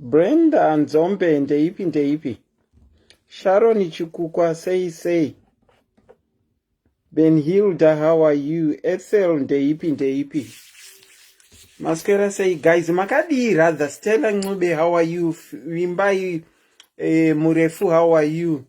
Brenda Nzombe ndeipi ndeipi? Sharon Chikukwa sei sei? Benhilda how are you? Ethel ndeipi ndeipi? Maswera sei guys makadii rather Stella Ncube how are you? Vimbai eh, Murefu how are you?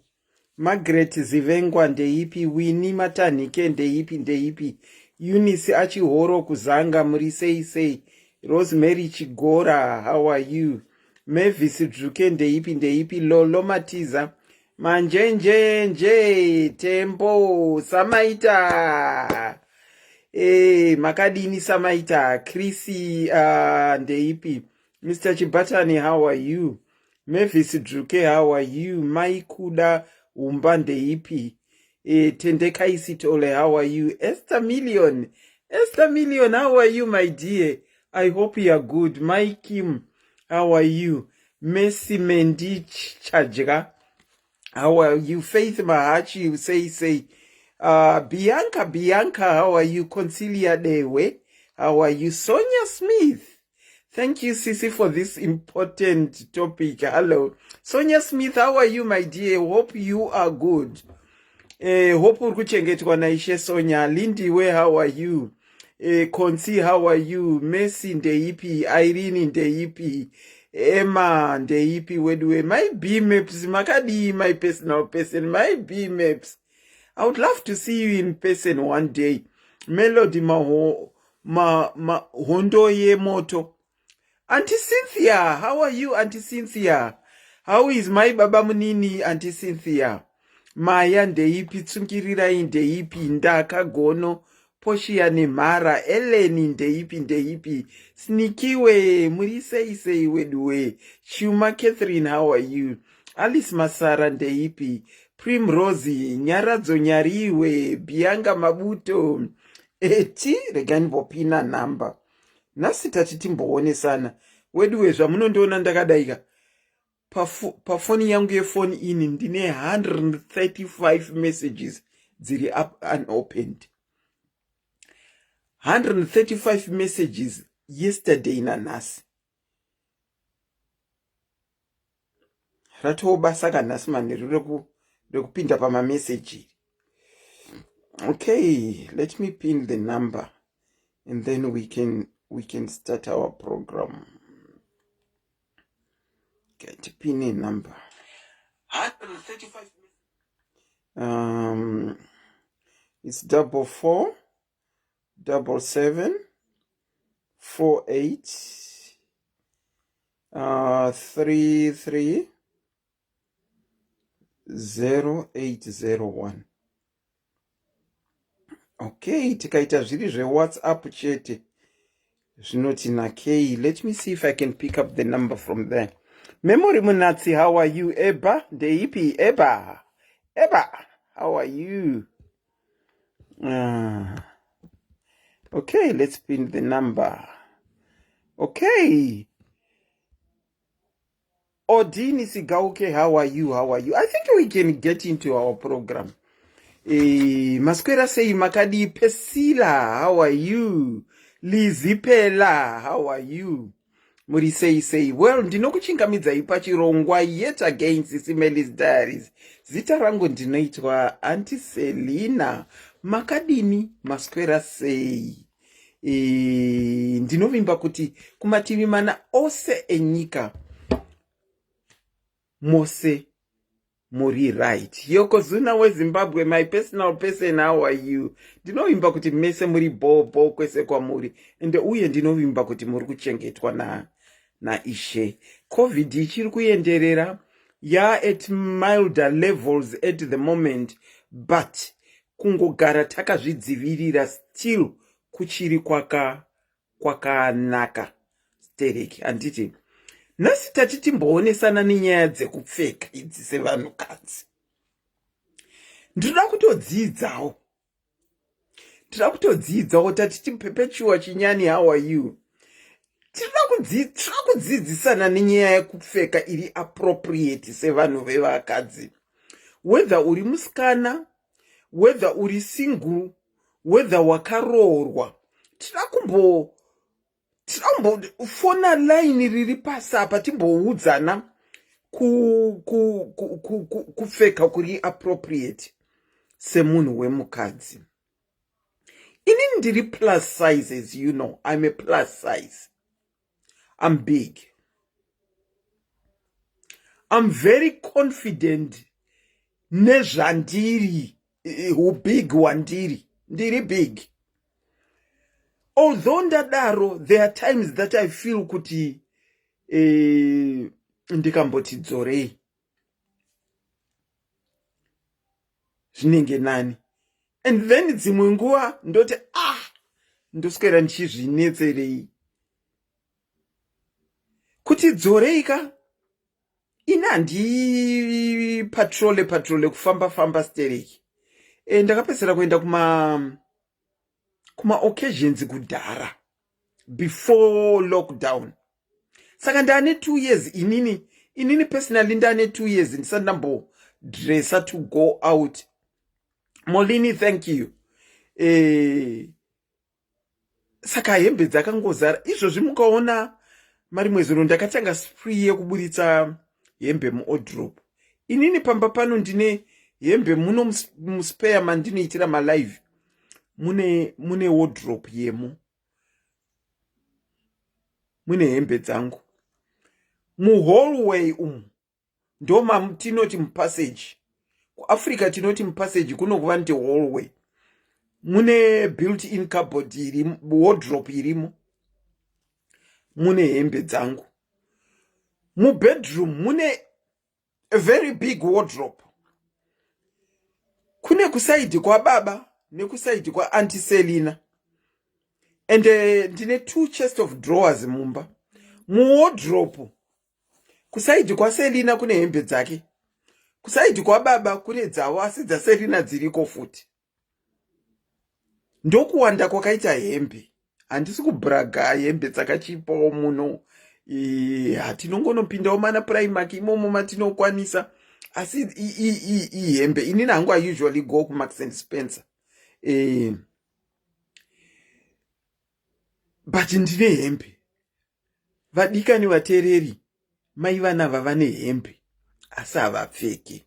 Margaret Zivengwa ndeipi? Winnie Matanhike ndeipi ndeipi? Eunice Achihoro Kuzanga muri sei sei? Rosemary Chigora how are you? Mavis Dzvuke ndeipi ndeipi? Lolo Matiza Manjenjenje Tembo Samaita e, makadini Samaita Chrissy ndeipi? Mr Chibatani how are you? Mavis Dzvuke how are you? Mai Kuda Umba ndeipi? E, Tendekai Sithole how are you? Esther Million Esther Million how are you my dear? I hope you are good. Mai Kim how are you? Mercy Mendi Chadya how are you? Faith Mahachi say say. Bianca Bianca how are you? Concilia Dewe how are you? Sonia Smith thank you Sisi for this important topic. Hello Sonia Smith, how are you my dear? Hope you are good. Hope uri kuchengetwa naishe Sonia. Lindiwe how are you? Konsi how are you? Mercy ndeipi? Irene ndeipi? Emma ndeipi? Weduwe my B maps makadii my personal person my B maps. I would love to see you in person one day. Melody maho ma, ma hondo yemoto. Auntie Cynthia, how are you Auntie Cynthia? How is my baba munini Auntie Cynthia? Maya ndeipi? Tsungirirai ndeipi? Ndaka Gono Poshia Nemhara Ellen ndeipi ndeipi? Snikiwe muri sei sei weduwe? Chuma Catherine how are you? Alice Masara ndeipi? Primrose Nyaradzo Nyariwe Bianca Mabuto eti regai ndimbopina namba nhasi tati timboonesana weduwe zvamunondiona ndakadaika pafoni yangu yefoni ini ndine 135 messages dziri up unopened 135 messages yesterday nanhasi ratoo basa kanhasi manheru rekupinda pamameseji. Okay, let me pin the number and then we can start our program. Okay, tipine number 135. It's 44 77 48 33 0801. Okay, tikaita zviri zveWhatsApp chete zvinoti nakei. Let me see if I can pick up the number from there. Memory Munatsi, how are you? Eba ndeipi? Eba Eba how are you? Okay, let's pin the number. Okay, Odini Sigauke, how are you? How are you? I think we can get into our program. Maswera sei makadi? Pesila, how are you? Lizzy Pela, how are you? Muri sei sei? Well, ndinokuchingamidzai pachirongwa yet again, Sisi Melis Diaries. Zita rangu ndinoitwa Auntie Selina. Makadini? Maswera sei? Ndinovimba kuti kumativi mana ose enyika mose muri right. Yokozuna weZimbabwe, my personal person, how are you? Ndinovimba kuti mese muri bho kwese kwamuri, ende uye ndinovimba kuti muri kuchengetwa na naishe. COVID ichiri kuenderera ya at milder levels at the moment, but kungogara takazvidzivirira still kuchiri kwakanaka stereki, handiti? Nhasi tati timboonesana nenyaya dzekupfeka idzi sevanhukadzi. Ndinoda kutodzidzawo, tinoda kutodzidzawo. Tati tiPerpetua Chinyani, how are you? Tinoda kudzidzisana nenyaya yekupfeka iri appropriate sevanhu vevakadzi, whether uri musikana, whether uri single, whether wakaroorwa. Tinoda kumbo Tinombofona line riri pasi apa timboudzana kupfeka kuri appropriate semunhu wemukadzi. Inini ndiri plus size, as you know, I'm a plus size. I'm big. I'm very confident nezvandiri, hubig hwandiri. Ndiri big. Although ndadaro, there are times that I feel kuti ndikamboti dzorei zvinenge nani, and then dzimwe nguva ndoti, ah, ndoswera ndichizvinetserei kuti dzorei ka. Ini handipatrole patrole kufamba famba stereki. Ndakapedzisira kuenda kuma occasions kudhara before lockdown, saka ndaane 2 years. Inini personally ndaane 2 years ndisati ndambodressa to go out. Molini, thank you. Saka hembe dzakangozara izvozvi. Mukaona marimwe zuro ndakatanga spree yekuburitsa hembe muwardrobe. Inini pamba pano ndine hembe muno muspare mandinoitira malive, mune wardrobe yemo, mune hembe dzangu. Muhallway umu ndomatinoti mupassage. KuAfrica tinoti mupassage, kuno kuva nti hallway. Mune built in cupboard iri, wardrobe irimo, mune hembe dzangu. Mubedroom mune a very big wardrobe. Kune kuside kwababa nekuside kwaAuntie Selina, and ndine two chest of drawers mumba. Muwardrobe kuside kwaSelina kune hembe dzake, kuside kwababa kune dzavo, asi dzaSelina dziriko futi. Ndokuwanda kwakaita hembe. Handisi kubragga, hembe dzakachipawo muno. Hatinongonopindawo mana Primark imomo matinokwanisa, asi ihembe. Inini hangu I usually go kuMarks and Spencer, but ndine hembe. Vadikani vateereri, mai vanava vane hembe asi havapfeki.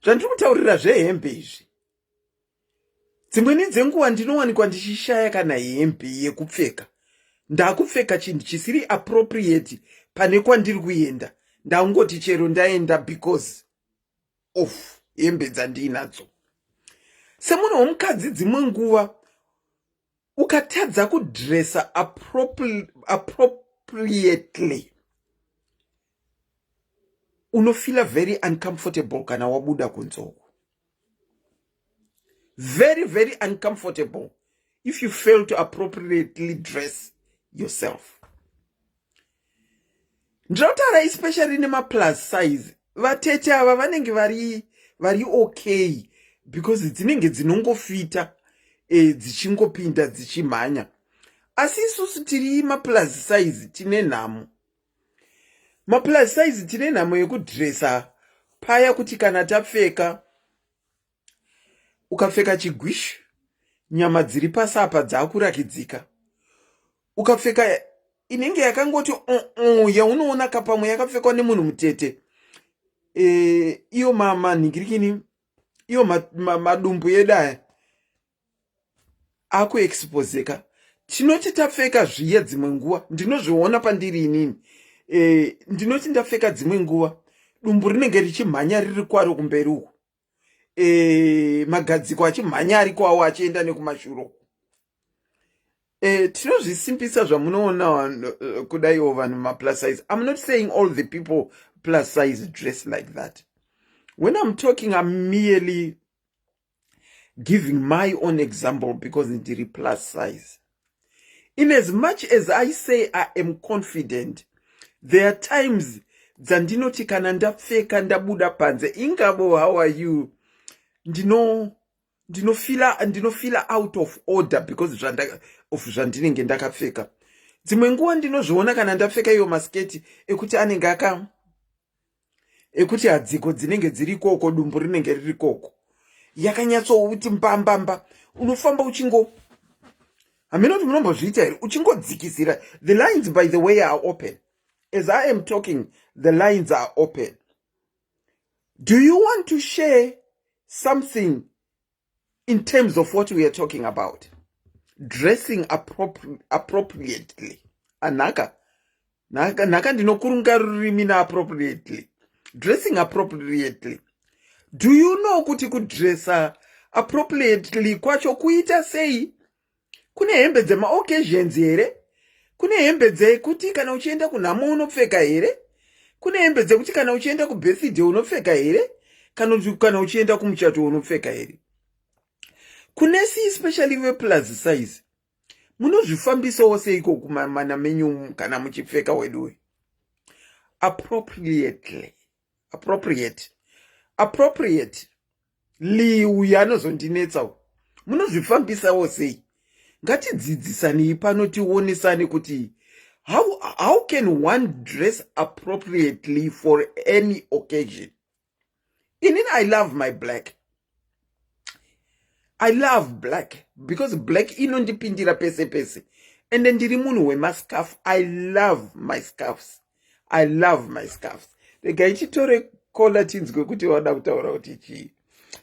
Zvandiri kutaurira zvehembe izvi, dzimweni dzenguva ndinowanikwa ndichishaya kana hembe yekupfeka. Ndakupfeka chinhu chisiri appropriate pane kwandiri kuenda. Ndangoti chero ndaenda because of hembe dzandiinadzo. Semunhu womukadzi, dzimwe nguva ukatadza kudressa appropriately, unofeela very uncomfortable kana wabuda kunze uko, very very uncomfortable if you fail to appropriately dress yourself. Ndinotaura especially nemaplus size. Vatete ava vanenge vari okay because dzinenge dzinongofita, dzichingopinda dzichimhanya, asi isusu tiri maplus size tine nhamo. Maplus size tine nhamo yekudressa paya kuti kana tapfeka, ukapfeka chigwishu, nyama dziri pasi apa dzaakurakidzika. Ukapfeka inenge yakangoti yaunoona kapamwe yakapfekwa nemunhu mutete, iyo manhingirikini, iyo madumbu edu aya akuexposeka. Tinoti tapfeka zviya, dzimwe nguva ndinozviona pandiri inini, ndinoti ndapfeka, dzimwe nguva dumbu rinenge richimhanya riri kwaro kumberi uku, magadziko achimhanya ari kwawo achienda nekumashure. Tinozvisimbisa zvamunoona kudaiwo vanhu maplus size. I'm not saying all the people plus size dress like that. When I'm talking, I'm merely giving my own example because ndiri plus size. In as much as I say I am confident, there are times dzandinoti kana ndapfeka ndabuda panze, ingabo, how are you, ndinofeela out of order because of zvandinenge ndakapfeka. Dzimwe nguva ndinozviona kana ndapfeka iyo masketi ekuti anenge aka ekuti hadziko dzinenge dziri ikoko, dumbu rinenge riri koko, yakanyatsouti mbambamba, unofamba uchingo. Hamina kuti munombozviita here, uchingodzikisira. The lines, by the way, are open. As I am talking, the lines are open. Do you want to share something in terms of what we are talking about, dressing appropriately? Anhaka nhaka nhaka, ndinokurunga rurimi naappropriately. Dressing appropriately, do you know kuti kudressa appropriately kwacho kuita sei? Kune hembe dzemaoccasions here? Kune hembe dzekuti kana uchienda kunhamo unopfeka here? Kune hembe dzekuti kana uchienda kubirthday unopfeka here? Kana uchienda kumuchato unopfeka here? Kunesi, especially veplus size, munozvifambisawo seiko kumamana menyu kana muchipfeka weduwe appropriately? Appropriate, appropriate li uyu anozondinetsawo. Munozvifambisawo sei? Ngatidzidzisanei pano, tionesane kuti how can one dress appropriately for any occasion. Inini, I love my black. I love black because black inondipindira pese pese, ende ndiri munhu wemascarf. I love my scarfs, I love my scarfs. Regai chitore caller, tinzwe kuti wada kutaura kuti chii.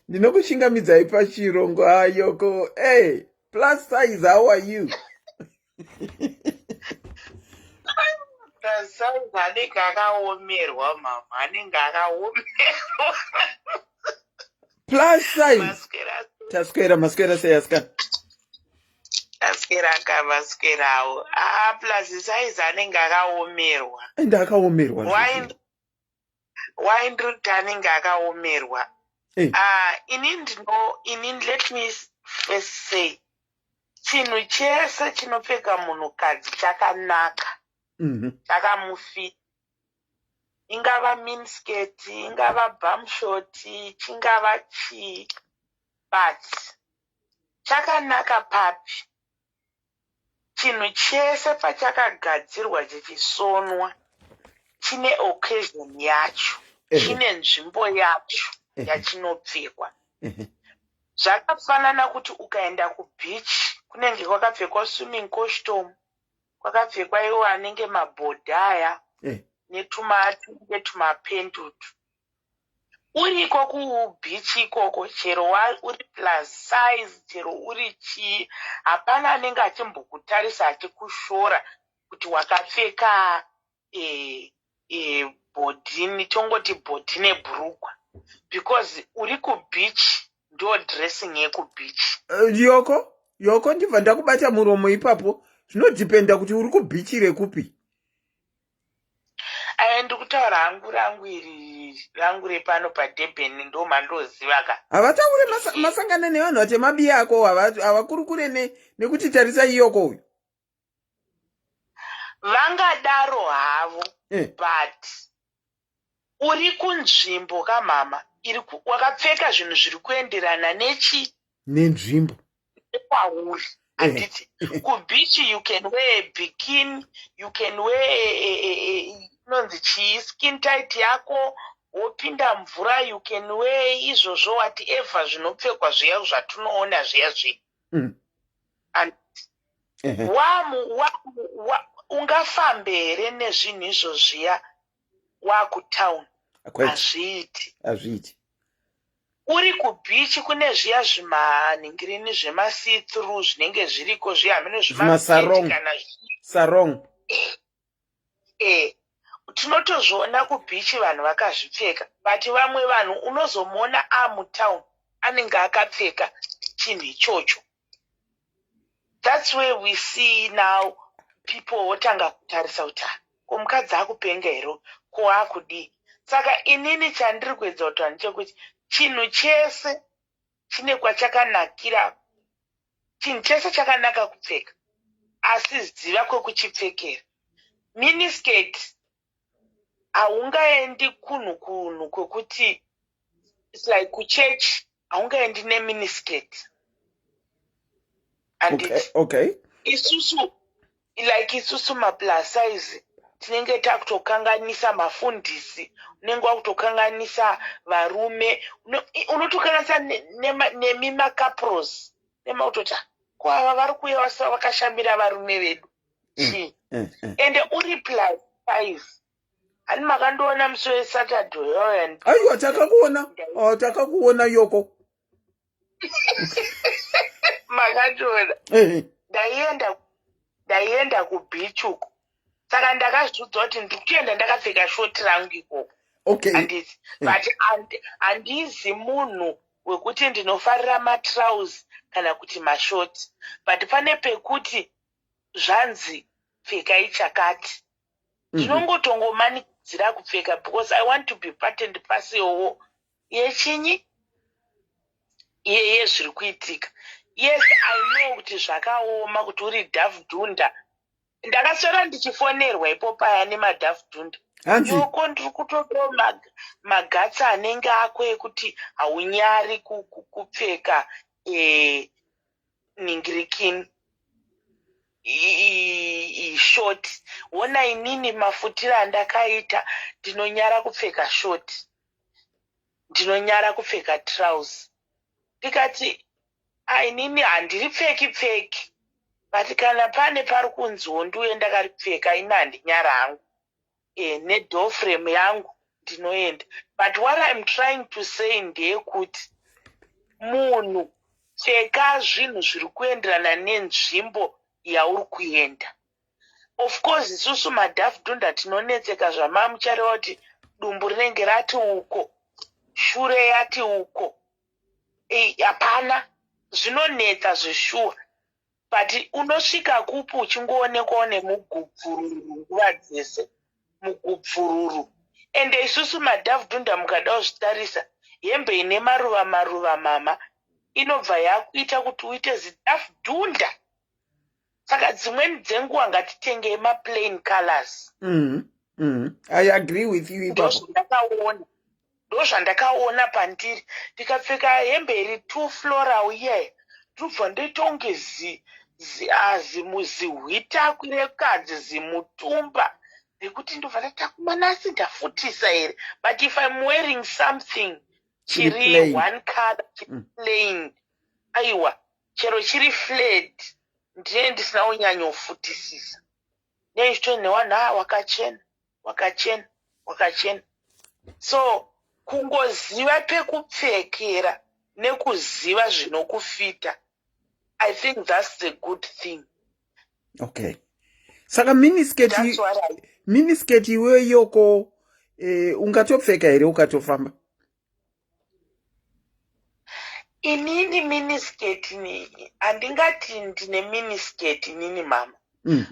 Ndinokuchingamidzai pachirongo. Ayoko, hey, plus size, how are you? Plus size anenge akaomerwa, mama, anenge akaomerwa. Plus size. Maswera? Taswera, maswera sei, asikana? Aswera kamaswerawo. Aa, plus size anenge akaomerwa. Ende akaomerwa. Why? Why ndiri kuti anenge akaomerwa? Ah, ini ndino ini, let me first say, chinhu chese chinopfeka munhukadzi chakanaka, chakamufita. Ingava miniskirt, ingava bumshort, chingava chii, but chakanaka papi? Chinhu chese pachakagadzirwa, chichisonwa, chine occasion yacho, chine nzvimbo yacho yachinopfekwa. Zvakafanana kuti ukaenda kubeach, kunenge kwakapfekwa swimming costume, kwakapfekwa iwo anenge mabhodha aya netumatunge tumapentutu. Uriko kubeach ikoko, chero uri plus size, chero uri chii, hapana anenge achimbokutarisa achikushora kuti wakapfeka bhodhini, tongoti bhodhi nebhurugwa, because uri kubeach, ndo dressing yekubeach. Yoko, yoko, ndibva ndakubata muromo ipapo. Zvinodhipenda kuti uri kubeach rekupi. Aya, ndikutaura hangu rangu iri, rangu repano paDurban, ndo mandoziva ka. Havataure masangana nevanhu vatemabiya ako, havakurukure nekuti tarisa iyoko uyu. Vangadaro havo, but uri kunzvimbo kamama iri wakapfeka zvinhu zviri kuenderana nechi Nenzvimbo. Nekwauri, handiti? Kubeach you can wear a bikini, you can wear inonzi chii, skin tight yako, wopinda mvura. You can wear izvozvo, whatever zvinopfekwa zviya zvatinoona zviya zviya. And wamu wa, ungafambe here nezvinhu izvo zviya wakutown? Kwete. Hazviiti. Hazviiti. Uri kubeach, kune zviya zvimanhingirini zvemasi-through zvinenge zviriko zviya, hameno. Zvimasarong. Kana Sarong. Tinotozviona kubeach vanhu vakazvipfeka, but vamwe vanhu unozomuona amutown anenge akapfeka chinhu ichocho. That's where we see now people votanga kutarisa kuti, "Ah, ko mukadzi akupenga here? Ko akudii?" Saka inini chandiri kuedza kutaura ndechekuti chinhu chese chine kwachakanakira. Chinhu chese chakanaka kupfeka, asi ziva kwekuchipfekera. Miniskirt haungaendi kunhu kwekuti, it's like kuchechi, haungaendi neminiskirt, handiti? Okay. Isusu, like isusu maplus size, tinenge takutokanganisa mafundisi, unenge wakutokanganisa varume, unotokanganisa nemi macapros, nemautoti. Ko ava vari kuuya vakashamira varume vedu chii? Ende uri plus size. Hani makandiona musi weSaturday uyoyo? Aiwa, takakuona. Oh, takakuona, Yoko. Makandiona. Ndaienda kubeach uko, saka ndakazviudza kuti ndiri kuenda ndakapfeka short rangu ikoko. Handiti? But handizi munhu wekuti ndinofarira matrausi kana kuti mashoti, but pane pekuti zvanzi pfekai chakati, ndinongotongomanikidzira kupfeka because I want to be part and parcelwo yechinyi yezviri kuitika. Yes, I know kuti zvakaoma kuti uri dhafdhunda. Ndakaswera ndichifonerwa ipo paya nemadhafdhunda. Hanzi? Yoko, ndiri kutodo magatsi anenge ako ekuti haunyari kupfeka ningirikini short. Wona inini mafutiro andakaita, ndinonyara kupfeka short, ndinonyara kupfeka trouser. Ndikati ainini handiri pfeki pfeki, but kana pane pari kunziwo ndiuye ndakaripfeka, ini handinyara hangu. Nedoor frame yangu ndinoenda. But what I'm trying to say ndeyekuti munhu pfeka zvinhu zviri kuenderana nenzvimbo yauri kuenda. Of course isusu madhafdhunda tinonetseka, zvamamuchareva kuti dumbu rinenge rati uko, shure yati uko, hapana, zvinonetsa zveshuwa. But unosvika kupi uchingoonekwawo nemugubvururu nguva dzese, mugubvururu? Ende isusu madhavhudhunda, mukada kuzvitarisa, hembe ine maruva maruva, mama, inobva yakuita kuti uite zidhavhudhunda. Saka dzimweni dzenguva ngatitengei maplain colors. I agree with you ipapo. Ndozvandakaona, ndozvandakaona pandiri. Ndikapfeka hembe iri too floral iye, ndobva ndoita kunge zihwitakwi rekadzi, zimutumba, nekuti ndobva ndatakumanasi ndafutisa here. But if I'm wearing something chiri chiri plain. One color, chiri plain, aiwa, chero chiri flared, ndinenge ndisina kunyanyofutisisa neichito newanhu, a wakachena, wakachena, wakachena. So kungoziva pekupfekera nekuziva zvinokufita, I think that's the good thing. Okay, saka miniskirt, That's what I miniskirt iweyo, Yoko, ungatopfeka here ukatofamba? Inini miniskirt ni handingati ndine miniskirt inini, mama.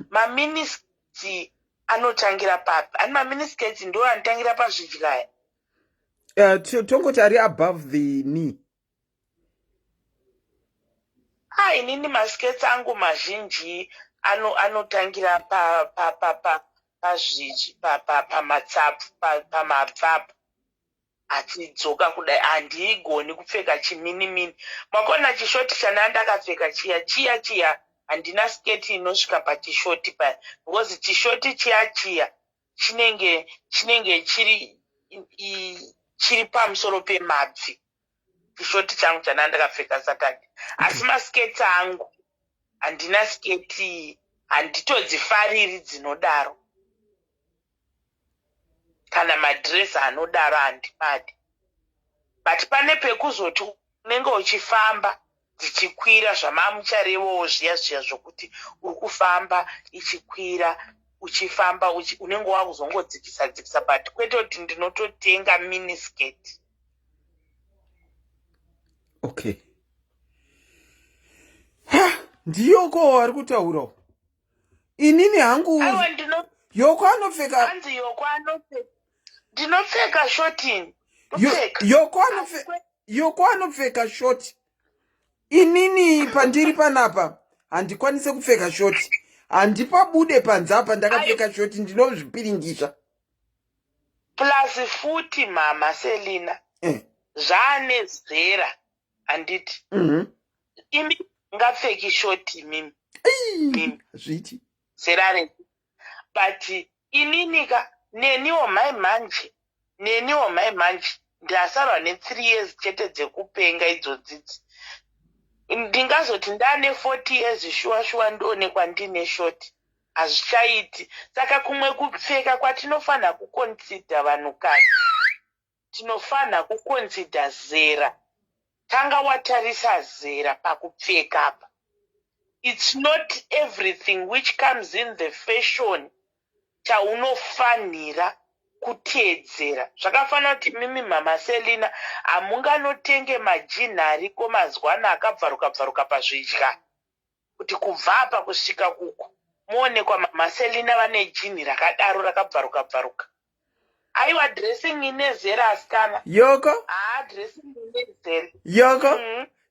Maminisketi anotangira papi? Ani maminisketi ndo anotangira pazvidyaya? Tongoti ari above the knee. A, inini maskets angu mazhinji anotangira pazviji pamatsapfu, pamabvapu achidzoka kudai. Handigoni kupfeka chiminimini. Makona chishoti chana ndakapfeka chiya chiya chiya, handina sketi inosvika pachishoti paya, because chishoti chiya chiya chinenge chiri pamusoro pemabvi, chishoti changu chana ndakapfeka Saturday. Asi masketi angu, handina sketi, handitodzifariri dzinodaro. Kana madhirezi anodaro handimadi. But pane pekuzoti unenge uchifamba dzichikwira, zvamamucharevowo zviya zviya zvokuti uri kufamba ichikwira, uchifamba unenge wakuzongodzikisa dzikisa, but kwete kuti ndinototenga miniskirt. Okay, ha, ndiyoko ari kutaurawo. Inini hangu Aiwa, ndino Yoko anopfeka Hanzi Yoko anopfeka. Ndinopfeka short. Ndopfeka. Yoko anopfeka short. Inini pandiri panapa handikwanise kupfeka short, handipabude panze apa ndakapfeka short, ndinozvipiringisha. Plus futi, mama Selina, zvaane zera, handiti? Imi ngapfeki short imimi. Mimi. Zviti Zera redu. But ininika neniwo mai manje, neniwo mai manje, ndasarwa ne3 years chete dzekupenga idzodzidzi. Ndingazoti ndane 40 years shuwa shuwa ndoonekwa ndine short? Hazvichaiti. Saka kumwe kupfeka kwatinofanira kuconsider, vanhukadzi tinofanira kuconsider zera. Tanga watarisa zera pakupfeka apa. It's not everything which comes in the fashion chaunofanira kuteedzera. Zvakafanira kuti mimi, Mama Selina, hamunganotenge majinhi ariko mazwana akabvaruka bvaruka pazvidya, kuti kubva apa kusvika kuku muonekwa Mama Selina vane jinhi rakadaro rakabvaruka bvaruka. Aiwa, dressing ine zera, asikana. Yoko. Haa, dressing ine zera. Yoko.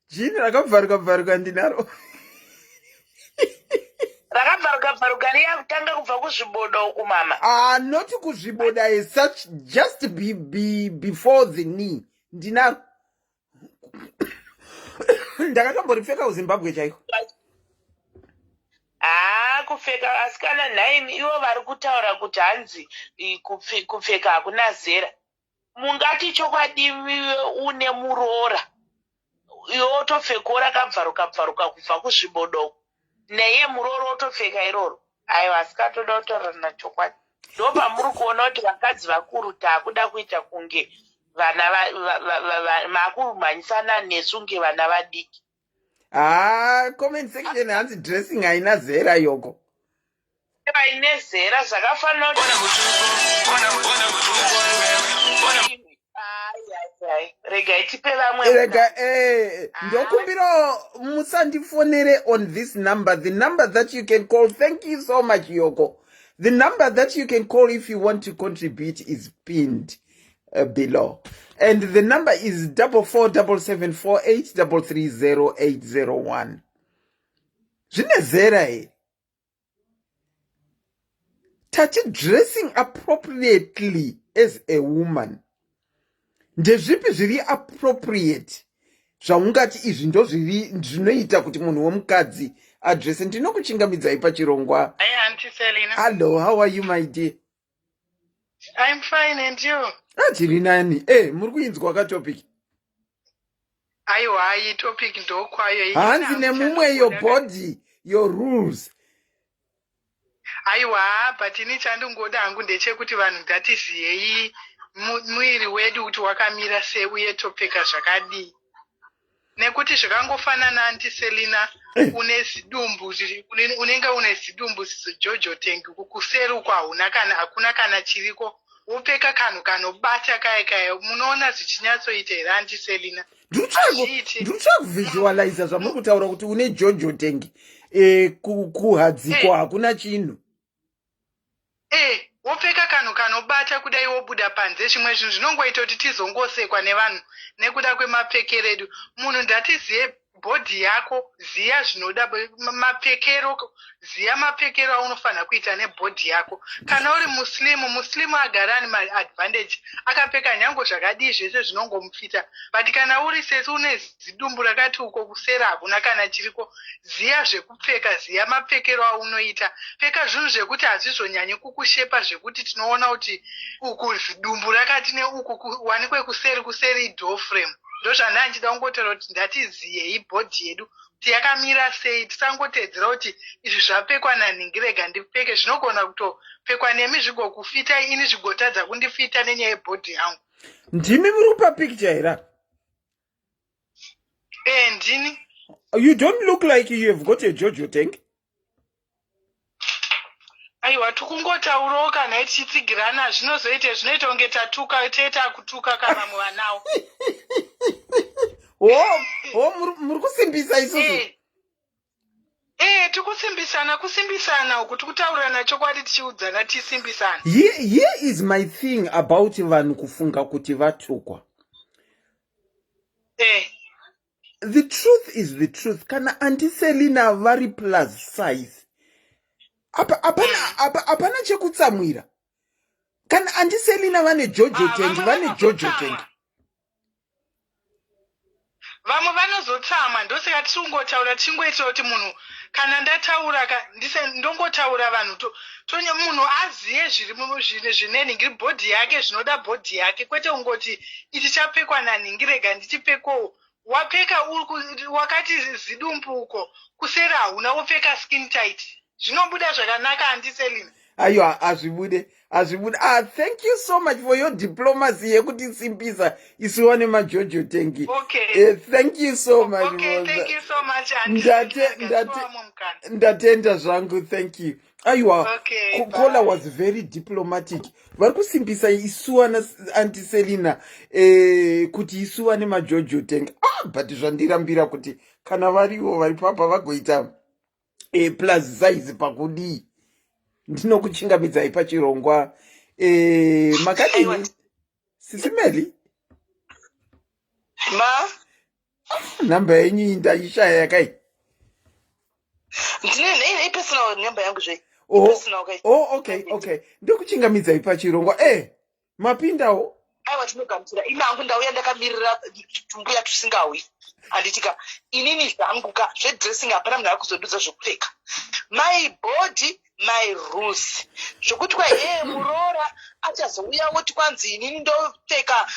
Jini rakabvaruka bvaruka ndinaro. Rakabvaruka bvaruka riya kutanga kubva kuzviboda uku, mama? Ah, not kuzviboda as such, just be before the knee. Ndinaro, ndakatomboripfeka kuZimbabwe chaiko. Haa, kupfeka, asikana, nhaimi, ivo vari kutaura kuti hanzi kupfeka hakuna zera. Mungati chokwadi une muroora, iwe wotopfekawo rakabvaruka bvaruka kubva kuzvibodoko, neye muroora wotopfeka iroro? Aiwa, asikatoda kutaurana chokwadi. Ndo pamuri kuona kuti vakadzi vakuru taakuda kuita kunge vana, makumhanyisana nesu kunge vana vadiki. Ah, comment section hanzi dressing haina zera, Yoko. Vaine zera, zvakafanira kuti. Ai, ai, ai. Regai tipe vamwe. Rega, ndokumbirawo musandifonere on this number. The number that you can call, thank you so much, Yoko, the number that you can call if you want to contribute is pinned below, and the number is 447748330801. Zvine zera here? Tati dressing appropriately as a woman. Ndezvipi zviri appropriate zvaungati izvi ndo zviri zvinoita kuti munhu womukadzi adrese? Ndinokuchingamidzai pachirongwa. Hi, Auntie Selina. Hello, how are you, my dear? I'm fine, and you? Tiri nani. Muri kuinzwa katopic? Aiwa, iyi topic ndokwayo. Hanzi nemumwe, your body, your rules. Aiwa, but ini chandingoda hangu ndechekuti vanhu ngatiziyei muviri wedu kuti wakamira sei uye topfeka zvakadii, nekuti zvakangofanana, Auntie Selina, une zidumbu, unenge une zidumbu jojo tank, kuseri uko hauna kana, hakuna kana chiriko, wopfeka kanhu kanobata kaya kaya, munoona zvichinyatsoita here, Auntie Selina? Ndiri kutsvaka kuvisualiza zvamuri kutaura kuti une jojo tank, kuhadzikwa hakuna chinhu. Wopfeka kanhu kanobata kudai, wobuda panze. Zvimwe zvinhu zvinongoita kuti tizongosekwa nevanhu nekuda kwemapfekero edu. Munhu ndatiziye body yako, ziya zvinoda mapfekero, ziya mapfekero aunofanira kuita nebody yako. Kana uri muslim, muslim agara ane maadvantage, akapfeka nyange zvakadii zvese zvinongomufita. But kana uri sesi une zidumbu rakati uko kusera hakuna kana chiriko, ziya zvekupfeka, ziya mapfekero aunoita. Pfeka zvinhu zvekuti hazvizonyanyi kukushepa, zvekuti tinoona kuti uku zidumbu rakati neuku wanikwe kuseri, kuseri door frame. Ndozvandanga ndichida kungotaura kuti ndatiziyei body yedu kuti yakamira sei, tisangotedzera kuti izvi zvapfekwa nanhingi, rega ndipfeke. Zvinogona kutopfekwa nemi zvigokufita, ini zvigotadza kundifita nenyaya yebody yangu. Ndimi muri kupa picture here? E, ndini. You don't look like you have got a jojo tank. Aiwa, tikungotaurawo kana tichitsigirana. Zvinozoite zvinoita kunge tatuka, toita kutuka kavamwe vanawo. Oh, muri kusimbisa isusu. Tikusimbisana, kusimbisana uku, tikutaurirana chokwadi, tichiudzana, tisimbisana. Here is my thing about vanhu kufunga kuti vatukwa. The truth is the truth. Kana Auntie Selina vari plus size, hapana chekutsamwira. Kana Auntie Selina vane jojo Ah, tank, vamwe vane jojo vanozotsamwa. tank. Vamwe vanozotsamwa, ndosaka tiri kungotaura tichingoitira kuti munhu kana ndataura ka ndise ndongotaura vanhu munhu aziye zviri zvine nhingi, body yake, zvinoda body yake, kwete kungoti ichi chapfekwa nanhingi, rega ndichipfekwawo. Wapfeka wakati zidumbu uko kuseri hauna wopfeka skin tight zvinobuda zvakanaka andiselina. Aiwa, hazvibude, hazvibude. Ah, thank you so much for your diplomacy yekutisimbisa isu vane majojo tengi. Okay. Thank you so much. Okay, thank you so much. Ndatenda zvangu, thank you. Aiwa, Okay, Kola bye. was very diplomatic. Vari kusimbisa isu ana antiselina kuti isu vane majojo tank. Ah, but zvandirambira kuti kana varivo vari papa vagoita plus size pakudii. Ndinokuchingamidzai pachirongwa. Makadini Sisimeli? Ma. Nhamba yenyu iyi ndaishaya yakai. Ndine personal namba yangu zve. Oh, Personal kai. Oh, okay. Ndokuchingamidzai pachirongwa. Mapindawo. Aiwa, tinogamuchira. Ina hangu ndauya ndakamirira tumbuya tusingawi. Handitika inini zvangu ka zvedressing hapana munhu ari kuzondudza zvekupfeka. My body, my rules. Zvokuti kwa hee muroora achazouya woti kwanzi inini ndopfeka,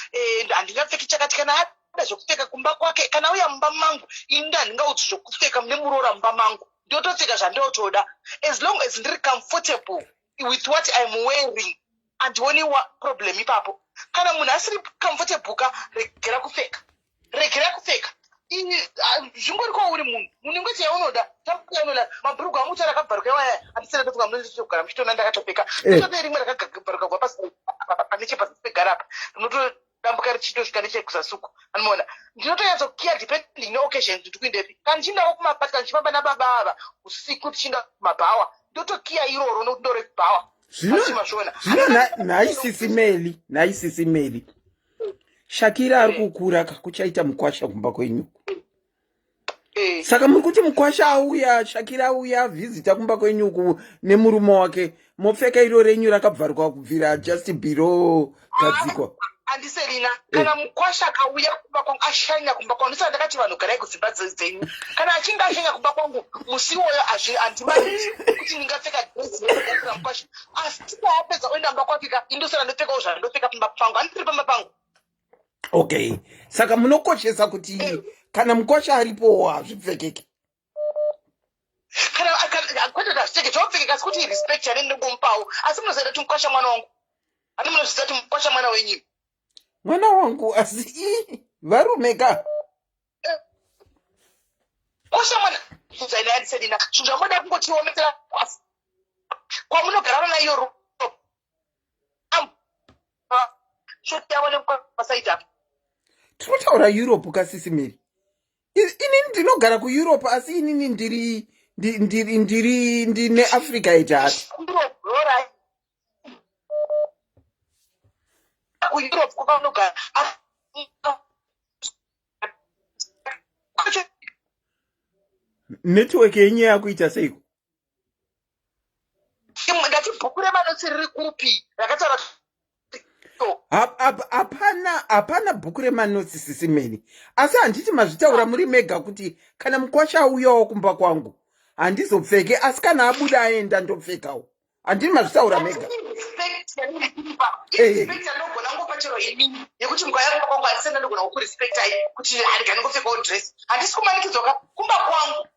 handingapfeki chakati. Kana ada zvekupfeka kumba kwake, kana auya mumba mangu, ini ndo handingaudzi zvekupfeka mune muroora mumba mangu. Ndotopfeka zvandotoda as long as ndiri comfortable with what I'm wearing. Handioni problem ipapo. Kana munhu asiri comfortable ka, regera kupfeka, regera kupfeka. Zvingori kwauri munhu munhu yaunoda yaunoda. Mabhurugu angu chara akabvaruka iwaya, handisina ndopfeka. Munogara muchitoona ndakatopfeka. Ndotone rimwe rakabvaruka kubva pasi nechepasi pegarapa, rinotodambuka richitosvika nechekuzasuku. Anoona ndinotonyatsokiya depending neoccasion kuti ndikuindepi. Kana ndichindawo kumapati, kana ndichifamba nababa ava usiku tichinda kumabhawa, ndotokiya iroro nokuti ndorekubhawa. Zvino nhai Sisimeli, nhai Sisimeli, Shakira ari kukura ka, kuchaita mukwasha kumba kwenyu. Saka muri kuti mukwasha auya, Shakira auya avhizita kumba kwenyu uku nemurume wake, mopfeka iro renyu rakabvaruka kubvira just below gadzikwa? Andiselina, kana mukwasha akauya kumba kwangu, ashanya kumba kwangu, ndisaka ndakati vanhu garai kudzimba dzenyu. Kana achinge ashanya kumba kwangu musi iwoyo, handimanisi kuti ndingapfeka dresi yekugadzira mukwasha. Asi paapedza oenda mumba kwake ka, indosara ndopfekawo zvandopfeka pamba pangu, handiri pamba pangu. Okay, saka munokoshesa kuti kana mukwasha aripowo hazvipfekeki? Kana kwete kuti hazvipfeke, zvopfekeka, asi kuti respect yaneni ndingomupawo. Asi munoziva kuti mukwasha mwana wangu, handi munozviziva kuti mukwasha mwana wenyu? Mwana wangu, asi ii varume ka. Kwasha mwana zainayandiselina zvinhu zvamoda kungotiomesera kwamunogarana naiyo shoti yavo nekupasaidi apa. Tinotaura Europe kaSisimeri. Inini ndinogara kuEurope, asi inini ndiri ndiri ndiri ndine Africa itatu. Europe, alright. KuEurope kwavanogara. Network yenyu yakuita seiko? Ndati bhuku remanotsi riri kupi rakataura? Hapana bhuku remanotsi, Sisimeni. Asi handiti mazvitaura muri mega kuti kana mukwasha auyawo kumba kwangu handizopfeke, asi kana abuda aenda ndopfekawo? Handini mazvitaura mega? Respect andogona ngopa chero inini yekuti mukauya kumba kwangu, handisenda ndogona kukurespectai kuti handigani ngopfekawo dress. Handisi kumanikidzwa ka kumba kwangu.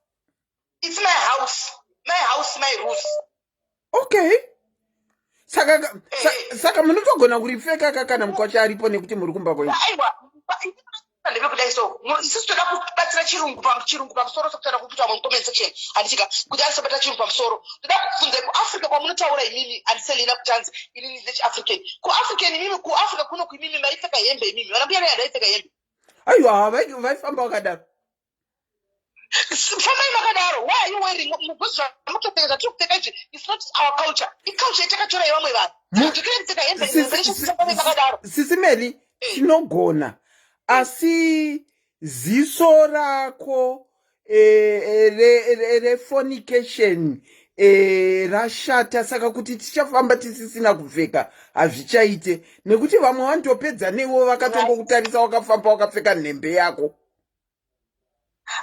It's my house, my house, my rules. Okay, saka munotogona kuripfeka ka kana mukwasha aripo nekuti muri kumba kwenyu? Aiwa, ndeve so isusu toda kubatsira chirungu chirungu pamusoro, sokutaura kuita mucomment section, handitika kuti asobata chirungu pamusoro. Toda kubvunza kuAfrica kwamunotaura imimi, andiselina, kuti anzi inini ndechiAfrican, kuAfrican imimi, kuAfrica kuno kuimimi maipfeka hembe imimi? Vana mbuya nai vaipfeka hembe? Aiwa, vaifamba vakadaro. Fambai makadaro. Why are you wearing zvamutopfeka zvatiri kupfeka izvi? It's not our culture, iculture yatakatora yevamwe vanhu. Dzokera kupfeka hembe makadaro. Sisimeli, tinogona, asi ziso rako refornication rashata. Saka kuti tichafamba tisisina kupfeka hazvichaite, nekuti vamwe vanotopedza newo vakatongokutarisa wakafamba wakapfeka nhembe yako.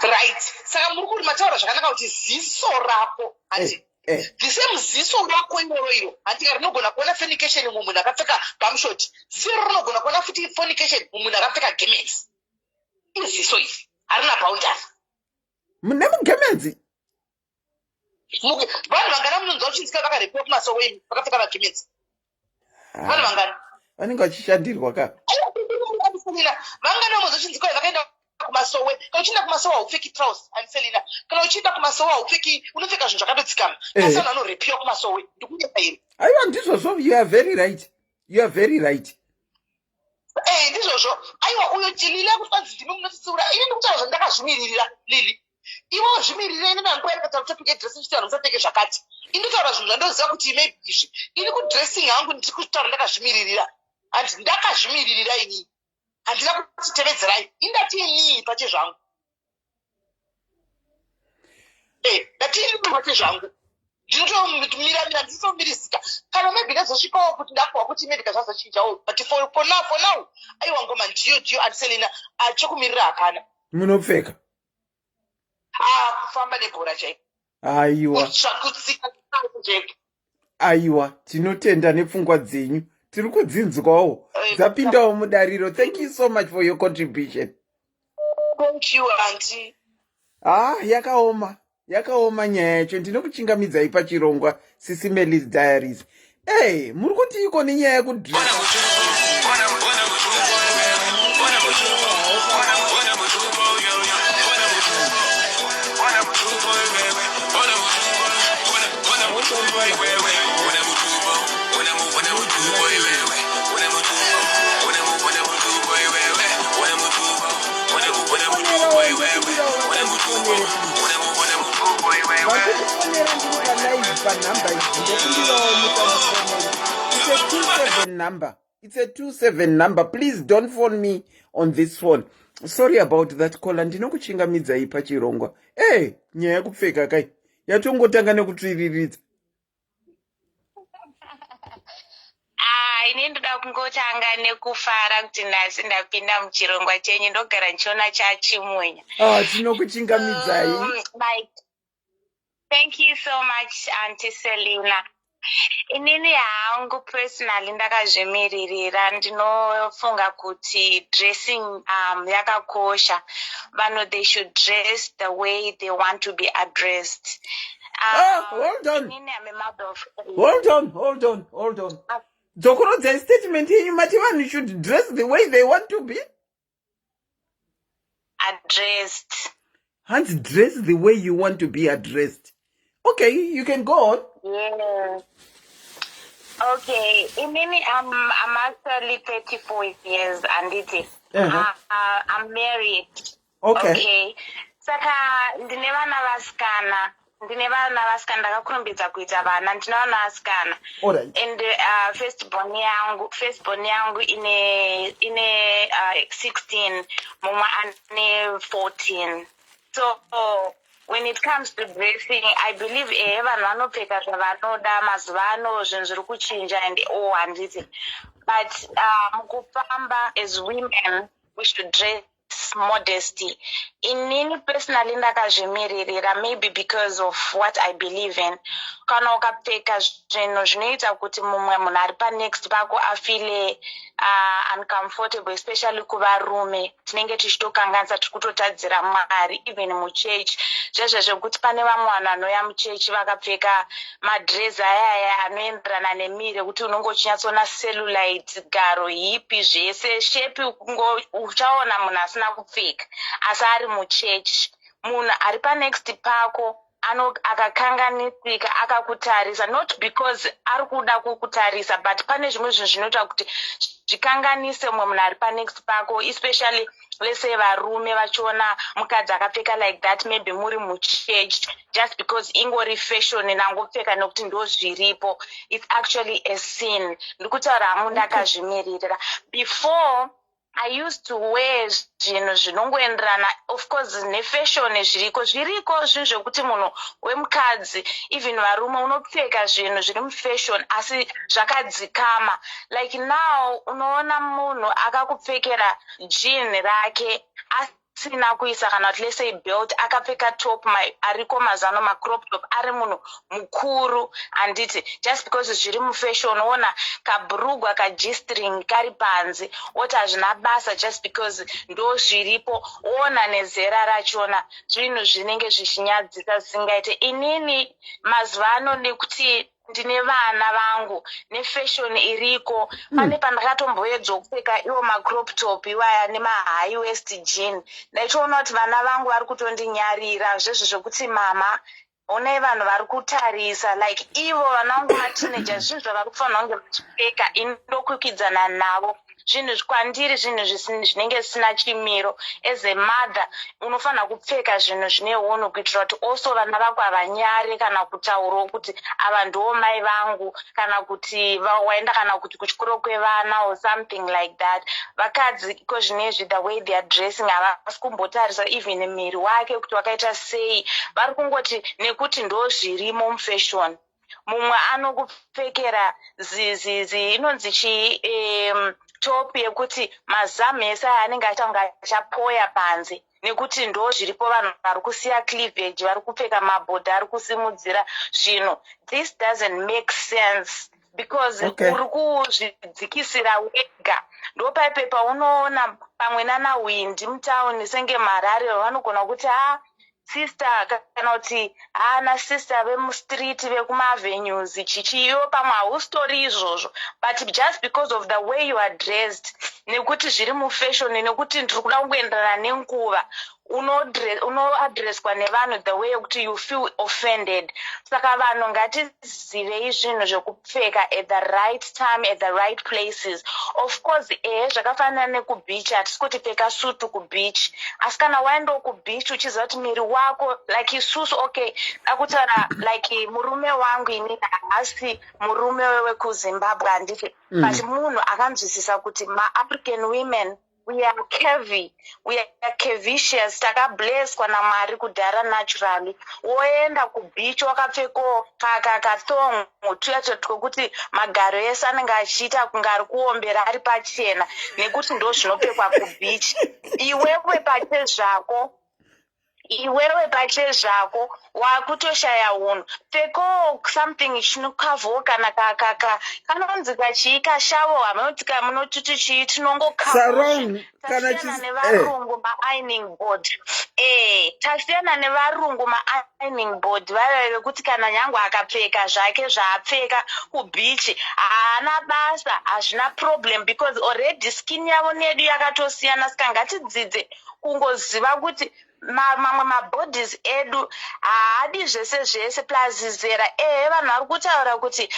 Right, saka muri kuti mataura zvakanaka kuti ziso rako, handi the same ziso rako iroro iro, handika rinogona kuona fornication mumunhu akapfeka bumshort, ziso iro rinogona kuona futi fornication mumunhu akapfeka garments. Iziso iri harina boundary. Nemugemenzi. Vanhu vangana munonzwa uchinzika vakarepiwa kumasowe imi vakapfeka magemenzi? Vanhu vangani? Vanenge vachishandirwa ka. Vangani vamonzwa uchinzika vakaenda kumasowe? Kana uchienda kumasowe haupfeki trouse, Anselina. Kana uchienda kumasowe haupfeki, unopfeka zvinhu zvakatodzikama. Asi vanhu vanorepiwa kumasowe, ndikunyepa here? Aiwa, ndizvozvo, you are very right, you are very right. Eh, ndizvozvo. Aiwa, uyo Lili akuti kwanzi ndimi munotitsiura. Ini ndikutaura zvandakazvimiririra, Lili. Iwe uzvimirire. Ini nanguva ndikataura topic yedressing chiti vanhu musapfeke zvakati. Ini ndotaura zvinhu zvandoziva kuti maybe izvi. Ini kudressing hangu ndiri kutaura ndakazvimiririra. Handi ndakazvimiririra ini. Handina kuti tevedzerai. Ini ndati inii pache zvangu. Eh, ndati inii pache zvangu. Ndinotomira mira, ndinotomirisika. Kana maybe ndazosvikawo kuti ndakuwa kuti maybe zvazochinjawo. But for now, aiwa, ngoma ndiyo ndiyo, Anselina, chekumirira hapana. Munopfeka. Ah, kufamba nebhora chaiko. Aiwa. Kutsika chaiko. Aiwa, tinotenda nepfungwa dzenyu, tiri kudzinzwawo, dzapindawo mudariro. Thank you so much for your contribution. Thank you, auntie. Ah, yakaoma, yakaoma nyaya yacho. Ndinokuchingamidzai pachirongwa Sisi Melis Diaries. Ei, muri kutiiko nenyaya yekudresa? Vakundifonera ndiri palive panhamba idzi, ndokumbirawo musandifonera. It's a 27 number, it's a 27 number. Please don't phone me on this phone. Sorry about that caller. Ndinokuchingamidzai pachirongwa. E, nyaya yekupfeka kai yatongotanga nekutsviriridza. Ah, ini ndoda kungotanga nekufara kuti nhasi ndapinda muchirongwa chenyu. Ndogara ndichiona chachimunya. Ah, tinokuchingamidzai. Like, thank you so much, Auntie Selina. Inini hangu personally ndakazvimiririra. Ndinofunga kuti dressing yakakosha. Vanhu, they should dress the way they want to be addressed. Ah, hold on. Inini am a mother of three. Hold on, hold on, hold on. Dzokorodzai statement yenyu. Mati vanhu should dress the way they want to be addressed. Hanzi dress the way you want to be addressed. Okay, you can go on. Yeah. Okay, inini I'm actually 34 years, anditi. I'm married. Okay. Saka ndine vana vasikana. Ndine vana vasikana, ndakakurumbidza kuita vana. Ndine vana vasikana. And first born yangu ine 16, mumwe ane 14. So when it comes to dressing, I believe ehe, vanhu vanopfeka zvavanoda. Mazuva ano zvinhu zviri kuchinja and all, handiti? But mukufamba, as women we should dress modesty. Inini personally ndakazvimiririra, maybe because of what I believe in. Kana ukapfeka zvinhu zvinoita kuti mumwe munhu ari panext pako afeele uncomfortable, especially kuvarume, tinenge tichitokanganisa, tiri kutotadzira Mwari. Even muchechi zvezve zvekuti pane vamwe vanhu vanouya muchechi vakapfeka madhirezi ayaya anoenderana nemiri, ekuti unonge uchinyatsoona cellulite, garo, hipi, zvese, shape. Uchaona munhu asina kupfeka asi ari muchechi. Munhu ari panext pako akakanganisika akakutarisa, not because ari kuda kukutarisa, but pane zvimwe zvinhu zvinoita kuti zvikanganise mumwe munhu ari panext pako, especially, let's say, varume vachiona mukadzi akapfeka like that, maybe muri muchurch, just because ingori fashion, nangopfeka nekuti ndo zviripo. It's actually a sin. Ndikutaura hangu ndakazvimiririra. Before, I used to wear zvinhu zvinongoenderana, of course, nefashion zviriko. Zviriko zvinhu zvekuti munhu wemukadzi, even varume, unopfeka zvinhu zviri mufashion asi zvakadzikama. Like now unoona munhu akakupfekera jean rake asi. Asina kuisa kana kuti, let's say, belt, akapfeka top ariko mazano macrop top, ari munhu mukuru, handiti? Just because zviri mufashion, ona kabhurugwa kag-string kari panze, oti hazvina basa just because ndo zviripo. Ona nezera rachona, zvinhu zvinenge zvichinyadzisa zvisingaite. Inini mazuva ano, nekuti ndine vana vangu nefashion iriko, pane pandakatomboedzwa kupfeka iwo macrop top iwaya nemahigh waist jean, ndaitoona kuti vana vangu vari kutondinyarira zvezvo, zvekuti, "Mama, onai vanhu vari kutarisa." Like ivo vana vangu mateenager, zvinhu zvavari kufanira kunge vachipfeka, ini ndokwikwidzana navo. Zvinhu kwandiri zvinhu zvinenge zvisina chimiro. As a mother, unofanira kupfeka zvinhu zvine unhu kuitira kuti also vana vako havanyare kana kutaurawo kuti ava ndiwo mai vangu, kana kuti waenda kana kuti kuchikoro kwevana or something like that. Vakadzi iko zvinezvi, the way they are dressing, havasi kumbotarisa even miri wake kuti wakaita sei. Vari kungoti nekuti ndo zvirimo mufashion. Mumwe anokupfekera zizizi inonzi chii, top yekuti mazamu ese aya anenge aita kunge achapoya panze, nekuti ndo zviripo. Vanhu vari kusiya cleavage, vari kupfeka mabhodhi ari kusimudzira zvinhu. This doesn't make sense because uri kuzvidzikisira wega. Ndopaipe paunoona pamwe nanahwindi mutauni senge muHarare, vanogona kuti, "Ha, sister," kana kuti, "Hana sister vemustreet, vekumaavenues," chichiyo. Pamwe hausitori izvozvo, but just because of the way you are dressed, nekuti zviri mufashion, nekuti ndiri kuda kungoenderana nenguva, unoadreswa nevanhu the way yekuti you feel offended. Saka vanhu ngatizivei zvinhu zvekupfeka at the right time, at the right places. Of course, ehe, zvakafanana nekubeach. Hatisi kuti pfeka sutu kubeach, asi kana waendawo kubeach uchiziva kuti miri wako, like isusu, okay, dakutaura like murume wangu, inini haasi murume wekuZimbabwe, handiti? But munhu akanzwisisa kuti maAfrican women, we are curvy, we are curvicious, takablesswa naMwari kudhara naturally. Woenda kubeach wakapfekawo kathong tuya twekuti magaro ese anenge achiita kunge ari kuombera ari pachena, nekuti ndo zvinopfekwa kubeach, iwewe pache zvako, iwewe pache zvako wakutoshaya unhu. Pfekawo something chinokavhawo, kana kanonzi kachii, kashawo, hamunoti munotiti chii, Sarong, kana tinongokasiyana nevarungu maironing board. Tasiyana nevarungu maironing board vaiva vekuti kana nyange akapfeka zvake zvaapfeka kubeach, haana basa, hazvina problem, because already skin yavo nedu yakatosiyana. Saka ngatidzidze kungoziva kuti mamwe mabodies edu haadi zvese zvese, plus zera. Ehe, vanhu vari kutaura kuti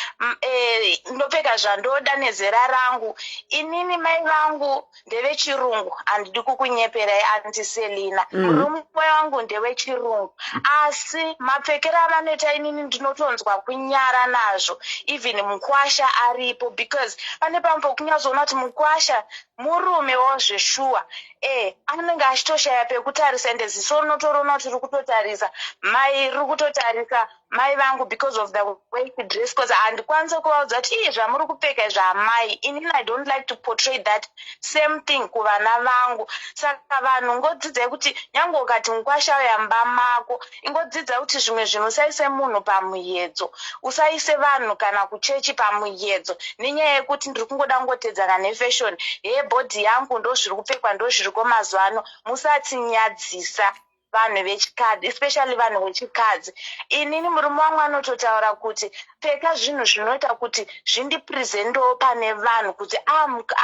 ndopfeka zvandoda nezera rangu. Inini mai vangu ndevechirungu, handidi kukunyeperai, Auntie Selina. Murume wangu ndewechirungu, asi mapfekero avanoita, inini ndinotonzwa kunyara nazvo, even mukwasha aripo, because pane pamwe pokunyatsoona kuti mukwasha murumewo zveshuwa, anenge achitoshaya pekutarisa, ende ziso rinotoona kuti riri kutotarisa mai, riri kutotarisa mai vangu because of the way she dress. Because handikwanisi kuvaudza kuti ii zvamuri kupfeka izvi amai. Inini I don't like to portray that same thing kuvana vangu. Saka vanhu ngodzidzai kuti nyange ukati mukwasha uya mumba mako, ingodzidza kuti zvimwe zvinhu usaise munhu pamuyedzo, usaise vanhu kana kuchechi pamuyedzo, nenyaya yekuti ndiri kungoda kungotedzana nefashion yebody yangu, ndo zviri kupfekwa, ndo zviriko mazuva ano. Musatinyadzisa vanhu vechikadzi, especially vanhu vechikadzi. Inini murume wangu anototaura kuti pfeka zvinhu zvinoita kuti zvindipresentewo pane vanhu, kuti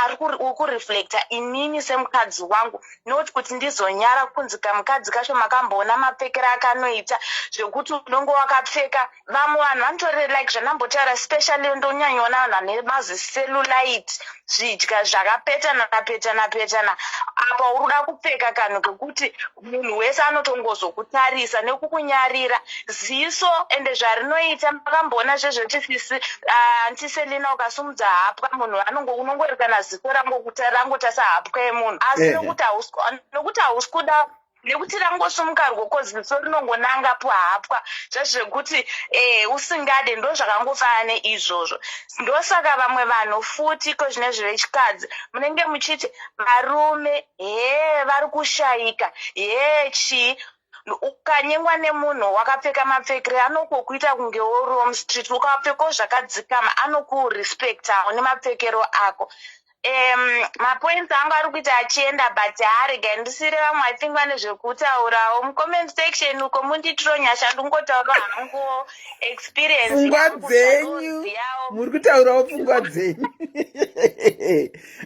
ari kureflecta inini semukadzi wangu, not kuti ndizonyara kunzi kamukadzi kacho makamboona mapfekero akanoita, zvekuti unonge wakapfeka. Vamwe vanhu vanotori like zvandambotaura, especially ndonyanyoona vanhu vane mazicellulite, zvidya zvakapetana petana petana. Apa uri kuda kupfeka kanhu kekuti munhu wese anotongozokutarisa nekukunyarira ziso. Ende zvarinoita, makamboona zvezvoti sisi Auntie Selina, ukasumudza hapwa, munhu unongori kana ziso rangotasa hapwa yemunhu, asi nekuti hausi kuda. Nekuti rangosumuka ruoko, ziso rinongonanga pwahapwa, zvazvekuti usingade. Ndo zvakangofanana neizvozvo. Ndosaka vamwe vanhu futi iko zvinezvi vechikadzi munenge muchiti varume he vari kushayika, he chii. Ukanyengwa nemunhu wakapfeka mapfekero anokokuita kunge uriwo mustreet, ukapfekawo zvakadzikama, anokurespectawo nemapfekero ako. Mapoints angu ari kuita achienda, but haarega ndisire vamwe. I think vane zvekutaurawo mucomment section uko. Munditiro nyasha, ndingotaurawo hangu experience Pfungwa yangu dzenyu. Zvandinoziyawo. Muri kutaurawo pfungwa dzenyu.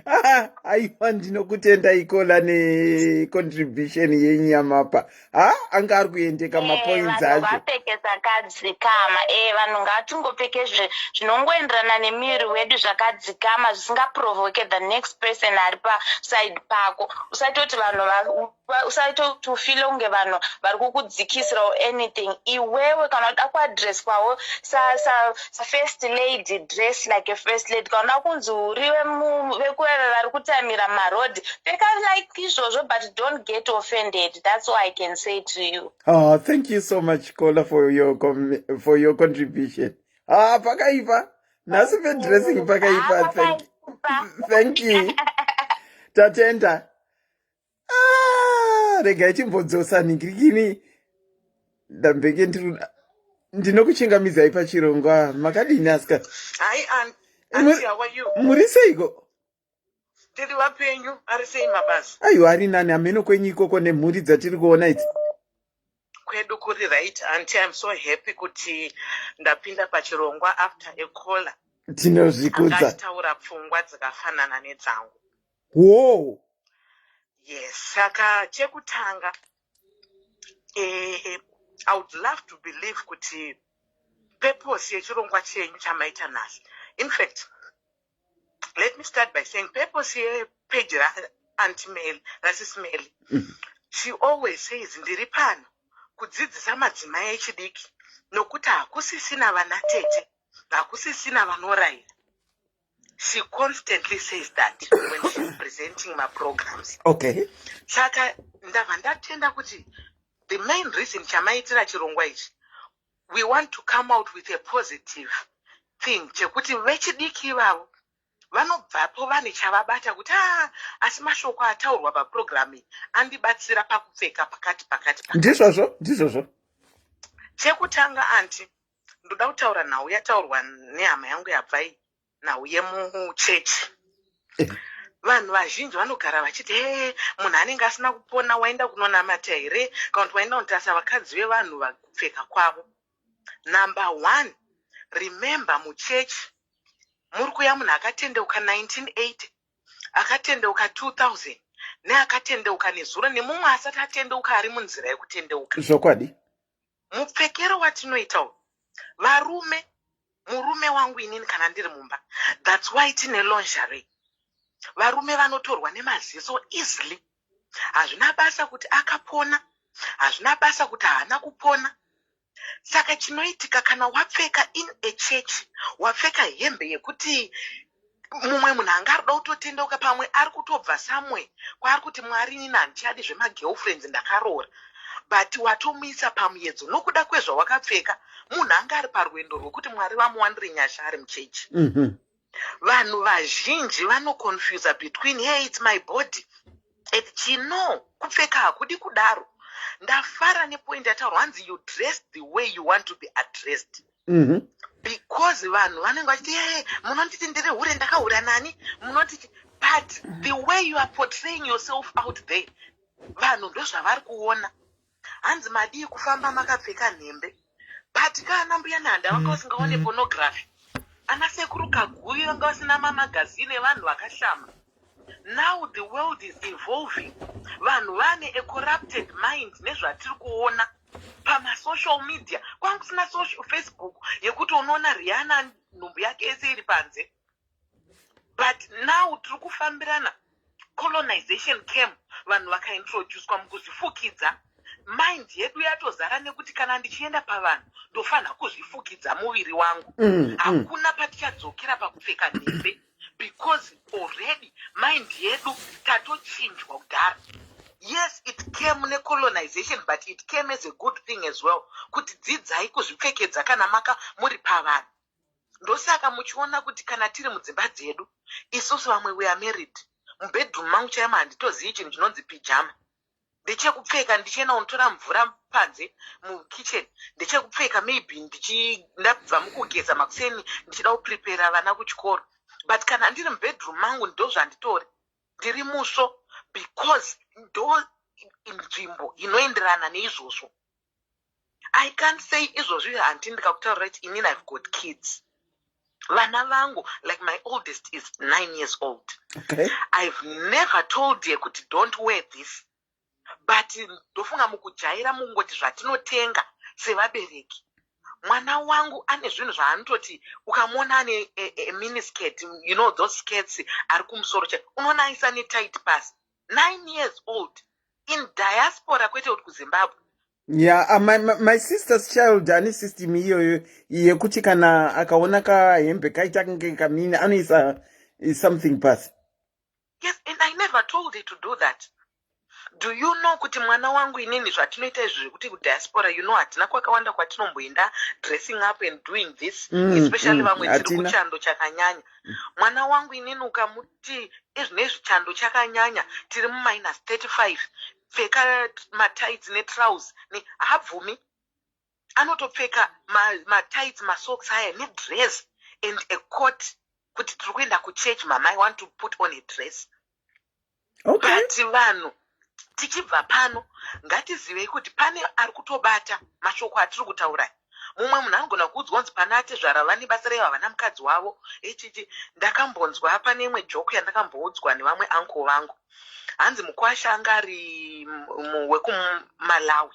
Ah, aiwa, ndinokutenda ikola necontribution yenyu yamapa. Ha, anga ari kuendeka mapoints Vanhu acho. vapfeke zvakadzikama. Vanhu ngatingopfeke zvinongoenderana nemuviri wedu, zvakadzikama, zvisingaprovoke the next person ari paside pako. Usatoti vanhu usatoti ufeele kunge vanhu vari kukudzikisira or anything. Iwewe kana uda kuaddresswawo safirst lady, dress like a first lady. Kana uda kunzi uriwe vekuve vari kutamira marodhi, pfeka like izvozvo, but don't get offended. That's all I can say to you. Oh, thank you so much, Kola, for your contribution. Ah, pakaipa. Nhasi pedressing pakaipa. Ah, Thank, pakaipa. thank you. Tatenda. Ah, regai timbodzosa ningirikini. Ndambeke ndiri ndinokuchingamidzai pachirongwa. Makadini, asika? Hi, Aunt. Auntie, how are you? Muri seiko? Tiri vapenyu, ari sei mabasa? Aiwa, ari nani. Hameno kwenyu ikoko nemhuri dzatiri kuona idzi. Kwedu kuri right, Auntie. I'm so happy kuti ndapinda pachirongwa after a caller anga Tinozvikudza. achitaura pfungwa dzakafanana nedzangu. Wo. Yes, saka chekutanga, I would love to believe kuti purpose yechirongwa chenyu chamaita nhasi. In fact, let me start by saying purpose yepage raAuntie Mel, raSis Mel. She always says, "Ndiri pano kudzidzisa madzimai echidiki, nokuti hakusisina vana tete, hakusisina vanorayira." She constantly says that when she's presenting maprograms. Saka ndabva ndatenda kuti the main reason chamaitira chirongwa ichi, we want to come out with a positive thing chekuti vechidiki ivavo vanobvapo vane chavabata kuti a asi mashoko ataurwa papurogiramu iyi andibatsira pakupfeka pakati pakati pakati. Ndizvozvo, ndizvozvo. Chekutanga, Auntie, ndoda kutaura nhau yataurwa nehama yangu yabva iyi, nhau yemuchechi. Vanhu vazhinji vanogara vachiti, "He, munhu anenge asina kupona waenda kunonamata here, kana kuti waenda kunotarisa vakadzi vevanhu vakupfeka kwavo?" Number one, remember, muchechi muri kuya munhu akatendeuka 1980, akatendeuka 2000, neakatendeuka nezuro, nemumwe asati atendeuka ari munzira yekutendeuka. Mupfekero watinoita uyu, varume, murume wangu inini kana ndiri mumba, that's why tine lingerie. Varume vanotorwa nemaziso easily. Hazvina basa kuti akapona, hazvina basa kuti haana kupona. Saka chinoitika, kana wapfeka in a church, wapfeka hembe yekuti mumwe munhu anga arida kutotendeuka, pamwe ari kutobva somewhere kwaari kuti, "Mwari, inini handichadi zvemagirlfriends, ndakaroora," but watomuisa pamuedzo nokuda kwezvawakapfeka. Munhu anga ari parwendo rwekuti Mwari vamuwanire nyasha ari muchechi. Vanhu vazhinji vanoconfusa between, "Hey, it's my body," and chino kupfeka hakudi kudaro. Ndafara nepoint yataurwa, hanzi, "You dress the way you want to be addressed," because vanhu vanenge vachiti, "Hey, munonditi ndiri hure, ndakahura nani?" Munotiti, but the way you are portraying yourself out there, vanhu ndozvavari kuona. Hanzi madii kufamba makapfeka nhembe? But kana mbuya Nehanda vanga vasingaone pornography, ana sekuru Kaguvi vanga vasina mamagazini evanhu vakashama. Now the world is evolving. Vanhu vane a corrupted mind nezvatiri kuona pamasocial media. Kwanga kusina social Facebook yekuti unoona Rihanna nhumbu yake yese iri panze, but now tiri kufambirana. Colonization came, vanhu vakaintroducwa mukuzvifukidza. Mind yedu yatozara nekuti kana ndichienda pavanhu ndofanira kuzvifukidza muviri wangu. Hakuna patichadzokera pakupfeka nhembe because already mind yedu tatochinjwa kudhara. Yes, it came necolonization, but it came as a good thing as well, kuti dzidzai kuzvipfekedza kana maka muri pavanhu. Ndosaka muchiona kuti kana tiri mudzimba dzedu isusu vamwe, we are married, mubedroom mangu chaimo handitozii chinhu chinonzi pyjama. Ndechekupfeka ndichienda kunotora mvura panze mukitchen, ndechekupfeka maybe ndabva mukugeza makuseni ndichida kuprepara vana kuchikoro, but kana ndiri mubedroom mangu, ndo zvanditori, ndiri musvo, because ndo nzvimbo inoenderana neizvozvo. I can't say izvozvi handi ndikakutaurira kuti inini I've got kids, vana vangu, like my oldest is 9 years old. I've never told her kuti don't wear this, but ndofunga mukujaira, mungoti zvatinotenga sevabereki, mwana wangu ane zvinhu zvaanototi ukamuona ane a miniskirt, you know those skirts ari kumusoro cha unoona aisa netight pasi, 9 years old, in diaspora, kwete kuti kuZimbabwe. Yeah, my sister's child ane system iyoyo yekuti kana akaona kahembe kaita kunge kamini, anoisa something pasi. Yes, and I never told her to do that. Do you know kuti mwana wangu inini, zvatinoita izvi zvekuti kudiaspora, hatina kwakawanda kwatinomboenda dressing up and doing this, especially vamwe tiri hatina. Kuchando chakanyanya. Mwana wangu inini ukamuti izvinezvi chando chakanyanya, tiri muminus 35, pfeka matights netrousers, haabvumi. Anotopfeka matights, masocks aya, nedress and a coat, kuti tiri kuenda kuchurch, mama, I want to put on a dress. But vanhu tichibva pano, ngatizivei kuti pane ari kutobata mashoko atiri kutaura. Mumwe munhu anogona kuudzwa kunzi pana atezvara vane basa rei, havana mukadzi wavo ichichi. Ndakambonzwa pane imwe joke yandakamboudzwa nevamwe uncle vangu, hanzi mukwasha anga ari wekuMalawi,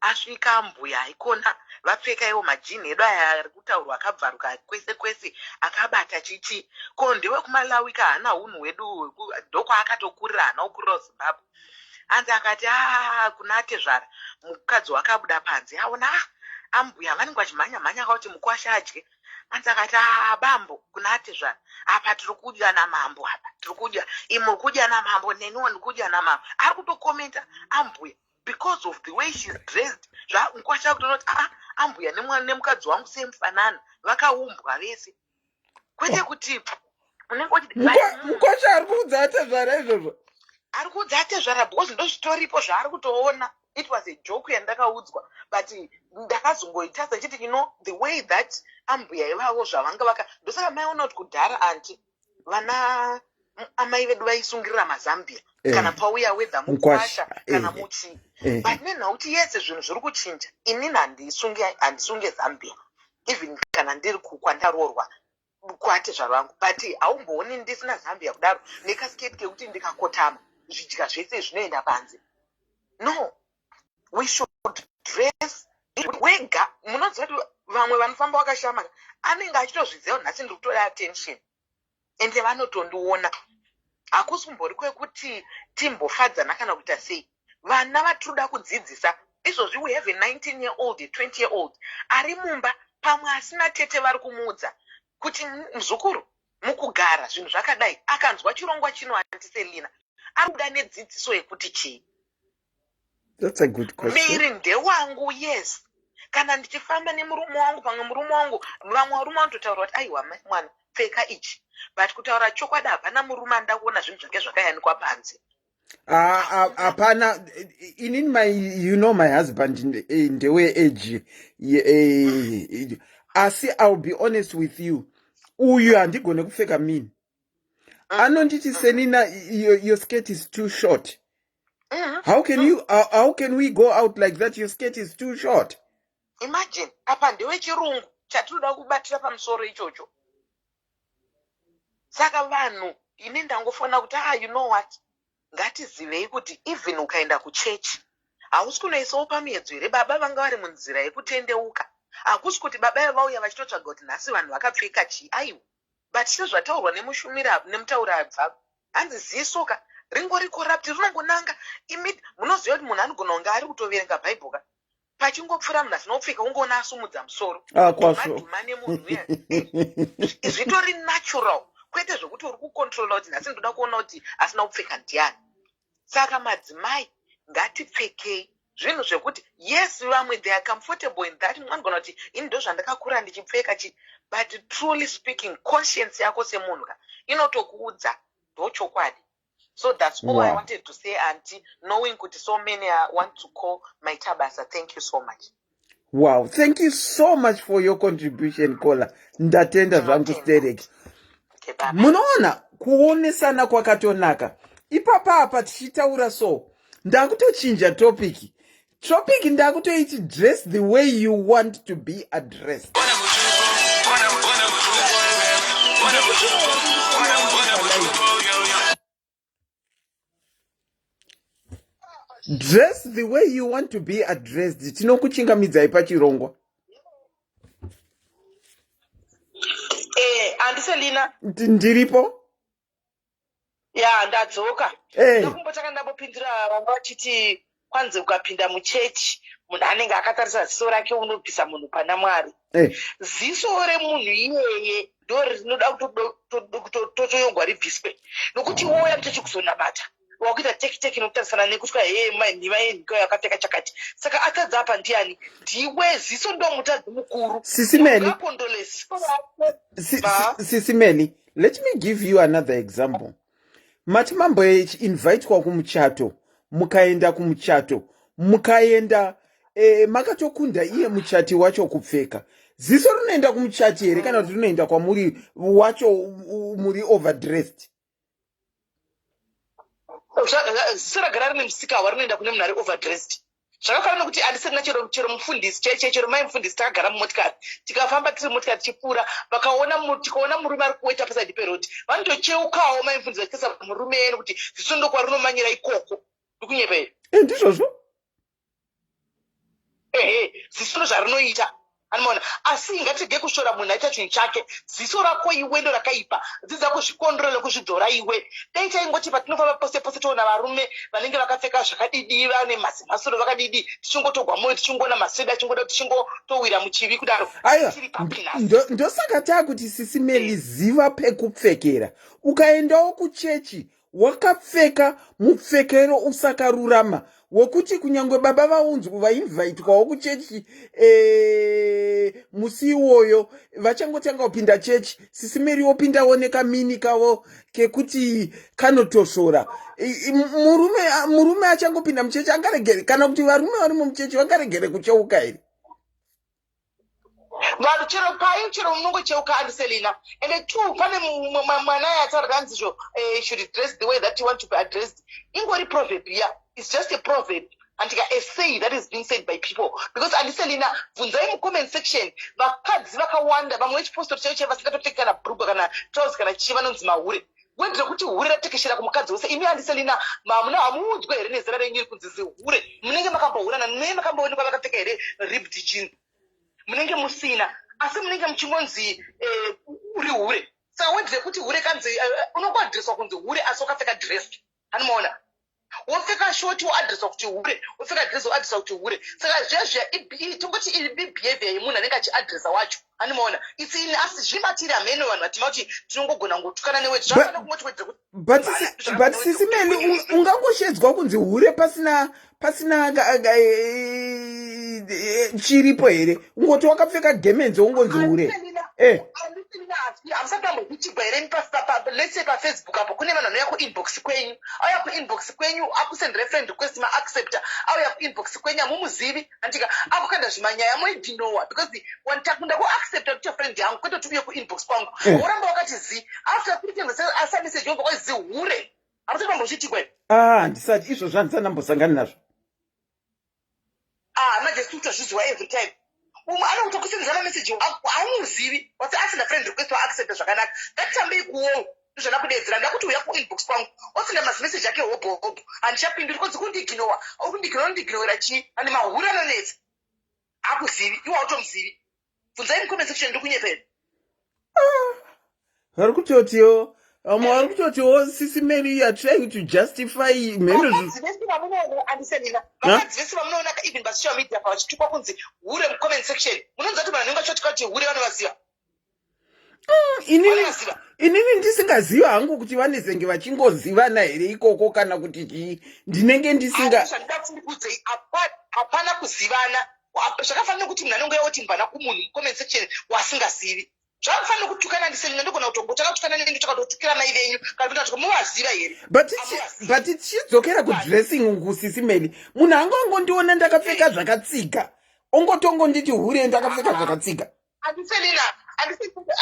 asvika mbuya aikona vapfeka iwo majini edu aya ari kutaurwa, akabvaruka kwese kwese, akabata chichi. Ko ndewekuMalawi ka, haana unhu hwedu, ndokwaakatokurira, haana kukurira kuZimbabwe. Anzi akati a kuna atezvara, mukadzi wakabuda panze, aona a ambuya vanenge vachimhanya mhanya kuti mukwasha adye. Anzi akati, a bambo, kuna atezvara, apa tiri kudya namambo, apa tiri kudya, imuri kudya namambo, neniwo ndiri kudya namambo. Ari kutokomenta ambuya because of the way she's dressed. Mukwasha kutonoti, aa, ambuya nemukadzi wangu semufanana, vakaumbwa vese, kwete kuti unenge uchiti Mukwasha ari kuudza atezvara izvozvo? Ari kuudza atezvara because ndozvitoripo zvaari kutoona. It was a joke yandakaudzwa, but ndakazongoita sechiti, the way that ambuya ivavo zvavanga vaka, ndosaka maiona kuti kudhara, aunty, vana amai vedu vaisungirira mazambia kana pauya wedha mukwasha, mukwasha kana muchi. But nenhau kuti yese zvinhu zviri kuchinja, inini handisunge zambia even kana ndiri kwandaroorwa kwatezvara vangu, but haumbooni ndisina zambia kudaro nekasiketi kekuti ndikakotama zvidya zvese zvinoenda panze. No, we should dress wega. Munoziva kuti vamwe vanofamba vakashama, anenge achitozviziva kuti nhasi ndiri kutora attention, ende vanotondiona. Hakusi kumbori kwekuti timbofadzana kana kuita sei. Vana vatinoda kudzidzisa izvozvi, we have a 19 year old, a 20 year old ari mumba, pamwe asina tete vari kumuudza kuti muzukuru, mukugara zvinhu zvakadai. Akanzwa chirongwa chino, Aunty Selina, ari kuda nedzidziso yekuti chii? That's a good question. Miri ndewangu, yes. Kana ndichifamba nemurume wangu, pamwe murume wangu, vamwe varume vanototaura kuti aiwa, mwana, pfeka ichi, but kutaura chokwadi, hapana murume anoda kuona zvinhu zvake zvakayanikwa panze. Hapana. Inini my you know my husband ndewe age asi I'll be honest with you, uyu handigone kupfeka mini. Anonditi, "Selina, your skirt is too short. How can we go out like that? Your skirt is too short." Imagine, apa ndewechirungu chatinoda kubatira pamusoro ichocho. Saka vanhu, ini ndangofona kuti, ah, you know what, ngatizivei kuti even ukaenda kuchechi, hausi kunoisawo pamiedzo here? Baba vanga vari munzira yekutendeuka, hakusi kuti baba vauya vachitotsvaga kuti nhasi vanhu vakapfeka chii, aiwa. But sezvataurwa nemushumiri nemutauri abva, hanzi ziso ka ringori corrupt, rinongonanga imi. Munoziva kuti munhu anogona kunge ari kutoverenga Bhaibheri ka, pachingopfuura munhu asina kupfeka, ungoona asumudza musoro. Ah, kwazvo. Dhuma nemunhu uya. Zvitori natural, kwete zvokuti uri kucontrola kuti nhasi ndoda kuona kuti asina kupfeka ndiani. Saka madzimai Ngatipfekei zvinhu zvekuti yes vamwe they are comfortable in that vanogona kuti ini ndozvandakakura ndichipfeka chi but truly speaking conscience yako semunhu ka inotokuudza ndochokwadi. So that's all I wanted to say auntie, knowing kuti so many want to call maita basa. Thank you so much. Wow, thank you so much for your contribution caller. Ndatenda zvangu stereki. Okay, bye bye. Munoona kuonesana kwakatonaka. Ipapa apa tichitaura so ndakutochinja topic. Topic ndakutoiti dress the way you want to be addressed. Dress the way you want to be addressed. Tinokuchingamidzai pachirongwa. Eh, andiselina. Ndiripo. Ya, ndadzoka. Hey. Ndakumbotanga ndambopindura vanga vachiti kwanzi ukapinda muchechi munhu anenge akatarisa ziso rake unobvisa munhu pana Mwari. Hey. Ziso remunhu iyeye ndo rinoda kutotoyogwa ribviswe nokuti wouya muchechi kuzonamata wakuita teki teki nokutarisana nekutya hee nhima yenhika yakapfeka chakati saka atadza apa ndiani ndiwe ziso ndo mutadzi mukuru. Sisi Meli. Ngakondole ziso rako. Sisi Meli, let me give you another example. Mati mambo invitwa kumuchato, mukaenda kumuchato, mukaenda makatokunda iye muchati wacho kupfeka. Ziso rinoenda kumuchati here kana kuti rinoenda kwamuri wacho muri overdressed? Ziso ragara rine musikawa rinoenda kune munhu ari overdressed. Zvakafanana nekuti handisina chero chero mufundisi chaiche chero mai mufundisi takagara mumotikari tikafamba tiri mumotikari tichipfuura vakaona tikaona murume ari kuweta pasaidi perodi vanotocheukawo mai mufundisi vachitarisa murume yenu kuti ziso ndokwarinomanyira ikoko. Ndikunyepa here? Ndizvozvo. Ehe, ziso ndozvarinoita anomaona. Asi ngatirege kushora munhu aita chinhu chake. Ziso rako iwe ndo rakaipa, dzidza kuzvikondrola nekuzvidzora iwe. Dai taingoti patinofamba pose pose toona varume vanenge vakapfeka zvakadidi vane mazimasoro vakadidi tichingotogwa moyo tichingoona maziso edu achingoda tichingotowira muchivi kudaro. Aiwa, Tiri papi nhasi? ndosaka taakuti sisi Meli ziva pekupfekera. Ukaendawo kuchechi Wakapfeka mupfekero usakarurama wekuti kunyange baba vaunzwa vainvhaitwawo kuchechi musi iwoyo vachangotanga kupinda chechi sisi Mary wopindawo nekamini kavo kekuti kanotosvora. Murume achangopinda muchechi angaregere kana kuti varume varimo muchechi vangaregere kucheuka here? Vanhu chero pai chero munongocheuka andiselina. Ende two pane mwana yataura kanzi zvo should dress the way that you want to be addressed. Ingori proverb iya, it's just a proverb andika a say that is being said by people because andiselina bvunzai mucomment section vakadzi vakawanda vamwe vechipostori chaivo chaivo vasingatopfeki kana bhurugwa kana trouse kana chii vanonzi mahure. Word rekuti hure ratekeshera kumukadzi wese. Imi andiselina mamuna hamuudzwe here nezera renyu iri kunzi zihure? Munenge makambohurana nei? Makamboonekwa vakapfeka here ribbed jean? Munenge musina, asi munenge muchingonzi uri hure. Saka word rekuti hure kanzi unongoadreswa kunzi hure asi wakapfeka dress. Anomaona? Wopfeka short woadreswa kuti hure, wopfeka dress woadreswa kuti hure. Saka zviya zviya tongoti iri behavior yemunhu anenge achiadresa wacho. Anomaona? It's in us, zvimatiri hameno vanhu vatima kuti tinongogona kungotukana neword. Zvakafanana kungoti word rekuti But sisi Meli, ungangoshedzwa kunzi hure pasina chiripo here? Ungoti wakapfeka gemenzi wongonzi hure. Hamusati mambokuchigwa here let's say paFacebook apo kune vanhu vanouya kuinbox kwenyu, auya kuinbox kwenyu akusendera friend request maaccepta, auya kuinbox kwenyu hamumuzivi andika akukanda zvimanyaya moignowa because wantakunda kuaccepta kuti friend yangu kwete kuti uye kuinbox kwangu. Woramba wakati zi after 3 times asa message wobva kwai zihure. Hamusati mambochiitikwa here? Handisati izvozvo handisati ndambosangana nazvo. Manje tiri kutozvizwa every time. Umwe anokutokusendera mameseji haumuzivi wati asina friend request waaccepta zvakanaka. Ngatitambei kuwo ndizvona kudeedzera ndakuti uya kuinbox kwangu osenda mazimeseji ake hobho hobho handichapinduri konzi kundiginowa uri kundiginowa unondiginowera chii? Ane mahure anonetsa hakuzivi iwe hautomuzivi. Bvunzai mucomment section ndiri kunyepa here? Vari kutotiwo vamwe vari kutotiwo sisi Mary you are trying to justify mheno Vakadzi vese vamunoona andiselina vakadzi vese vamunoona even pasocial media pa vachitukwa kunzi hure mucomment section munonzwa kuti vanhu vanenge vachivatukwa kuti hure vanovaziva. Inini inini ndisingaziva hangu kuti vanezenge vachingozivana here ikoko kana kuti chii ndinenge ndisinga zvandida hapana kuzivana zvakafanira kuti munhu anenge oti mvana kumunhu mucomment section wasingazivi zvakafanira kutukana ndiselina ndogona kutombotanga kutukana neni ndotsvaka kutotukira mai venyu kana kuti muvaziva here but tichidzokera kudressing uku sisi meli munhu anga angondiona ndakapfeka zvakatsiga ongotongonditi hure ndakapfeka zvakatsiga andiselina andisikuda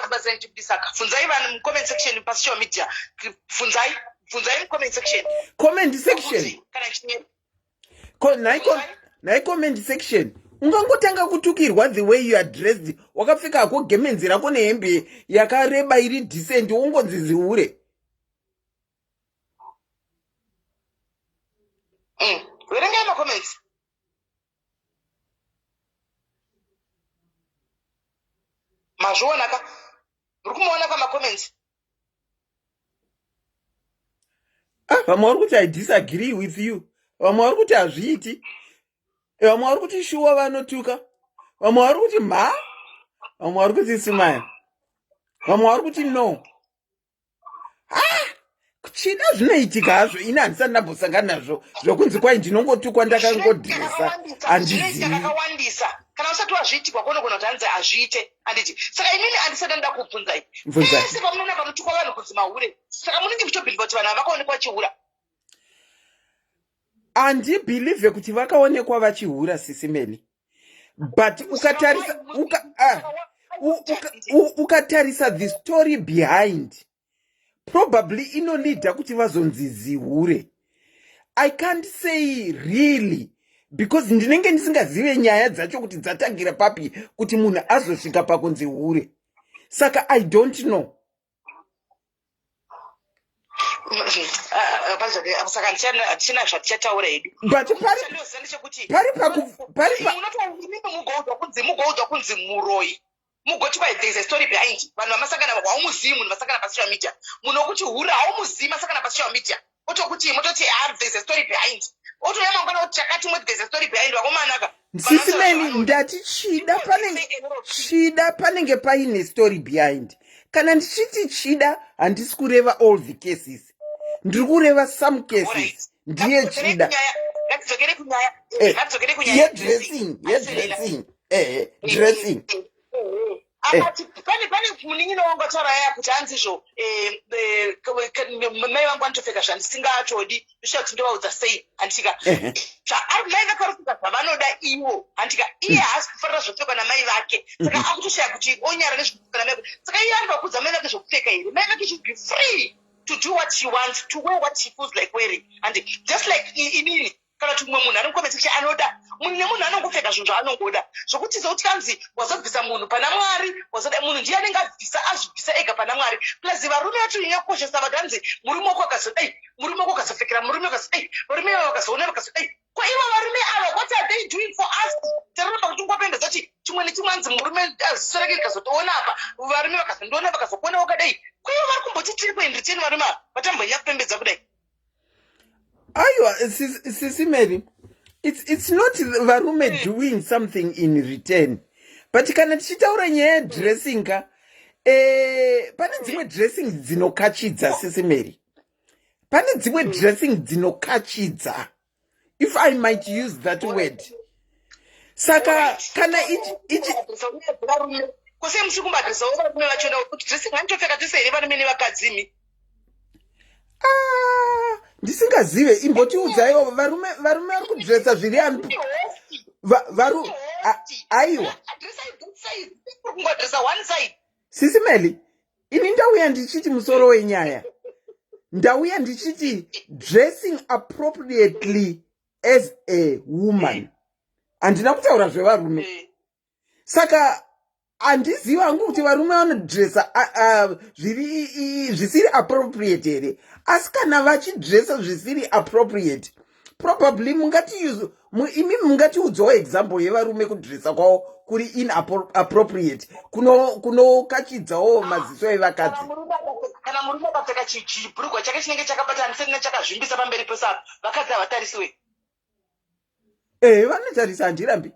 kubatsira ndichibudisaka bvunzai vanhu mucomment section pasocial media bvunzai bvunzai mucomment section comment section kana chinye nhai comment section ungangotanga kutukirwa the way you are dressed wakapfeka hako gemenzi rako nehembe yakareba iri decent wongonzi zihure verengai macomments mazviona ka muri kumuona pamacomments ah, vamwe vari kuti i disagree with you vamwe vari kuti hazviiti eh, vamwe vari kuti shuwa vanotuka vamwe vari kuti mha vamwe vari kuti simaya vamwe vari kuti no ah chida zvinoitika hazvo ini handisati ndambosangana nazvo zvokunzi kwai ndinongotukwa ndakangodresa handizivi kana usati wazviitikwa konogona kuti hanzi hazviite handiti saka inini handisati ndida kubvunzai pese pamunoona panotukwa vanhu kunzi mahure saka munenge muchitobhilivha kuti vanhu ava vakaonekwa vachihura handibhilivhe kuti vakaonekwa vachihura sisimeli but ukatarisa uka, ah, ukatarisa the story behind probably inolida kuti vazonzi zihure i can't say really because ndinenge ndisingazive nyaya dzacho kuti dzatangira papi kuti munhu azosvika pakunzi hure saka i don't know saka hatina zvatichataura hedu but pari pari kunzi mugoudzwa kunzi muroyi mugoti kwai there is a story behind vanhu vamasangana haumuzivi munhu vasangana pasocial media munhu wokuti hure haumuzivi masangana pasocial media otokuti mototi ah, there is a story behind otouya mangwana oti chakati moti there is a story behind vakomanaka sisi meli ndati chida panenge chida panenge paine story behind kana ndichiti chida handisi kureva all the cases ndiri kureva some cases ndiye chida eh, yedressing yedressing ehe dressing eh. akati pane pane munin'ina wangu ataura yaya kuti hanzizvo eh, eh, mai vangu vanotopfeka zvandisingatodi ndosvika kuti ndovaudza sei handitika mai vake vari kupfeka zvavanoda ivo handitika iye hmm. haasi kufarira zvopfekwa namai vake saka hmm. akutoshaya kuti onyara nezvekupfeka namai vake saka iye anoda kuudza mai vake zvokupfeka here mai vake should be free to do what she wants to wear what she feels like wearing and just like inini kana kuti mumwe munhu ari mucomment section anoda munhu nemunhu anongopfeka zvinhu zvaanongoda zvokuti sokuti kanzi wazobvisa munhu pana mwari wazoda munhu ndiye anenge abvisa azvibvisa ega pana mwari plus varume vatonyanya kukoshesa vati hanzi murume wako akazodai murume wako akazopfekera murume akazodai varume ava vakazoona vakazodai ko ivo varume ava what are they doing for us taramba kuti ungopembedza kuti chimwe nechimwe hanzi murume ziso rake rikazotoona apa varume vakazondiona vakazokuona wakadai ko ivo vari kumboti tiri kuendriteni varume ava vatambonyanya kupembedza kudai aiwa sisi mary it's, it's not varume hmm. doing something in return but kana tichitaura nyaya yedressing ka eh, pane dzimwe dressing dzinokachidza sisi mary pane dzimwe hmm. dressing dzinokachidza if i might use that word saka kana ichi ichi kose musi kumbadresawo varume vachona kuti dressing vanotopfeka tese here varume nevakadzi imi ah, ndisingazive imbotiudzaiwo varume varume vari kudresa zviri ani varu aiwa sisi meli ini ndauya ndichiti musoro wenyaya ndauya ndichiti dressing appropriately as a woman handina kutaura zvevarume eh. saka handizivi hangu kuti varume vanodresa zviri zvisiri appropriate here asi kana vachidresa zvisiri appropriate probably mungati imi mungatiudzawo example yevarume kudresa kwavo kuri inappropriate kunokachidzawo kuno maziso evakadzi kana murume akapfeka chibhurugwa chake chinenge chakabatanisa chakazvimbisa pamberi pese apa vakadzi havatarisiwe ehe vanotarisa handirambi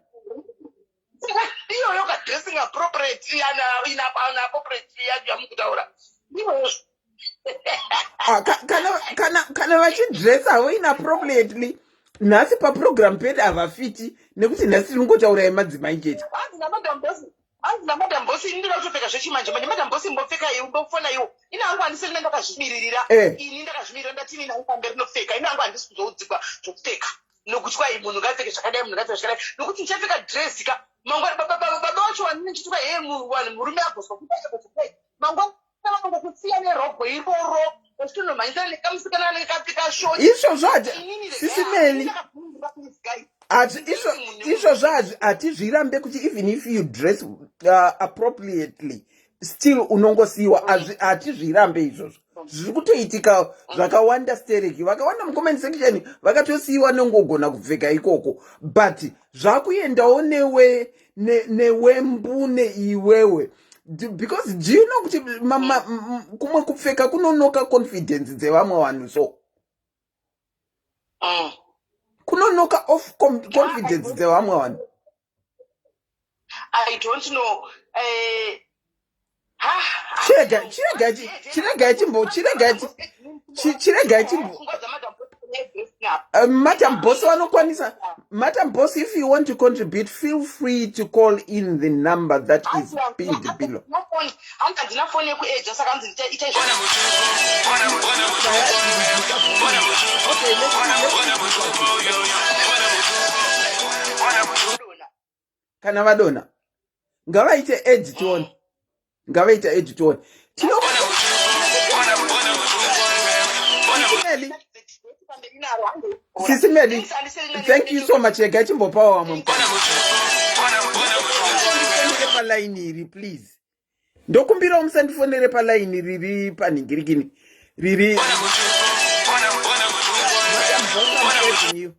Saka iyoyo ka dressing appropriate yana inappropriate yacho yamukutaura iyoyo. Ah, kana vachidressa havo inappropriately nhasi paprogram pedu havafiti nekuti nhasi tinongotaura yemadzimai chete. Hanzi namadam boss, hanzi namadam boss, ini ndoda kutopfeka zvechimanje manje. Madam boss, imbopfeka iwe, imbofona iwo. Ini hangu handisiri ndakazvimiririra. Ini ndakazvimirira, ndatini nangu pamberi ndinopfeka. Ini hangu handisi kuzoudzikwa zvokupfeka nokuti kwai munhu ngapfeke zvakadai, munhu ngapfeke zvakadai, nokuti ndichapfeka dress ka mangwana baba vacho vanini ndichiti kwai hee vanhu murume agozwa kudai, agozwa kudai, mangwana vanongokusiya nerogo iroro vachitonomhanyisana nekamusikana anenge kapfeka short. Izvozvo hati Inini regai Sisi Meli, ndakabvumira this guy. Hati izvozvo hatizvirambe kuti even if you dress appropriately, still unongosiyiwa. Hatizvirambe izvozvo, zviri kutoitika zvakawanda stereki. Vakawanda mucomment section vakatosiyiwa nongogona kupfeka ikoko, but zvakuendawo newe newembune iwewe, because do you know kuti kumwe kupfeka kunonoka confidence dzevamwe vanhu? So kunonoka off confidence dzevamwe vanhu. I don't know. Ha, Chirega chirega chiregai chimbo chiregai chimbo Pfungwa dzaMadam Boss nedressing up. Madam Boss vanokwanisa. Madam Boss, if you want to contribute, feel free to call in the number that is pinned below. Hanzi handina foni yekueja, saka hanzi ita izvo. Okay, let's see. Kana vadona ngavaite add tione, ngavaite add tione. Tino Sisi Meli, Sisi Meli, thank you so much. Rega chimbopawo vamwe mukana palaini iri, please. Ndokumbirawo musandifonere palaini riri panhingirikini riri. Madam Boss, I'm adding you.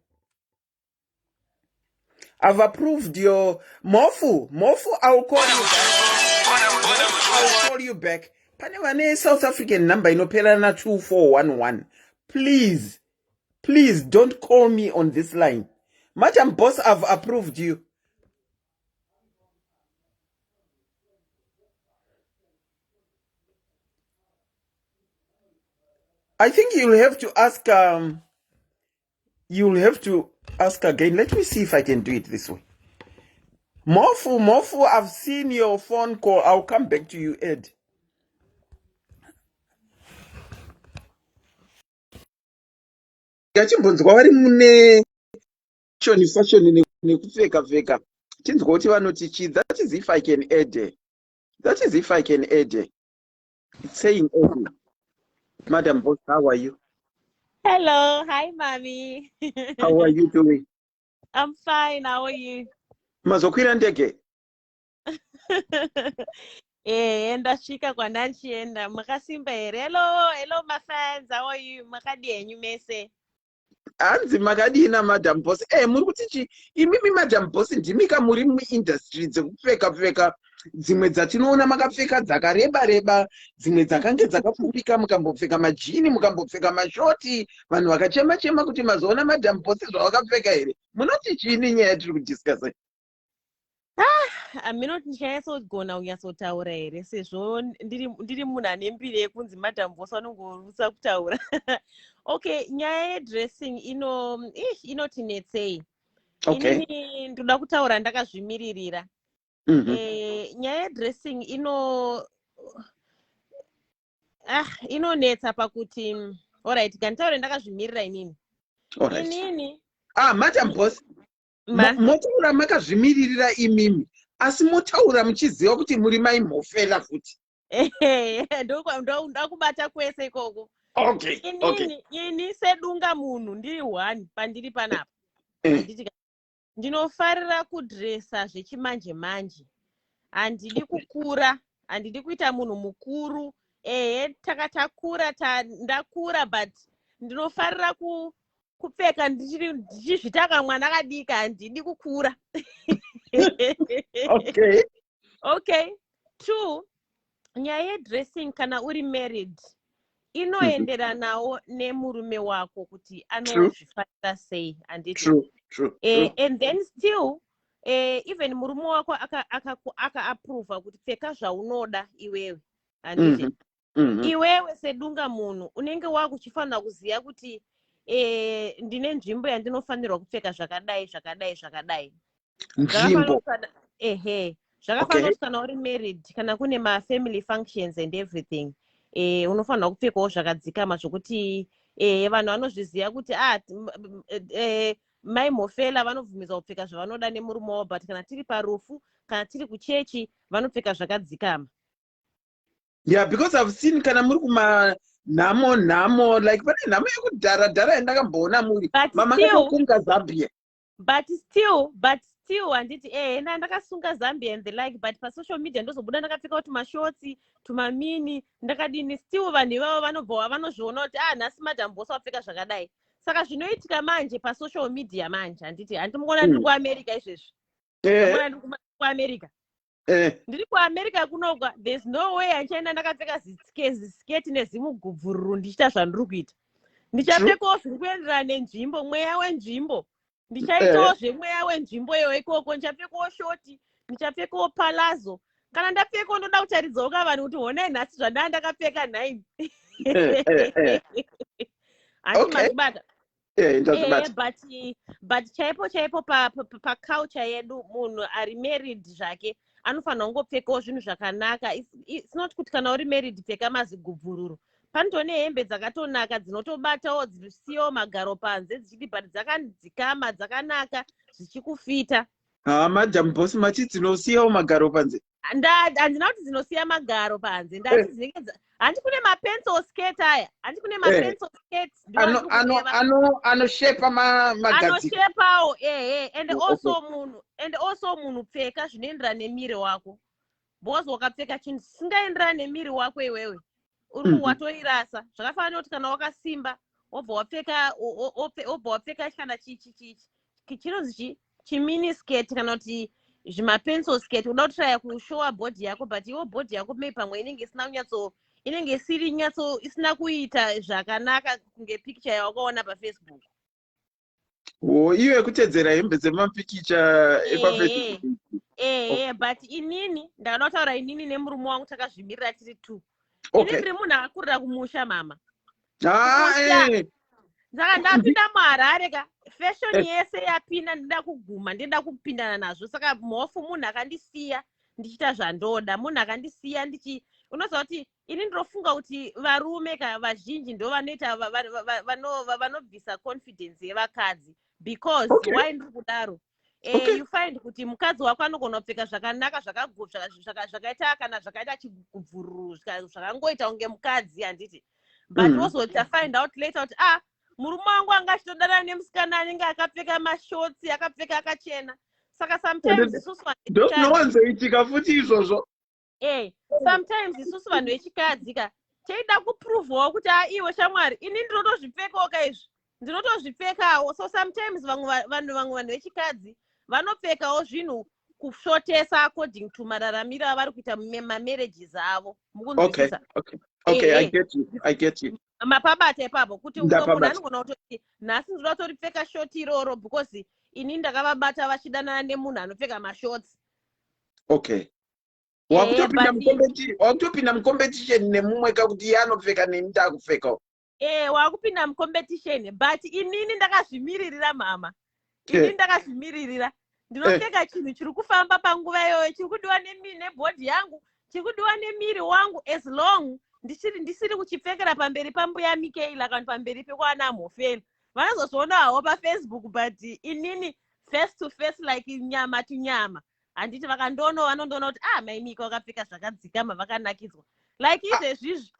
I've approved your Mofu. Mofu, I'll call you back. I'll call you back. Pane vane South African number inopera na 2411. Please, please don't call me on this line. Madam Boss, I've approved you. I think you'll have to ask you'll have to ask again. Let me see if I can do it this way. Mofu, Mofu, I've seen your phone call. I'll come back to you, Ed. Ngachimbonzwa vari mune fashion fashion nekupfeka pfeka, tinzwa kuti vanoti chii. That is if I can add her. That is if I can add her. It's saying add. Madam Boss, how are you? Hello, hi, mommy. How are you doing? I'm fine. How are you? Mazokwira ndege? Eh, ndasvika kwandanchienda. Makasimba here? Hello, hello my fans. How are you? Makadii henyu mese? Hanzi makadina, Madam Boss. Muri kuti chi imimi, Madam Boss? Ndimika muri muindustry dzekupfeka pfeka, dzimwe dzatinoona makapfeka dzakareba reba, dzimwe dzakange dzakapfupika, mukambopfeka majini, mukambopfeka mashoti, vanhu vakachema chema kuti mazoona Madam Boss zvavakapfeka here. Munoti chiini nyaya yatiri kudiscussa? Aminoti ndichanyatsogona kunyatsotaura here, sezvo ndiri munhu ane mbiri yekunzi Madam Boss vanongorutsa kutaura. Okay, nyaya yedressing ino inotinetsei. Inini ndoda kutaura ndakazvimiririra. Nyaya yedressing ino inonetsa pakuti, alright, nganditaure ndakazvimirira inini. Inini Ah, Madam Boss, Ma motaura makazvimiririra imimi, asi motaura muchiziva kuti muri mai Mhofela futi. Ehe, ndakubata kwese ikoko. Okay. Inini ini sedunga munhu ndiri one pandiri panapa, handiti ndinofarira kudresa zvechimanje manje. Handidi kukura, handidi kuita munhu mukuru. Ehe, takatakura ndakura, but ndinofarira kupfeka ndichizvita kamwana kadiki. Handidi kukura. Okay, two, nyaya yedressing kana uri married inoenderanawo nemurume wako kuti anozvifarira sei, handiti? True. And then still Even murume wako akaapprova kuti pfeka zvaunoda iwewe, handiti? Iwewe sedunga munhu unenge wakuchifanira kuziva kuti ndine nzvimbo yandinofanirwa kupfeka zvakadai, zvakadai, zvakadai. Nzvimbo. Ehe, zvakafanira kuti kana uri married, kana kune mafamily functions and everything, unofanirwa kupfekawo zvakadzikama zvokuti vanhu vanozviziva kuti ah, mai Mhofela vanobvumidzwa kupfeka zvavanoda nemurume wavo, but kana tiri parufu, kana tiri kuchechi, vanopfeka zvakadzikama. Yeah, because I've seen kana muri kumanhamo nhamo, like pane nhamo yekudhara dhara yandakamboona muri mamakatokunga Zambia. But still, handiti, nda ndakasunga Zambia and the like, but pasocial media ndozobuda ndakapfeka kuti mashorts, tumamini, ndakadini. Still vanhu ivavo vanobva vanozviona kuti ah, nhasi Madam Boss wapfeka zvakadai. Saka zvinoitika manje pasocial media manje, handiti, handimuona ndiri kuAmerica izvezvi? Ndiri kuAmerica. Ndiri kuAmerica kunokwa. There's no way andichaenda ndakapfeka zisiketi nezimugubvururu ndichiita zvandiri kuita. Ndichapfekawo zviri kuenderana nenzvimbo, mweya wenzvimbo. Ndichaitawo zvemweya wenzvimbo iyo ikoko. Ndichapfekawo short, ndichapfekawo palazzo. Kana ndapfekawo, ndoda kutaridzawo kavanhu kuti honai nhasi zvandaa ndakapfeka nhaini. Handi mazvibata? But chaipo chaipo paculture yedu, munhu ari married zvake anofanira kungopfekawo zvinhu zvakanaka. It's not kuti kana uri married pfeka mazigubvururu. Panotone hembe dzakatonaka dzinotobatawo, dzisiyawo magaro panze dzichidi, but dzakadzikama, dzakanaka, zvichikufita. Ha, Madam Boss, machi dzinosiyawo magaro panze? Handina kuti dzinosiya magaro panze. Ndati dzinenge, handi kune mapencil skirt aya? Handi kune mapencil skirt? Anoshepa magadziko. Anoshepawo, ehe. And also munhu, and also munhu pfeka zvinoenderana nemiri wako, because wakapfeka chinhu chisingaenderani nemiri wako iwewe, uri watoirasa. Zvakafanana nekuti kana wakasimba, wobva wapfeka kana chinonzi chiminiskirt kana kuti zvimapencil skirt, uda kutraya kushowa body yako, but iwo body yako may pamwe inenge isina kunyatso, inenge isiri nyatso, isina kuita zvakanaka kunge picture yawakaona paFacebook. O, iyo yekutedzera hembe dzemapikicha epaFacebook. Ehe, but inini ndakada kutaura, inini nemurume wangu takazvimirira tiri two. Ini ndiri munhu akakurira kumusha, mama. Saka ndapinda muHarare ka, fashion yese yapinda, ndida kuguma, ndida kupindana nazvo. Saka Mhofu munhu akandisiya ndichiita zvandoda, munhu akandisiya ndichi, unoziva kuti ini ndinofunga kuti varume ka vazhinji ndo vanoita vanobvisa confidence yevakadzi, because why ndiri kudaro, you find kuti mukadzi wako anogona kupfeka zvakanaka, zvakaita kana zvakaita chigubvururu, zvakangoita kunge mukadzi, handiti? But wozoita find out later kuti ah, murume wangu anga achitodana nemusikana anenge akapfeka mashorts, akapfeka akachena. Saka sometimes isusu vanhu Ndo vechikadzi zvinowanzoitika futi izvozvo. Sometimes isusu vanhu vechikadzi ka teida kuprovhawo kuti a, iwe shamwari, ini ndinotozvipfekawo ka izvi, ndinotozvipfekawo. So sometimes vamwe vanhu, vamwe vanhu vechikadzi vanopfekawo zvinhu kushotesa according to mararamiro avari kuita mumamarriages avo. Mukunzwisisa? Okay, I get you, I get you. Mapabata ipapo kuti umwe munhu Ndapabata. anogona kutoti nhasi ndinoda kutoripfeka short iroro because ini ndakavabata vachidanana nemunhu anopfeka mashorts. Okay, wakutopinda mucompetition nemumwe kakuti iye anopfeka, neni ndakupfekawo. Wakupinda mucompetition, but inini ndakazvimiririra, mama. Inini ndakazvimiririra, ndinopfeka chinhu chiri kufamba panguva iyoyo, chiri kudiwa nebody yangu, chiri kudiwa nemiri wangu, as long ndichiri ndisiri kuchipfekera pamberi pambuya Mikaela kana pamberi pekwana Mhofela. Vanozozviona havo paFacebook, but inini face to face, like nyama to nyama, handiti, vakandoona, vanondoona kuti ah, maimika wakapfeka zvakadzikama, vakanakidzwa. Like izvezvizvi,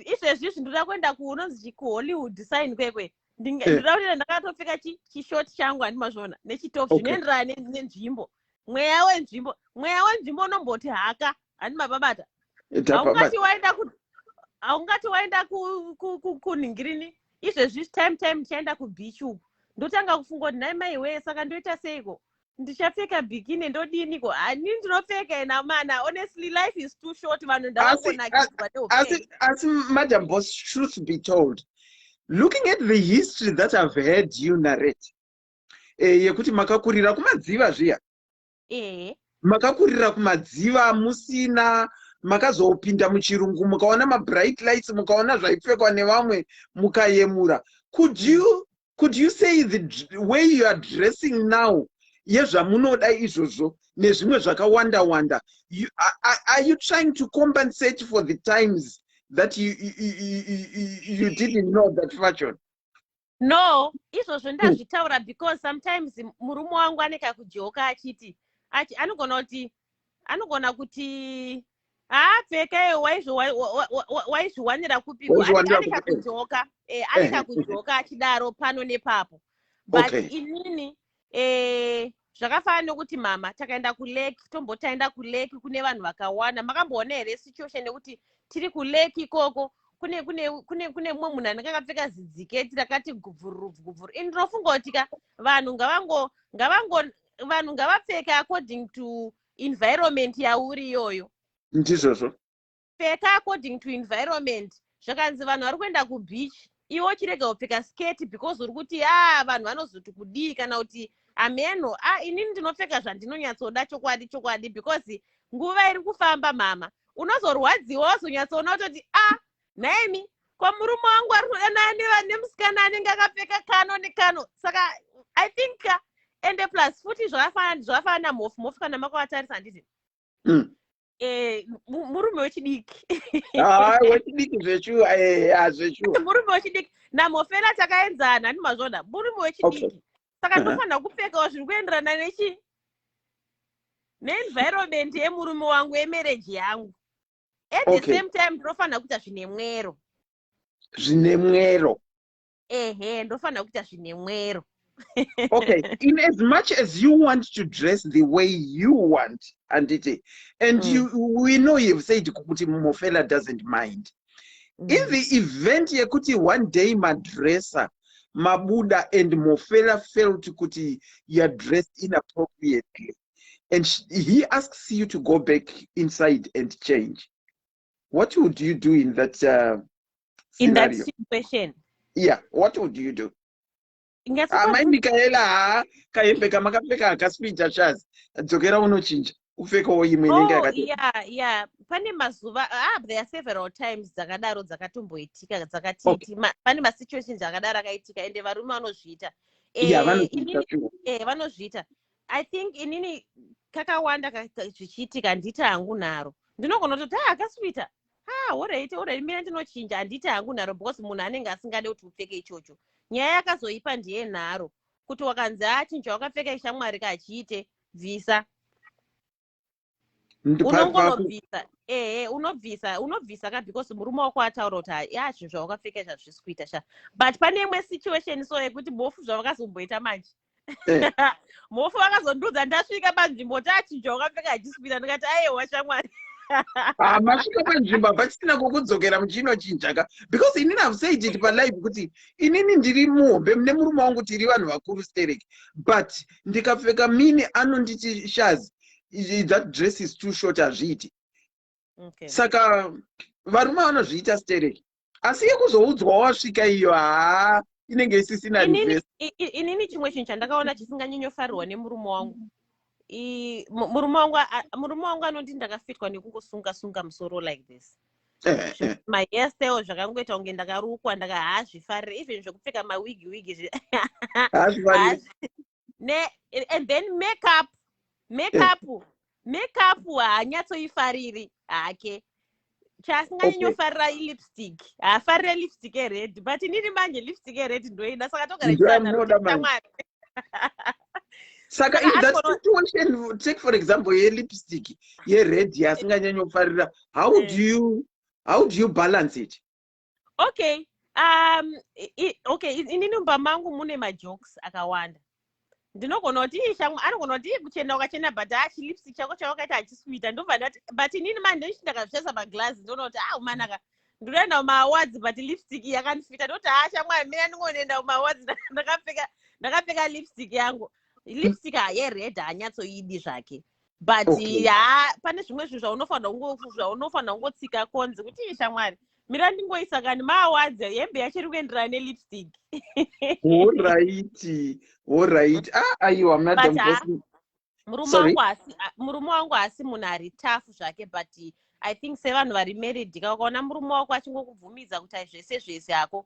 izvezvizvi ndoda kuenda kunonzi kuHollywood Sign kwekwe. Ndoda kuenda ndakatopfeka chishort changu, handimazvona, nechitop zvinoenderana nenzvimbo, mweya wenzvimbo. Mweya wenzvimbo unomboti haka, handi mababata? Ndapabata. Haungati waenda kunhingirini izvezvi, time ndichaenda kubeach uku, ndotanga kufunga kuti nhai mai wee, saka ndoita seiko? Ndichapfeka bikini, ndodiniko? Hani ndinopfeka ena mana. Honestly, life is too short, vanhu ndavangonakidzwa neupenyu. Asi Madam Boss, truth be told, looking at the history that I've heard you narrate, yekuti makakurira kumadziva zviya. Ehe. Makakurira kumadziva musina, makazopinda muchirungu, mukaona mabright lights, mukaona zvaipfekwa nevamwe, mukayemura. Could you say the way you are dressing now, yezvamunoda izvozvo nezvimwe zvakawanda wanda, are you trying to compensate for the times that you didn't know that fashion? No, izvozvo ndazvitaura because sometimes murume wangu ane kakujoka achiti anogona kuti haapfeka iyo, waizviwanira kupiko? Waizviwanira Ane kupi? kakujoka, ane kakujoka achidaro pano nepapo, but inini zvakafanana nekuti mama takaenda kulake, tombotaenda kulake kune vanhu vakawanda. Makamboona here situation yekuti tiri kulake ikoko, kune mumwe munhu anenge akapfeka zidziketi rakati gubvururu gubvuru? Ini ndinofunga kuti ka vanhu ngavango ngavango vanhu ngavapfeke according to environment yauri iyoyo. Ndizvozvo. Pfeka according to environment. Zvakanzi vanhu vari kuenda kubeach, iwe uchirega kupfeka sketi because uri kuti a vanhu vanozoti kudii kana kuti ameno. A, inini ndinopfeka zvandinonyatsoda, chokwadi chokwadi, because nguva iri kufamba mama, unozorwadziwa wazonyatsoona kutoti, "A, nhaimi, ko murume wangu ari kudanana nemusikana anenge akapfeka kano nekano." Saka I think ende plus futi zvakafanana namhofu. Mhofu kana makavatarisa, handiti? Murume wechidiki. Hai, wechidiki zveshuwa, zveshuwa. Murume wechidiki namhofela takaenzana, handi mazvona? Murume wechidiki, saka ndofanira kupfekawo zviri kuenderana nechi neenvironment yemurume wangu, yemarriage yangu. At the same time ndinofanira kuita zvine mwero. Zvine mwero. Ehe, ndofanira kuita zvine mwero. Okay, in as much as you want to dress the way you want, anditi, and you, we know you've said kuti mofela doesn't mind, in the event yekuti one day madressa, mabuda, and mofela felt kuti you are dressed inappropriately and he asks you to go back inside and change, what would you do in that In that scenario? situation? Yeah, what would you do? Ingatsopa- Amai Mikaela, ha, kahembe kamakapfeka hakasipinja shazi, dzokera unochinja, upfekewo imwe inenge Oh, yakati. Yeah, pane mazuva, ah, there are several times dzakadaro dzakatomboitika, dzakatiti pane masituations akadaro akaitika, ende varume vanozviita. Vanozviita. Vanozviita. I think inini kakawanda zvichiitika handiti hangu nharo. Ndinogona kutoti, "Ah, akaswita, ah, alright, mina ndinochinja." Handiti hangu nharo because munhu anenge asingade kuti upfeke ichocho. Nyaya yakazoipa ndiye nharo kuti wakanzi, "Achinja, wakapfeka ishamwari kachiite, bvisa." Unongonobvisa, ehe, unobvisa ka because murume wako ataura kuti, "Ya, zvinhu zvawakapfeka izvi hazvisi kuita sha." But pane imwe situation so yekuti mhofu zvavakazomboita manje, mhofu vakazondiudza ndasvika panzvimbo, tachinja wakapfeka hachisi kuita. Ndikati, "Aiwa shamwari." Ah, masvika panzvimbo hapachisina kukudzokera muchinochinja ka, because inini have said it palive kuti inini ndiri muhombe nemurume wangu, tiri vanhu vakuru stereki, but ndikapfeka mini anonditi, "Shazi, that dress is too short, hazviiti." Saka varume vanozviita stereki, asi yekuzoudzwa wasvika iyo, haa, inenge isisina reverse. Inini chimwe chinhu chandakaona chisinganyanyofarirwa nemurume wangu, murume wangu anoti ndakafitwa nekungosunga sunga musoro like this. Mahairstyle zvakangoita kunge ndakarukwa, ndaka haazvifarire, even zvekupfeka mawigi wigi Haazvifariri. Ne and then makeup haanyatsoifariri hake. Chaasinganyatsofarira ilipstick, haafarire lipstick ered, but inini manje lipstick ered ndoida, saka togara Ndoyamunoda manje. Shamwari. Saka Saka in that situation, take for example yelipstick yered yasinganyanyofarira, how do you balance it? Okay, okay, inini mumba mangu mune majokes akawanda. Ndinogona kuti, "Ii, shamwa," anogona kuti, "Ii, kuchena wakachena, but ah, chilipstick chako chawakaita hachisi kuita." Ndobva ndati, but inini manje ndoichi ndakazvitarisa paglass, ndoona kuti, ah, umanaka, ndinoenda kumaawards, but lipstick yakandifita. Ndoti, "Ha, shamwari, mina ndingonoenda kumaawards ndakapfeka lipstick yangu." Lipstick yered haanyatsoidi zvake, but ha, pane zvimwe zvinhu zvaunofanira kungotsika konzi kuti, "Ii, shamwari, mira ndingoisa kani maawards, hembe yacho iri kuenderana nelipstick." Alright, ah, aiwa, Madam But, Boss. Murume Sorry? wangu hasi, murume wangu haasi munhu ari tough zvake, but I think sevanhu vari married, kakaona murume wako achingokubvumidza kuti ai zvese zvese hako,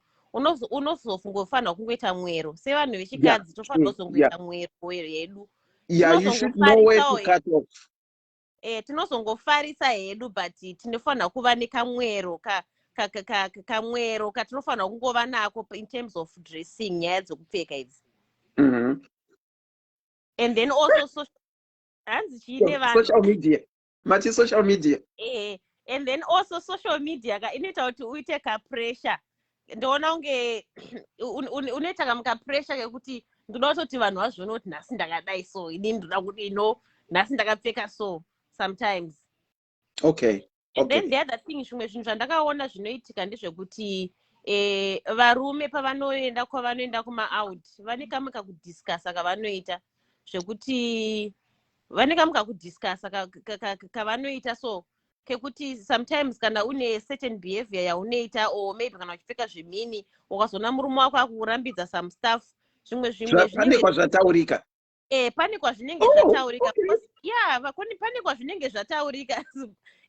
unozofungofanirwa kungoita mwero. Sevanhu vechikadzi tofanirwa kuzongoita mwero yedu. Yeah, you should know where to cut off. Tinozongofarisa hedu, but tinofanira kuva nekamwero kamwero katinofanira kungova nako in terms of dressing, nyaya dzokupfeka idzi. And then also social, hanzi chiine vanhu. Social media, mati social media. And then also social media ka inoita kuti uite kapressure. Ndoona kunge unoita kamukapressure kekuti ndoda kutoti vanhu vazvione kuti nhasi ndakadai, so inini ndoda kuti no, nhasi ndakapfeka so sometimes. And then the other thing, zvimwe zvinhu zvandakaona zvinoitika ndezvekuti varume pavanoenda kwavanoenda kumaout, vane kamwe kakudiscussa kavanoita, zvekuti vane kamwe kakudiscussa kavanoita so kekuti sometimes kana une certain behavior yaunoita, or maybe kana uchipfeka zvimini, ukazoona murume wako akukurambidza some stuff, zvimwe zvimwe Pane kwazvataurika. Pane kwazvinenge Oh, zvataurika. okay. Yeah, pane kwazvinenge zvataurika.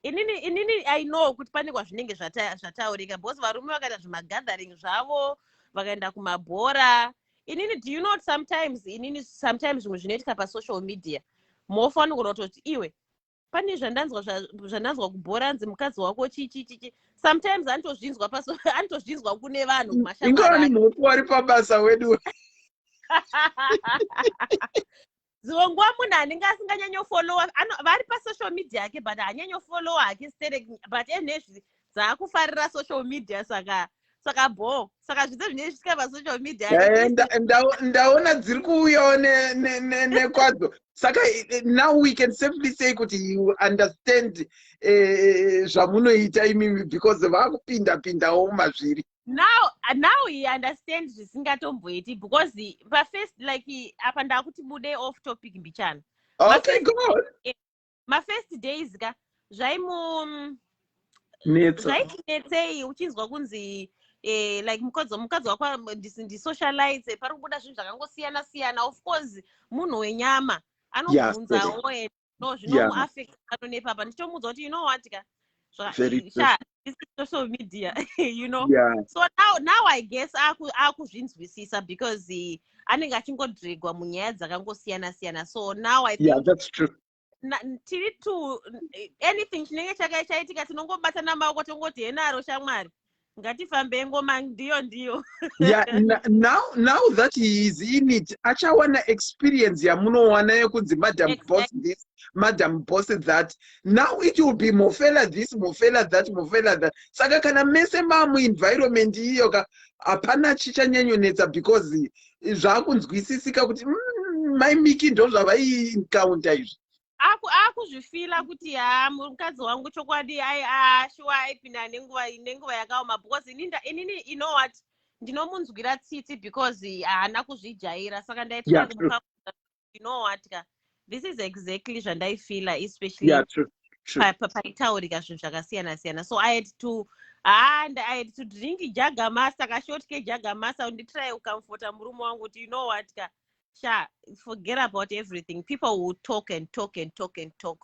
Inini I know kuti pane kwazvinenge zvataurika because varume vakaita zvimagathering zvavo, vakaenda kumabhora. Inini, do you know sometimes, inini sometimes zvimwe zvinoitika pasocial media, mofa anogona kutoti, "Iwe, pane zvandanzwa kubhora, nzi mukadzi wako chichi chichi." Sometimes anotozvinzwa anotozvinzwa kune vanhu, kumashamwari Ingawani ake. Mhofu wari pabasa wedu. Dzimwe nguva munhu anenge asinganyanyofollowa vari pasocial media yake, but haanyanyofollowa hake sterek, but enezvi dzaakufarira social media, saka bo saka zvise zvinenge zvisika pasocial media. Ndaona dziri kuuyawo nekwadzo. Saka now we can safely say kuti you understand zvamunoita imimi, because vaakupinda pindawo mazviri. Now he understands zvisingatomboiti, because pafirst, like apa ndakuti bude off topic mbichana. Okay, go on. Mafirst days ka zvaimu Netsa. Zvaitinetsei uchinzwa kunzi like mukadzi wako ndisocialite, pari kubuda zvinhu zvakangosiyana siyana. Of course munhu wenyama anobvunzawo and no zvinomuaffect pano nepapa. Ndichomuudza kuti, "You know what ka, Very true. sha, this is social media." So now I guess akuzvinzwisisa because anenge achingodregwa munyaya dzakangosiyana siyana. So now I think Yeah, that's true. Tiri to anything chinenge chaitika, tinongobatana maoko, tongoti, "Henaro shamwari, ngatifambei, ngoma ndiyo ndiyo." Yeah, now that he is in it, achawana experience yamunowana yekunzi Madam Boss this, Madam Boss that. Now it will be mofela this, mofela that, mofela that. Saka kana mese mamuenvironment iyo ka, hapana chichanyanyonetsa, because zvaakunzwisisika kuti Mai Miki ndo zvavaiencounter izvi. Akuzvifeela kuti ha, mukadzi wangu chokwadi shuwa aipinda nenguva yakaoma, because inini, you know what, ndinomunzwira tsitsi because haana kuzvijaira. Saka ndaitira kumupa, "You know what ka, this is exactly zvandaifeela," especially yeah true true paitaurika zvinhu zvakasiyana siyana. So I had to ha I had to drink Jägermeister, kashot keJägermeister, kuti nditry kucomforta murume wangu kuti, "You know what ka, sha, forget about everything. People will talk and talk and talk and talk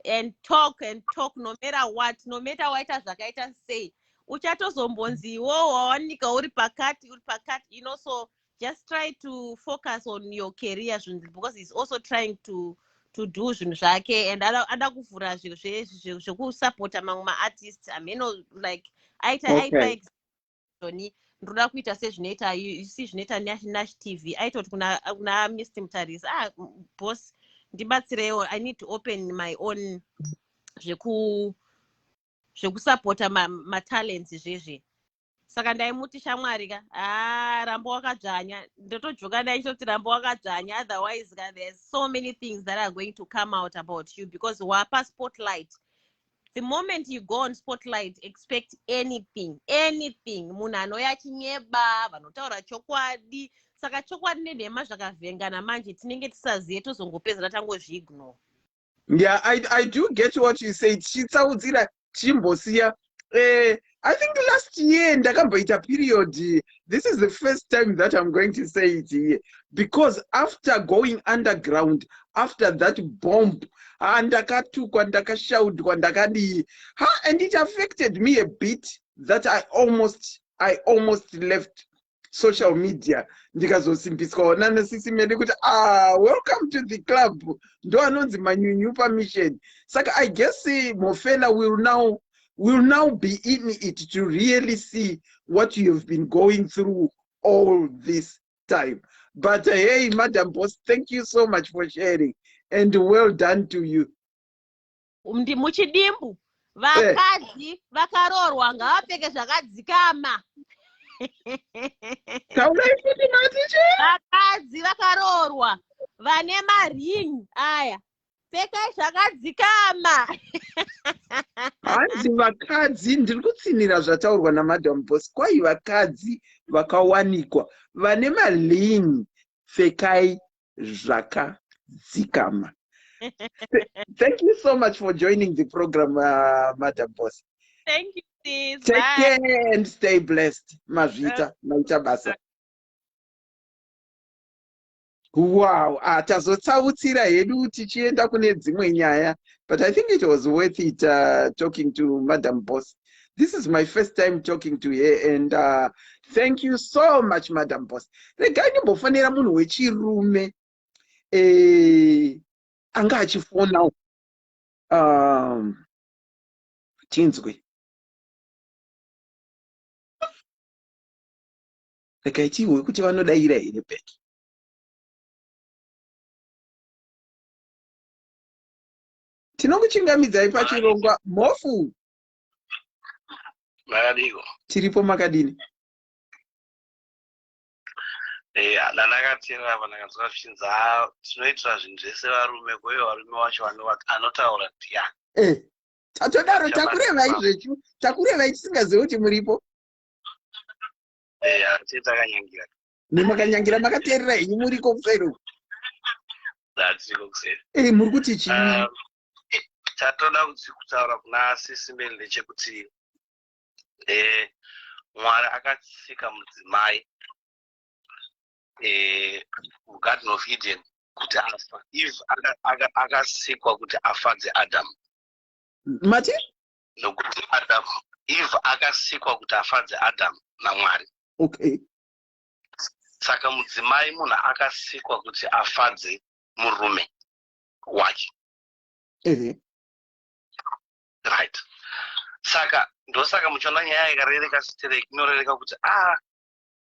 and talk and talk, no matter what, no matter waita zvakaita sei, uchatozombonzi iwo wawanika uri pakati, uri pakati. So just try to focus on your career," zvinhu, because he's also trying to do zvinhu zvake and ada kuvhura zvekusapota mamwe maartist ameno, like aita aipa zoni, "Ndoda kuita sezvinoita, you see, zvinoita Nash TV." Aitoti kuna Mr Mutarisi, "Ah, boss, ndibatsireiwo, I need to open my own zvekusapota matalents zvezve." Saka ndaimuti, "Shamwari ka, ha, ramba wakadzvanya." Ndotojoka ndaichitoti, "Ramba wakadzvanya, otherwise ka there's so many things that are going to come out about you, because wapa spotlight. The moment you go on spotlight, expect anything, anything. Munhu anouya achinyeba, vanotaura chokwadi." Saka chokwadi nenhema zvakavhengana manje, tinenge tisaziye, tozongopedzera tangozviignore. Yeah, I do get what you say. Tichitsaudzira, tichimbosiya I think last year ndakamboita period. This is the first time that I'm going to say it here, because after going underground, after that bomb, ah, ndakatukwa, ndakashaudwa, ndakadii, ha, and it affected me a bit that I almost left social media. Ndikazosimbiswawo nanasisi Medi kuti, "Ah, welcome to the club." Ndo anonzi manyunyu pamission. Saka I guess Mofela will now be in it to really see what you have been going through all this time. But hey, Madam Boss, thank you so much for sharing and well done to you. Ndi muchidimbu, vakadzi vakaroorwa ngavapfeke zvakadzikama. Taurai futi, matiche. Vakadzi vakaroorwa vane maring aya, pfekai zvakadzikama. Hanzi vakadzi, ndiri kutsinira zvataurwa naMadam Boss, kwai vakadzi vakawanikwa vane maring, pfekai zvakadzikama. Thank you so much for joining the program, Madam Boss. Thank you, sis. Take Bye. care and stay blessed. Mazvita, maita basa. Wow. Ah, tazotsautsira hedu tichienda kune dzimwe nyaya, but I think it was worth it, talking to Madam Boss. This is my first time talking to her and thank you so much, Madam Boss. Regai ndimbofonera munhu wechirume anga achifonawo, tinzwe. Regai tihwe kuti vanodayira here back. Tinokuchingamidzai pachirongwa, Mhofu. Makadiko? Tiripo, makadini? Ndandakateerera apa, ndakanzwa zvichinzi, "Ah, tinoitira zvinhu zvese varume." Kweivo varume vacho anotaura ndiani? Tatodaro takurevai zvechu, takurevai tisingazivi kuti muripo. Tee takanyangira. Nemakanyangira, makateerera henyu, muriko kuseri? Hatiriko kuseri. Muri kuti chii? Chatoda kuti kutaura kuna Sisi Meli ndechekuti Mwari akasika mudzimai muGarden of Eden kuti afa. Eve akasikwa kuti afadze Adam. Mati? Nokuti Adam, Eve akasikwa kuti afadze Adam naMwari. Saka mudzimai munhu akasikwa kuti afadze murume wake. Right, saka ndosaka muchiona nyaya ikarereka sitereki, inorereka kuti a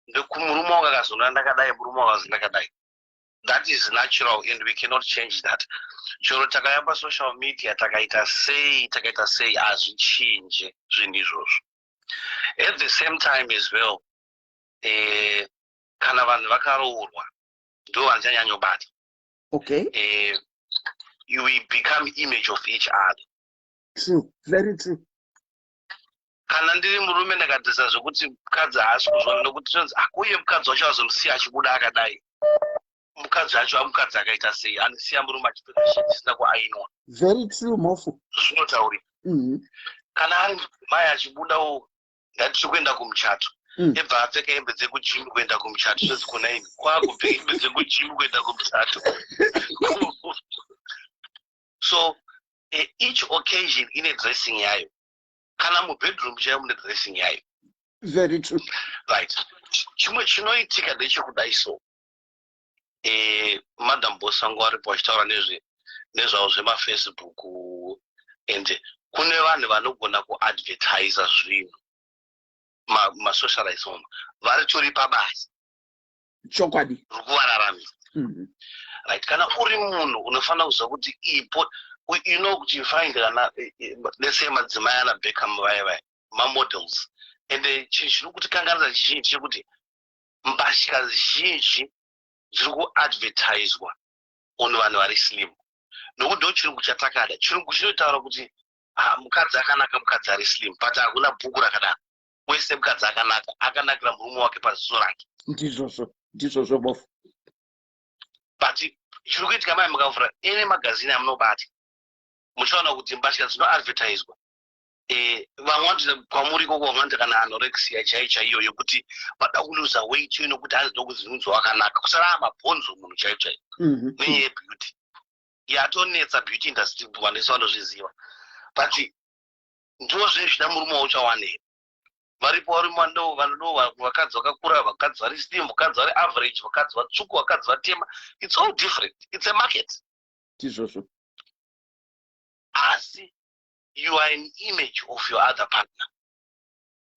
ndekumurume wangu akazonda ndakadai, murume wangu akazonda ndakadai. That is natural and we cannot change that. Chero takauya pasocial media, takaita sei, takaita sei, hazvichinje zvinhu izvozvo. At the same time as well, kana vanhu vakaroorwa ndo vanonyanyobata. You will become image of each other. True, very true. Kana ndiri murume ndakadhisa zvekuti mukadzi haasi kuzviona, nokuti tinonzi akuye mukadzi wacho azomusiya achibuda akadai, mukadzi wacho amukadzi akaita sei anosiya murume achipfeka shiti isina kuainwa? Very true, Mofu. Zvinotaurika. Kana ari mudzimai achibudawo, ngatiri kuenda kumuchato, ebva apfeka hembe dzekugym kuenda kumuchato, zvozi kuna ini kwakupfeka hembe dzekugym kuenda kumuchato. So each occasion ine dressing yayo. Kana mubedroom chaiyo mune dressing yayo. Very true. Right, chimwe chinoitika ndechekudai. So Madam Boss vangu varipo vachitaura nezvavo zvemaFacebook, and kune vanhu vanogona kuadvertisa zvinhu masocialites oma varitori pabasa. Riri kuvararamisa. Right, kana uri munhu unofanira kuziva kuti ipo you know kuti you find kana let's say madzimai ana Beckham vaya vaya, mamodels, and chinhu chiri kutikanganisa chizhinji chekuti mbatya zhinji dziri kuadvertiswa on vanhu vari slim, nokuti ndo chirungu chatakada. Chirungu chinotaura kuti, "Ah, mukadzi akanaka mukadzi ari slim," but hakuna bhuku rakadaro. Wese mukadzi akanaka akanakira murume wake paziso rake. Ndizvozvo, ndizvozvo, Bofu. But chiri kuitika mai, mukavhura any magazini amunobata, muchaona kuti mbatya dzinoadvertiswa. Vamwe vanoti kwamuri ikoko, vamwe vanoti kana anorexia chaiyo chaiyo, yokuti vada kuluza weight iyo, nokuti hanzi ndokuzinunzi wakanaka, kusara mabhonzo munhu chaiyo chaiyo. Nenyaya yebeauty yatonetsa, beauty industry, vanhu vese vanozviziva, but ndozvezvida murume wauchawana here? Varipo varume vanodo vakadzi vakakura, vakadzi vari slim, vakadzi vari average, vakadzi vatsvuku, vakadzi vatema. It's all different, it's a market. Ndizvozvo. Asi you are an image of your other partner.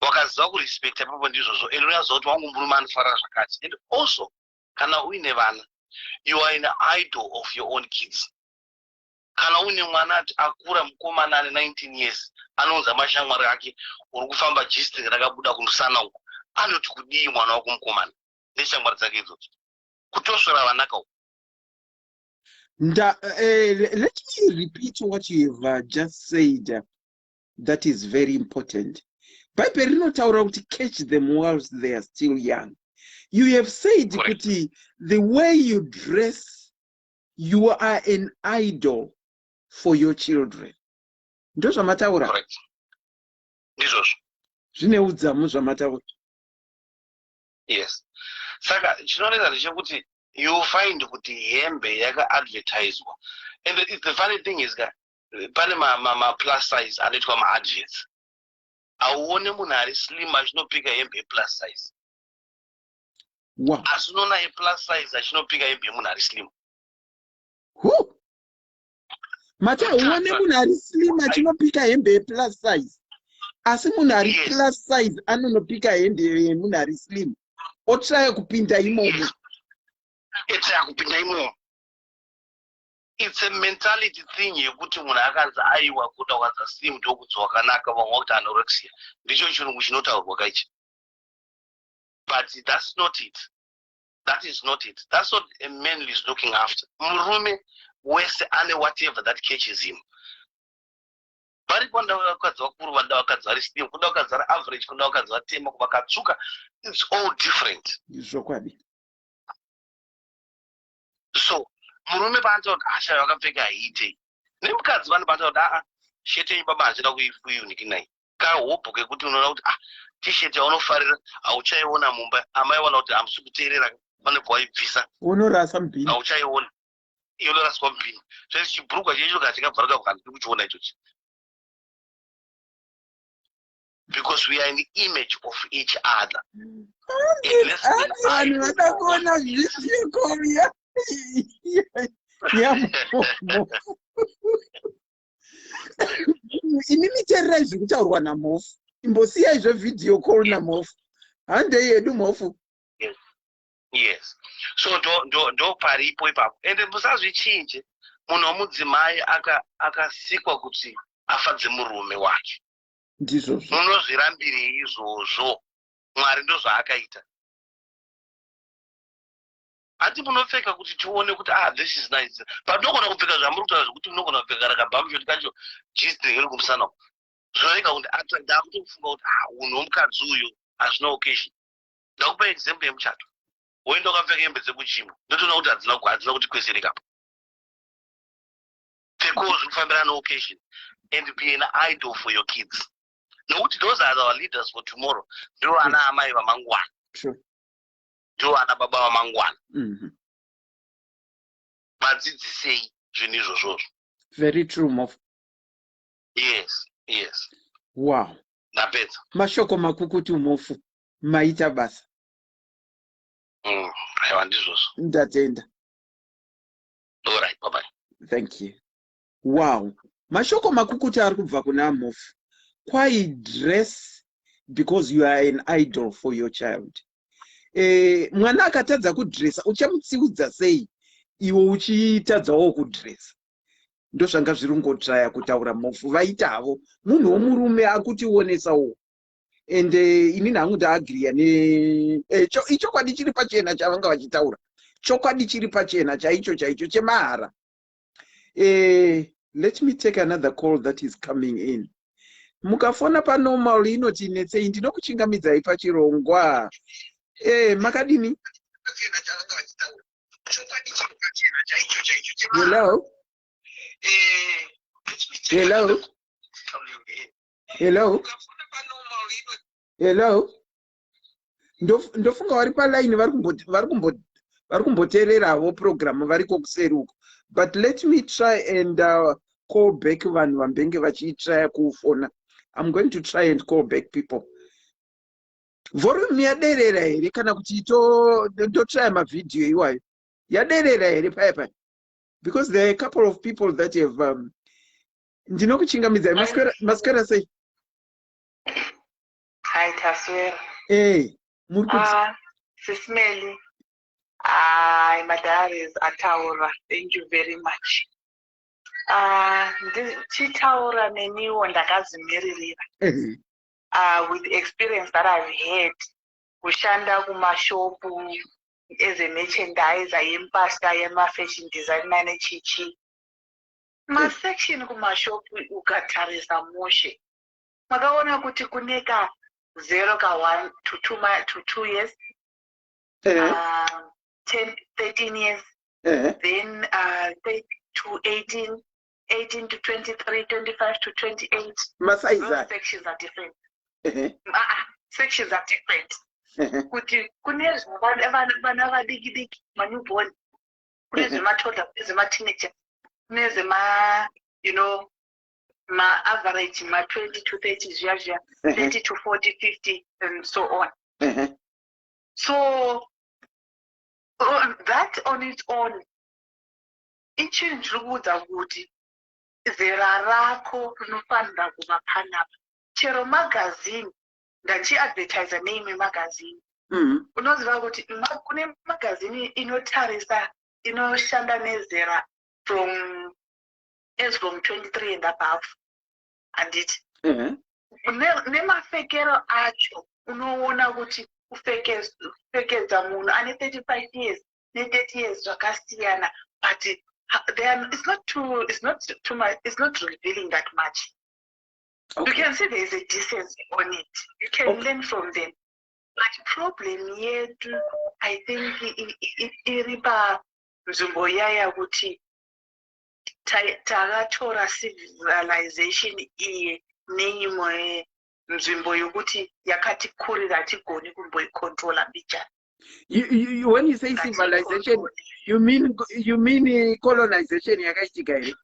Wakaziva kurespecta ipapo, ndizvozvo, and unoziva kuti wangu murume anofarira zvakati. And also kana uine vana, you are an idol of your own kids. Kana uine mwana ati akura, mukomana ane 19 years, anounza mashamwari ake, uri kufamba G-string rakabuda kumusana uku, anoti kudii mwana wako mukomana neshamwari dzake idzodzo? Kutosvora vanaka uku. Let me repeat what you have just said. That is very important. Bhaibheri rinotaura kuti catch them whilst they are still young. You have said Correct. kuti the way you dress, you are an idol for your children. Ndozvamataura. Correct, ndizvozvo. Zvine udzamu zvamataura. Yes, saka chinonetsa ndechekuti you find kuti hembe yakaadvertiswa, and the funny thing is ka, pane maplus size anoitwa maadverts. Hauone munhu ari slim achinopika hembe yeplus size. Asi unoona yeplus size achinopika hembe yemunhu ari slim. Hu, mati hauone munhu ari slim achinopika hembe yeplus size, asi munhu ari plus size anonopika hembe yemunhu ari slim, otraya kupinda imomo. Etraya kupinda imomo. It's a mentality thing yekuti munhu akanzi aiwa, kuda ukanza slim ndokudzi wakanaka. Vamwe vakuti anorexia, ndicho chirungu chinotaurwa kaichi, but that's not it. That is not it. That's what a man is looking after. Murume wese ane whatever that catches him. Varipo ndau vakadzi vakuru vanoda vakadzi vari slim, kuda vakadzi vari average, kuda vakadzi vatema, vakatsvuka. It's all different. Zvokwadi. So murume paanotaura kuti ashaya vakapfeka haite, nemukadzi vano paanotaura kuti aa, shirt yenyu baba hachida kuiunikinai, kahobho kekuti unoona kuti ah, T-shirt yaunofarira hauchaiona mumba. Amai vaona kuti hamusi kuteerera, vanobva waibvisa. Unorasa mubhini. Hauchaiona, inoraswa mubhini. Zvese chibhurugwa checho kana chikabvaruka, handidi kuchiona ichochi, because we are an image of each other. Vanhu vada kuona video call yaMhofu. Imimi teererai zviri kutaurwa naMhofu. Imbosiyai zvevideo call naMhofu. Handei yedu, Mhofu. Yes, so ndo paripo ipapo. Ende musazvichinje, munhu womudzimai akasikwa kuti afadze murume wake. Ndizvozvo. Munozvirambirei izvozvo? Mwari ndozvaakaita. Hati munopfeka kuti tione kuti ah, this is nice, but unogona kupfeka zvamuri kutaura, zvekuti unogona kupfeka rakabhamu kacho, G-string iri kumusana, zvorega kuti ndakutofunga kuti ah, unhu womukadzi uyu hazvina occasion. Ndakupa example yemuchato, woenda ukapfeka hembe dzekugym, ndotoona kuti hadzina kuti kweserekapo. Pfekawo zviri kufambirana neoccasion and be an idol for your kids, nokuti those are our leaders for tomorrow. Ndo ana amai vamangwana. Ndo ana baba vamangwana. Vadzidzisei zvinhu izvozvozvo. Very true, Mhofu. Yes. Wow. Ndapedza. Mashoko makukutu, Mhofu. Maita basa. Aiwa, ndizvozvo. Ndatenda. Alright, bye bye. Thank you. Wow, mashoko makukutu ari kubva kuna Mhofu. Kwai dress because you are an idol for your child. Mwana akatadza kudresa, uchamutsiudza sei iwe uchitadzawo kudresa? Ndozvanga zviri kungotraya kutaura Mhofu. Vaita havo munhu womurume akutionesawo, ende inini hangu ndaagriya ne ichokwadi chiri pachena chavanga vachitaura, chokwadi chiri pachena chaicho chaicho chemahara. Let me take another call that is coming in. Mukafona panormal inoti netsei. Ndinokuchingamidzai pachirongwa. Makadini? Hello, hello. Hello, hello. Ndofunga vari palaini, vari kumboteereravo program variko kuseri uko, but let me try and call back vanhu vambenge vachitraya kufona. I'm going to try and call back people. Volume yaderera here, kana kuti ndotraya mavhidhiyo iwayo? Yaderera here paya paya? Because there are a couple of people that have ndinokuchingamidzai. Maswera sei? Hai, taswera. Muri kuti? Ah, Sis Melly. Hai, madiaries ataura. Thank you very much. Ah, ndichitaura neniwo ndakazvimiririra. With the experience that I've had, kushanda kumashopu as a merchandiser yempahla yema-fashion designer nechichi. Masection kumashopu ukatarisa mushe, makaona kuti kune ka 0 ka 1 to 2, to 2 years, 10, 13 years, then 3 to 18, 18 to 23, 25 to 28. Masaizi Those aya. sections are different. Sections are different. Kuti kune vana vadiki diki, manewborn, kune zvematoddler, kune zvemateenager, kune zvema ma-average ma-20 to 30 zviya zviya, 30 to 40, 50 and so on. So that on its own ichinhu chiri kuudza kuti zera rako rinofanira kuva panapa. Chero magazini, ndachiadvertisa neimwe magazini, unoziva kuti kune magazini inotarisa, inoshanda nezera from as from 23 and above, handiti? Nemapfekero acho unoona kuti kupfekedza munhu ane 35 years ne30 years zvakasiyana, but it's not too much, it's not revealing that much. You can see there is a decency on it. You can learn from them. But problem yedu, I think, iri panzvimbo yaya kuti takatora civilization iye neimwe nzvimbo yokuti yakatikurira, hatigoni kumboicontrola mbijana. When you say civilization, you mean colonization yakaitika here?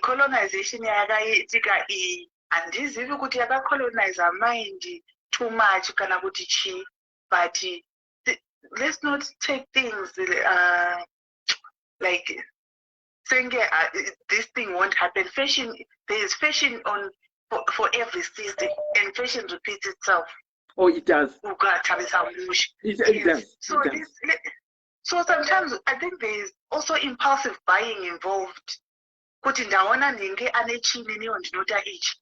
Colonization yakaitika iyi, handizivi kuti yakacoloniza mind too much kana kuti chii, but let's not take things like senge this thing won't happen. Fashion, there is fashion on for every season, and fashion repeats itself. Oh, it does. Ukatarisa mushe. It does. So It does. So sometimes I think there is also impulsive buying involved, kuti ndaona nhingi ane chini, niwo ndinoda ichi,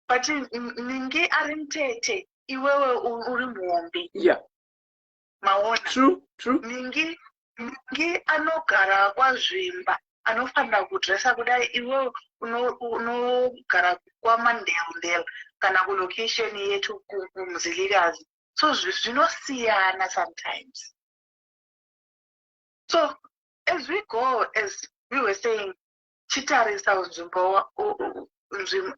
but nhingi ari mutete, iwewe uri muhombe. Maona? True. Nhingi anogara kwaZvimba anofanira kudresa kudai, iwewe unogara kwaMandelndel kana kulocation yetu kuMzilikazi. So zvinosiyana sometimes. So as we go, as we were saying, chitarisa nzvimbo nzvimbo,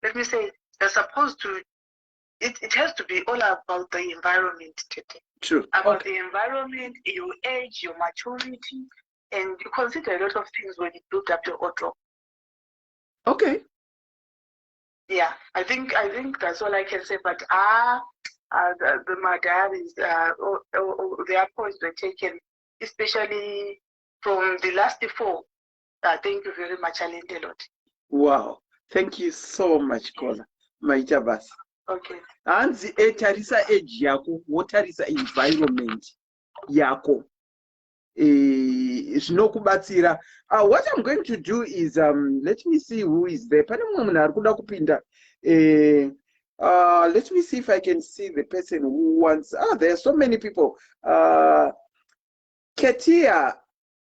let me say they're supposed to it has to be all about the environment today, about the environment, your age, your maturity, and you consider a lot of things when you build up your wardrobe. Yeah, I think that's all I can say. But my diaries, oh, their points were taken, especially from the last four. Thank you very much. I learned a lot. Wow, thank you so much, caller. Maita basa. Okay. Hanzi tarisa age yako, wotarisa environment yako, zvinokubatsira. What I'm going to do is, let me see who is there. Pane mumwe munhu ari kuda kupinda. Let me see if I can see the person who wants. Ah, there are so many people. Ketia,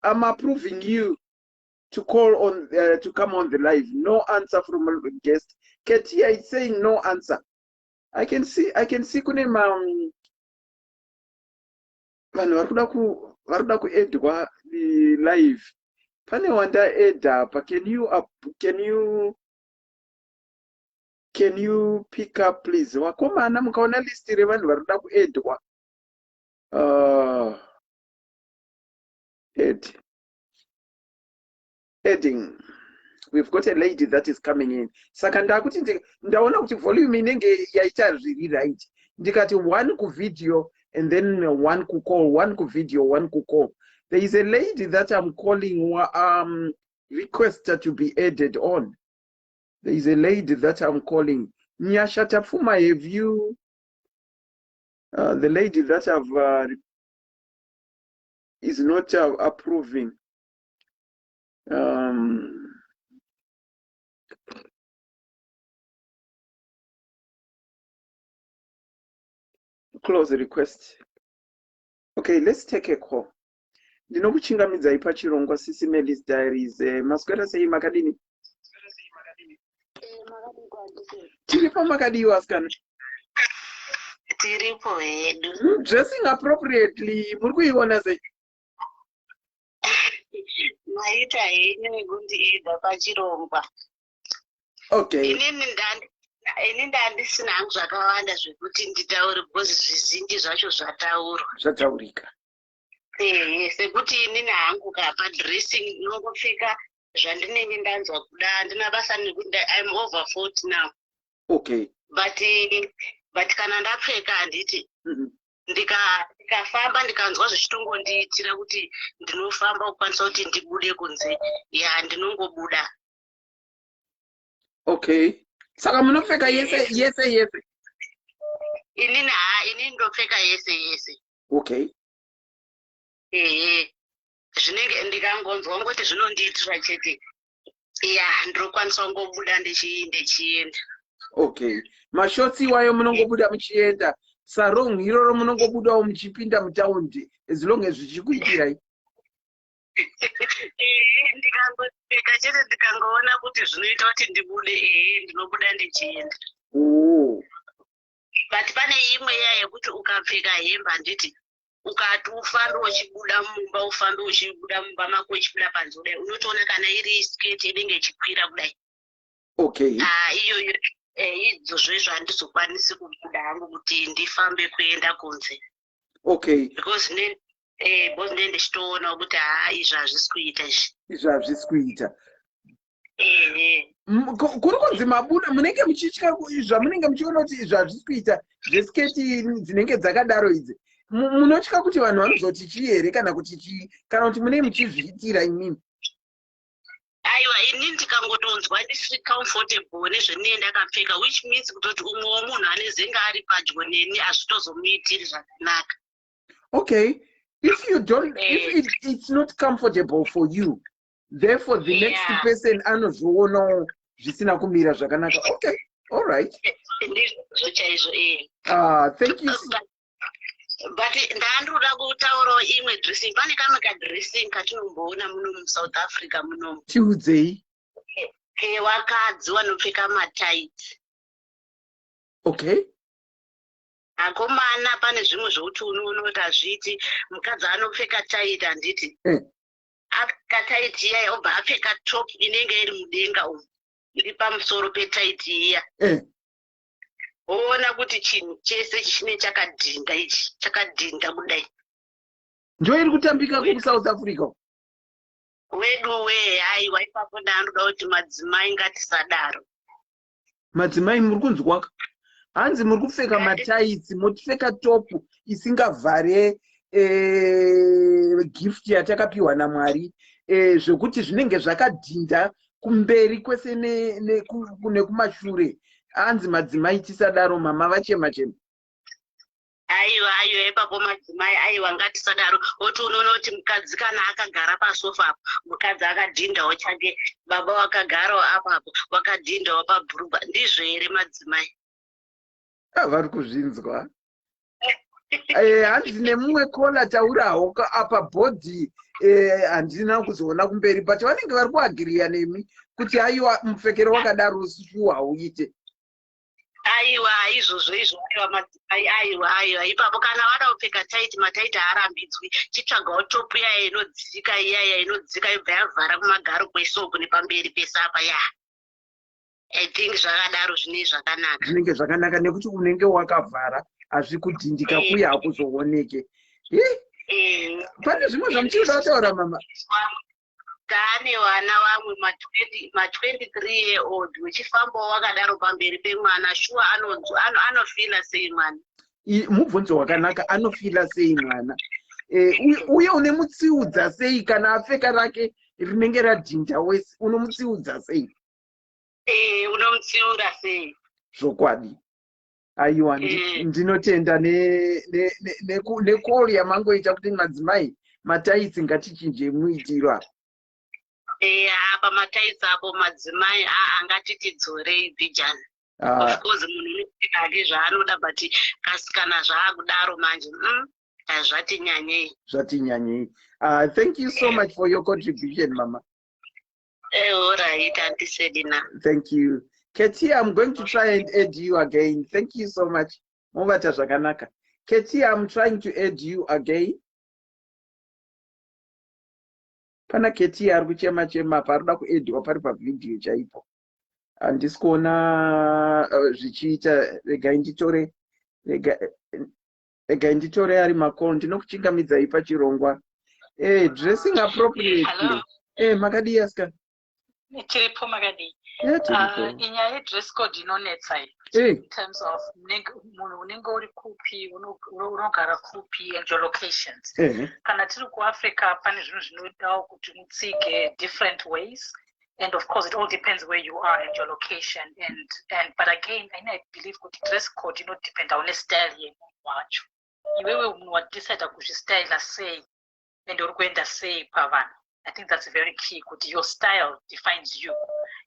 I'm approving you to call on, to come on the live. No answer from a guest. Ketia is saying no answer. I can see kune ma vanhu vari kuda kuedwa live. Pane wandaedha apa. Can you up, can you Can you pick up please? Vakomana mukaona list revanhu vari kuda kuedwa. Ed. Adding. We've got a lady that is coming in. Saka ndakuti ndaona kuti volume inenge yaita zviri right. Ndikati one kuvideo and then one kucall, one kuvideo, one kucall. There is a lady that I'm calling requester to be added on. There is a lady that I'm calling. Nyasha Tafuma, have you, the lady that I've, is not approving. Close request. Okay, let's take a call. Ndinokuchingamidzai pachirongwa Sisi Melis Diaries. Maswera sei, makadini? Tiripo, makadiwa asikana? Tiripo hedu. Dressing appropriately, muri kuiona sei? Maita henyu nekundiedza pachirongwa. Okay. Ini ndandisina hangu zvakawanda zvekuti nditaure because zvizhinji zvacho zvataurwa. Zvataurika. Ehe, sekuti inini hangu kapa dressing ndinongopfeka zvandinenge ndanzwa kuda, handina basa nekuti I'm over 40 now. But kana ndapfeka, handiti, ndikafamba ndikanzwa zvichitongondiitira kuti ndinofamba kukwanisa kuti ndibude kunze, ya, ndinongobuda. Okay, saka munopfeka yese yese yese? Inini, ha, inini ndopfeka yese yese. Ehe, zvinenge ndikangonzwa ngoti zvinondiitira chete, ya, ndinokwanisa kungobuda ndichienda. Okay, mashorts iwayo munongobuda muchienda, sarong iroro munongobudawo muchipinda mutaundi as long as zvichikuitirai? Ehe, ndikangopfeka chete, ndikangoona kuti zvinoita kuti ndibude, ehe, ndinobuda ndichienda. But pane imwe iya yekuti ukapfeka hembe, handiti, ukati ufambe uchibuda mumba, ufambe uchibuda mumba mako uchibuda panze kudai, unotoona kana iri sketi inenge ichikwira kudai. Ah, iyoyo idzozvo izvo handizokwanisi kubuda hangu kuti ndifambe kuenda kunze. Because because ndichitoonawo kuti haa, izvi hazvisi kuita izvi. Izvi hazvisi kuita. Ehe. Kuri kunzi mabuda munenge muchitya zvamunenge muchiona kuti izvi hazvisi kuita zvesketi dzinenge dzakadaro idzi. Munotya kuti vanhu vanozoti chii here, kana kuti chii, kana kuti munenge muchizviitira imimi? Aiwa, ini ndikangotonzwa ndisiri comfortable nezvendinenge ndakapfeka, which means kutoti umwewo munhu anezenge ari padyo neni hazvitozomuitiri zvakanaka. Okay, if you don't, if it's not comfortable for you, therefore the next person anozvionawo zvisina kumira zvakanaka. Okay, all right. Ndizvo chaizvo, ee. Ah, thank you. But ndandoda kutaurawo imwe dressing. Pane kamwe kadressing katinomboona muno muSouth Africa munomu. Tiudzei. Kevakadzi vanopfeka matights. Akomana, pane zvimwe zvokuti unoona kuti hazviiti. Mukadzi anopfeka tight, handiti? Apfeka tight iya, obva apfeka top inenge iri mudenga umu, iri pamusoro petight iya. Woona kuti chinhu chese chine chakadhinda, ichi chakadhinda kudai. Ndo iri kutambika kuSouth Africa. Wedu wee, aiwa, ipapo ndandoda kuti madzimai ngatisadaro. Madzimai, muri kunzwaka? Hanzi muri kupfeka matights, motipfeka top isingavhare gift yatakapiwa naMwari, zvekuti zvinenge zvakadhinda kumberi kwese nekumashure. Hanzi madzimai tisadaro, mama vachema chema. Aiwa, aiwa, ipapo madzimai, aiwa, ngatisadaro. Oti unoona kuti mukadzi kana akagara pasofa apo, mukadzi akadhindawo chake, baba wakagarawo apapo wakadhindawo pabhurugwa. Ndizvo here, madzimai? Ah, vari kuzvinzwa. Hanzi nemumwe caller taurawo apa bhodhi, handina kuzoona kumberi, but vanenge vari kuagreea nemi kuti aiwa, mupfekero wakadaro shuwa hauite. Aiwa, izvozvo izvo, aiwa, madzimai, aiwa, aiwa, ipapo kana vada kupfeka tight, matights haarambidzwi. Chitsvagawo top iyaya inodzika, iyaya inodzika yobva yavhara kumagaro kwese uku nepamberi pese apa, ya. I think zvakadaro zvinenge zvakanaka. Zvinenge zvakanaka nekuti unenge wakavhara, hazvikudhindika kuye hakuzooneke. Pane zvimwe zvamuchiri kuda kutaura, mama? Taane vana vamwe ma23 year old, uchifambawo wakadaro pamberi pemwana, shuwa anofila sei mwana? Mubvunzo wakanaka. Anofila sei mwana? Uye unemutsiudza sei kana apfeka rake rinenge radhinda wese? Unomutsiudza sei? Unomutsiura sei? Zvokwadi, aiwa. Ndinotenda necall yamangoita kuti madzimai, matights ngatichinje muitiro apa. Apa matights apo, madzimai, aa, ngatitidzorei bhijana. Of course munhu unopfeka hake zvaanoda, but kasi kana zvaakudaro manje, zvatinyanyei. Zvatinyanyei. Thank you so much for your contribution, mama. Alright, Auntie Selina. Thank you. Keti, I'm going to try and add you again. Thank you so much. Mubata zvakanaka. Keti, I'm trying to add you again. Pana Keti ari kuchema chema apa, arikuda kuedhiwa pari pavhidhiyo chaipo. Handisi kuona zvichiita. Regai nditore, regai nditore ari macall. Ndinokuchingamidzai pachirongwa. Dressing appropriately. Hello. Makadii, asikana? Tiripo, makadii? Yeah, tiripo. Inyaya yedress code inonetsa iyi in terms of munhu unenge uri kupi, unogara kupi and your locations. Kana tiri kuAfrica, pane zvinhu zvinodawo kuti mutsige different ways, and of course it all depends where you are and your location and but again I believe kuti dress code inodependawo nestyle yemunhu wacho. Iwewe munhu wadecida kuzvistyla sei and uri kuenda sei pavanhu. I think that's very key, kuti your style defines you,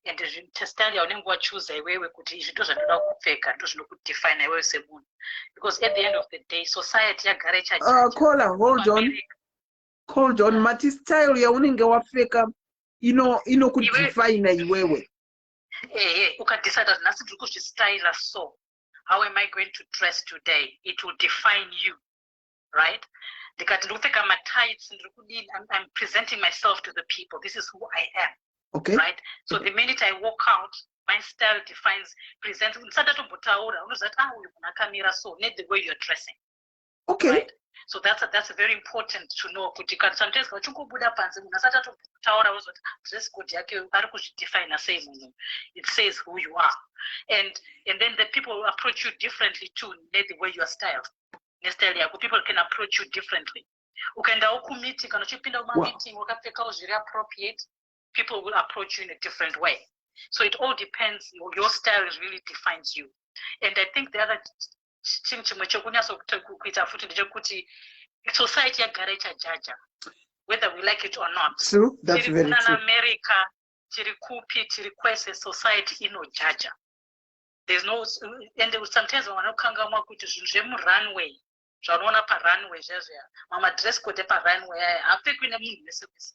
and style yaunenge wachuza iwewe kuti izvi ndo zvandoda kupfeka, ndo zvinokudefina iwewe semunhu, because at the end of the day society yagara ichajaja. Caller, hold on, hold on. Mati style yaunenge wapfeka inokudefina iwewe? Ehe, ukadecida kuti nhasi ndiri kuzvistyla, so how am I going to dress today, it will define you, right? Ndikati ndiri kupfeka matights, ndiri kudini, I'm presenting myself to the people. This is who I am. Right, so the minute I walk out, my style defines, presents. Ndisati ndatombotaura, unoziva kuti, ah, uyu munhu akamira so, ne the way you're dressing. Right? So that's very important to know kuti kana sometimes kana uchingobuda panze, munhu asati atombotaura, wozoti, ah, dress code yake ari kuzvidefina sei munhu. It says who you are, and then the people will approach you differently too, ne the way you are styled, nestyle yako. People can approach you differently. Ukaendawo kumeeting, kana uchipinda mumameeting wakapfekawo zviri appropriate, people will approach you in a different way. So it all depends. Your style really defines you. And I think the other chinhu chimwe chekunyatsokuita futi ndechekuti society yagara ichajaja, whether we like it or not. True, that's Tiri very kunana true. America, tiri kupi, tiri kwese, society inojaja. There's no, and sometimes vamwe vanokangamwa kuti zvinhu zvemurunway, zvaunoona parunway zviya zviya, mamadress code eparunway aya haapfekwi nemunhu wese wese.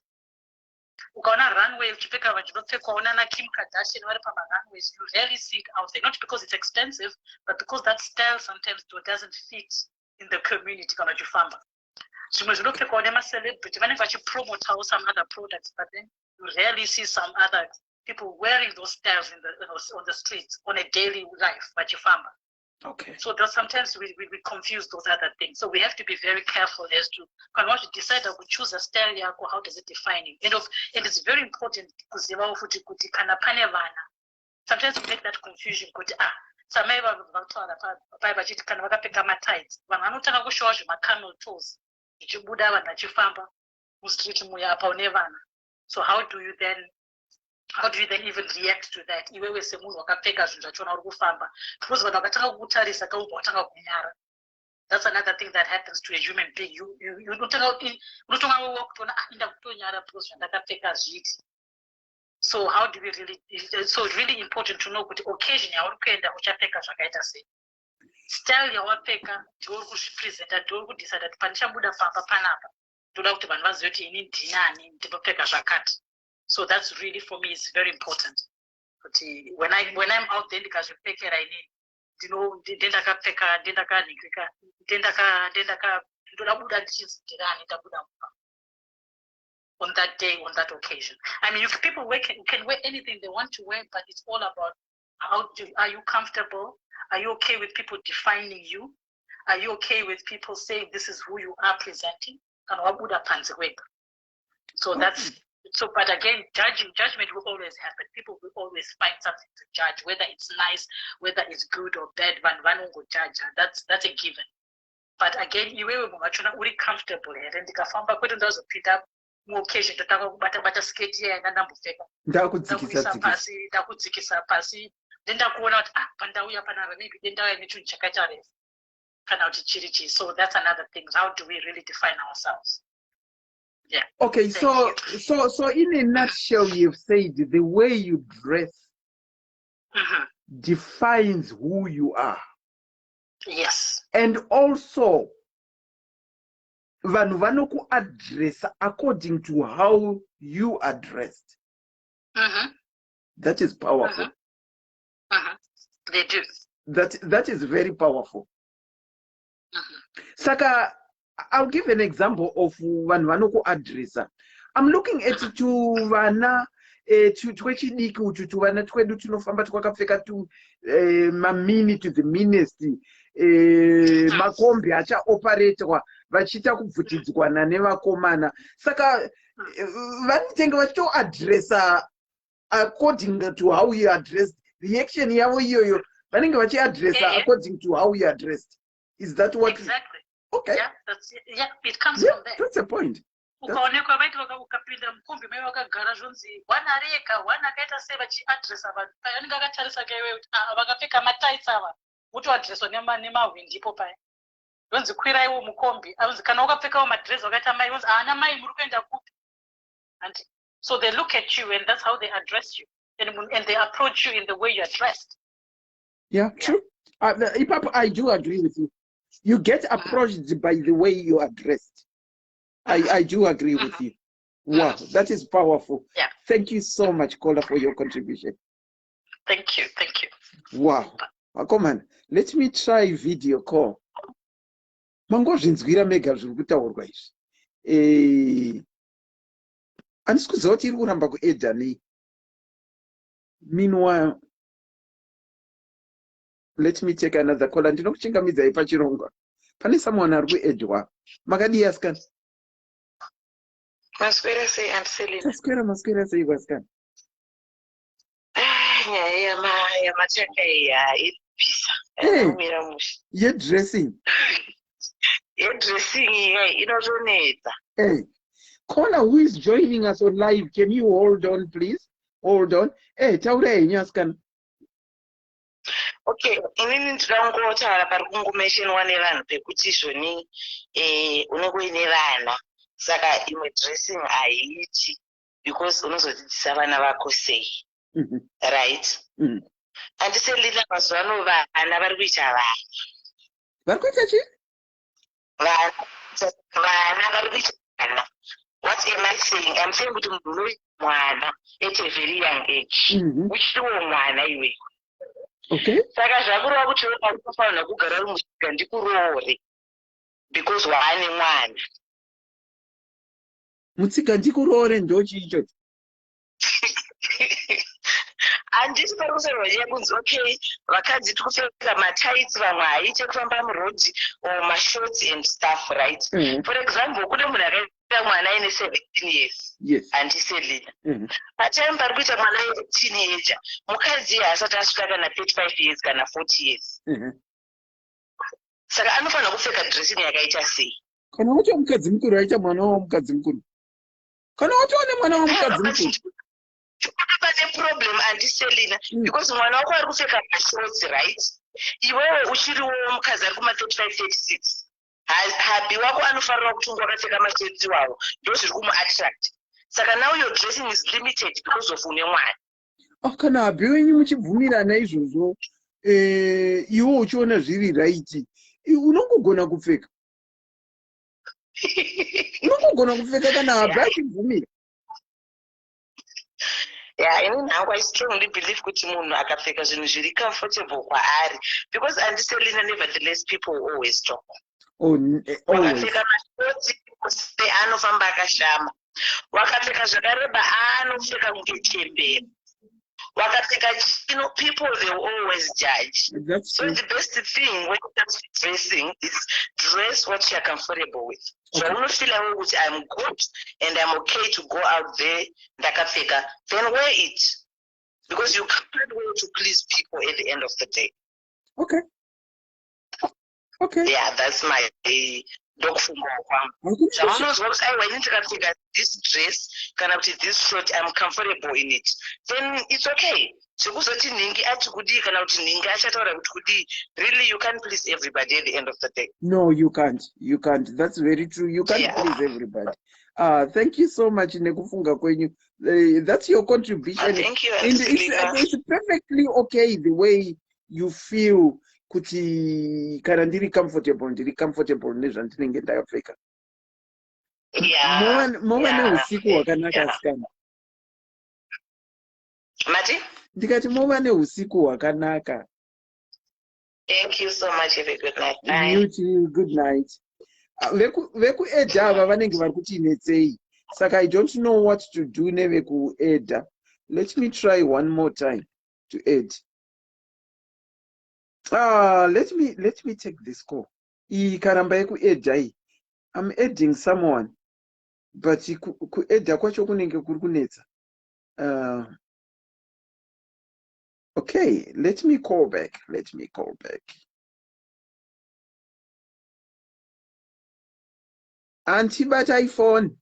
Ukaona runway uchipfeka, vachinopfekwawo nana Kim Kardashian vari pamarunways, you rarely see it out there, not because it's expensive, but because that style sometimes doesn't fit in the community kana uchifamba. Zvimwe zvinopfekwawo nemacelebrity vanenge vachipromotawo some other products, but then you rarely see some other people wearing those styles on the streets on a daily life vachifamba. So that sometimes we confuse those other things. So we have to be very careful as to kana wazvidecide kuchoose a style yako, how does it define you? And it's very important kuzivawo futi kuti kana pane vana, sometimes we make that confusion kuti, ah, samai vataura pai vachiti kana vakapfeka matights, vanhu vanotanga kushowa zvemacamel toes zvichibuda, vanhu vachifamba mustreet muya, apa une vana. So how do you then even react to that, iwewe semunhu wakapfeka zvinhu zvachona uri kufamba? Because vanhu vakatanga kukutarisa, kaubva watanga kunyara. That's another thing that happens to a human being. Unotanga wakutoona, ah, inda kutonyara because zvandakapfeka zviiti. So how do we really, so it's really important to know kuti occasion yauri kuenda uchapfeka zvakaita sei. Style yawapfeka, ndiwe uri kuzvipresenta, ndiwe uri kudecida kuti pandichabuda pamba panapa, ndoda kuti vanhu vazive kuti ini ndinani, ndinopfeka zvakati. So that's really, for me, is very important kuti when I'm out there, ndikazvipfekera inini, ndendakapfeka, ndendakanhingirika, ndendaka ndoda buda ndichinzi ndinani, ndabuda mumba on that day, on that occasion. I mean, you, people wear, can wear anything they want to wear, but it's all about How do, are you comfortable? Are you okay with people defining you? Are you okay with people saying this is who you are presenting? Kana wabuda panze wega. So that's so, but again, judging judgment will always happen. People will always find something to judge, whether it's nice, whether it's good or bad. Vanhu vanongojudge. That's a given. But again, iwewe munhu wachona uri comfortable here? Ndikafamba, kwete ndazopinda muoccasion, ndotanga kubata bata sketi iya yandandambopfeka. Ndakudzikisa ndakuisa dzikisa. Pasi, ndakudzikisa pasi, ndendakuona kuti, ah, pandauya panapa maybe dendauya nechinhu chakaita refu kana kuti chiri chii. So that's another thing. How do we really define ourselves? Yeah. Okay, Thank so you. so in a nutshell, you've said the way you dress defines who you are. Yes. And also vanhu vanokuadressa according to how you are dressed. That is powerful. They do. That is very powerful. Saka I'll give an example of vanhu vanokuadressa. I'm looking at tuvana twechidiki utu, tuvana twedu tunofamba twakapfeka tu mamini to the minest, makombi achaoparetwa vachiita kubvutidzwana nevakomana. Saka vanotenge vachitoadressa according to how you addressed. Reaction yavo iyoyo vanenge vachiadressa according to how you addressed. Is that what? Exactly. Okay. Yeah, that's, yeah, it comes from there. That's a point. Ukaonekwa vaiti ukapinda mukombi mai vakagara, zvonzi one ari ega, one akaita sei, vachiadresa vanhu paya vanenge vakatarisa kaiwe kuti, ah, vakapfeka matights ava, wotoadreswa nemahwindi ipo paya, zvonzi kwiraiwo mukombi. Anzi kana wakapfekawo madress wakaita mai, vonzi, "Ana mai, muri kuenda kupi?" And so they look at you and that's how they address you and they approach you in the way you are dressed. Yeah, true. Ipapo I do agree with you. You get approached by the way you are dressed. I do agree with you. Wow, that is powerful. Thank you so much, Kola, for your contribution. Thank you, thank you. Wow. Come on, let me try video call. Mangozvinzwira mega zviri kutaurwa izvi. Handisi kuziva kuti iri kuramba kuedha nei. Meanwhile, let me take another caller. Ndinokuchingamidzai pachirongwa. Pane someone ari kuedhwa. Makadii, asikana? Maswera sei, Auntie Selina? Taswera, maswera sei, vasikana? Ah, nyaya yamatanga iyi iripisa. Anomira mushe. Yedressing. Yedressing iya inotonetsa. Hey, caller who is joining us on live, can you hold on, please? Hold on. Hey, taurai henyu, asikana. Okay, inini ndinoda kungotaura pari kungomentionwa nevanhu pekuti izvoni unenge uine vana, saka imwe dressing haiiti because unozodzidzisa vana vako sei? Right? Auntie Selina, mazuva ano vana vari kuita vana. Vari kuita chii? Vana vari kuita vana. What am I saying? I'm saying kuti munhu unoita mwana at a very young age, uchiriwo mwana iwe. Saka zvakureva kuti unofanira kugara uri musika ndikuroore because waane mwana. Mutsiga ndikuroore ndochii ichocho? Handiti pari kuserwa nyaya kunzi, okay, vakadzi tiri kupfeka matights, vamwe haiite kufamba murodhi or mashorts and stuff, right? For example, kune munhu akaita mwana aine 17 years. Auntie Selina, patime pari kuita mwana teenager, mukadzi haasati asvika kana 35 years kana 40 years. Saka anofanira kupfeka dressing yakaita sei? Kana wacho mukadzi mukuru aita mwana wamukadzi mukuru, kana watova nemwana wamukadzi mukuru. Pane problem, Auntie Selina, because mwana wako ari kupfeka mashorts, right? Iwewe uchiriwo mukadzi ari kuma35 36. Hubby wako anofanira kuti unge wakapfeka mashorts iwawo, ndo zviri kumuattract. Saka now your dressing is limited because of une mwana. Oh, kana hubby wenyu muchibvumirana izvozvo, iwe uchiona zviri right, unongogona kupfeka, unongogona kupfeka kana hubby achibvumira. Ya, inini hangu I strongly believe kuti munhu akapfeka zvinhu zviri comfortable kwaari, because, Auntie Selina, nevertheless people will always talk. Oh, always. Wakapfeka mashorts se anofamba akashama, wakapfeka zvakareba anopfeka kunge chembere. Wakapfeka chino, people they will always judge. That's So true. the best thing when it comes to dressing is dress what you are comfortable with. Zvaunofila iwe kuti I'm good and I'm okay to go out there ndakapfeka, then wear it. Because you can't wear to please people at the end of the day. Okay. Yeah, that's my ndokufungawo kwangu. Hakuna Zvaunozwa kuti aiwa ini ndikapfeka this dress kana kuti this short I'm comfortable in it, then it's okay. Zvekuzoti nhingi ati kudii kana kuti nhingi achataura kuti kudii, really you can't please everybody at the end of the day. No, you can't. You can't. That's very true. You can't please everybody. Thank you so much nekufunga kwenyu. That's your contribution. Thank you, And Angelina. it's perfectly okay the way you feel kuti kana ndiri comfortable, ndiri comfortable nezvandinenge ndakapfeka. Mova neusiku hwakanaka, asikana. Mati? Ndikati mova neusiku hwakanaka. Thank you so much. Have a good night. Bye. You too. Good night. Ah, Vekuedha ava vanenge vari kuti netsei. Saka I don't know what to do nevekuedha. Let me try one more time to add. Ah, let me take this call. Iyi karamba yekuedha iyi. I'm adding someone. But kuedha kwacho kunenge kuri kunetsa. Okay, let me call back. Let me call back. Auntie, batai phone.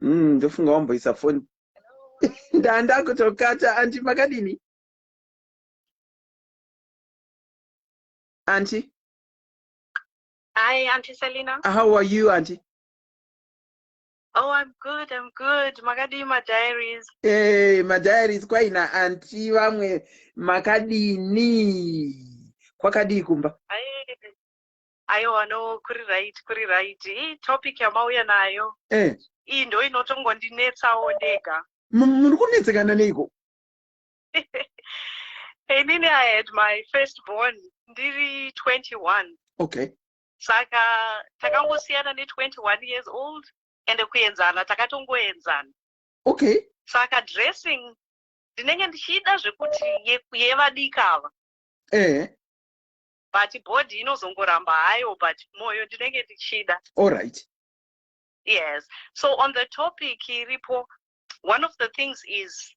Ndofunga wamboisa phone. Ndanda kutokata. Auntie, makadini? Auntie, Hi, Auntie Selina. How are you, Auntie? Oh, I'm good. I'm good. Makadii madiaries. Eh, madiaries kwaina auntie vamwe makadini? Kwakadii kumba? Ai, aiwa no, kuri right, kuri right. Iyi topic yamauya nayo. Iyi ndo inotongondinetsawo ndega. Muri kunetsekana neiko? Inini I had my first born ndiri 21. Saka takangosiyana ne21 years old ende kuenzana takatongoenzana. Saka dressing ndinenge ndichida zvekuti yevadiki ava. But body inozongoramba hayo, but moyo ndinenge ndichida. All right. Yes, so on the topic iripo, one of the things is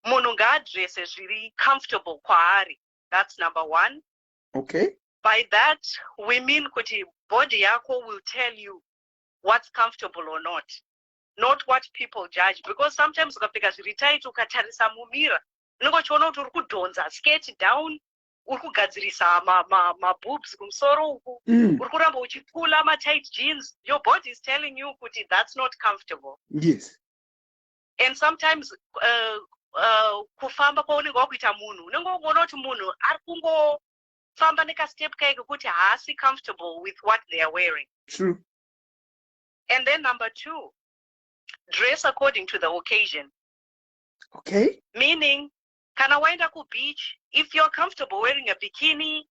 munhu ngaadrese zviri comfortable kwaari. That's number one. By that we mean kuti body yako will tell you what's comfortable or not, not what people judge, because sometimes ukapfeka zviri tight, ukatarisa mumirror unenge uchiona kuti uri kudhonza skirt down, uri kugadzirisa maboobs kumusoro uku, uri kuramba uchipula matight jeans. Your body is telling you kuti that's not comfortable. And sometimes kufamba kwaunenge wakuita munhu, unenge wakuona kuti munhu ari kungofamba nekastep kai kekuti haasi comfortable with what they are wearing. And then number two, dress according to the occasion. Meaning kana waenda kubeach, if you're comfortable wearing a bikini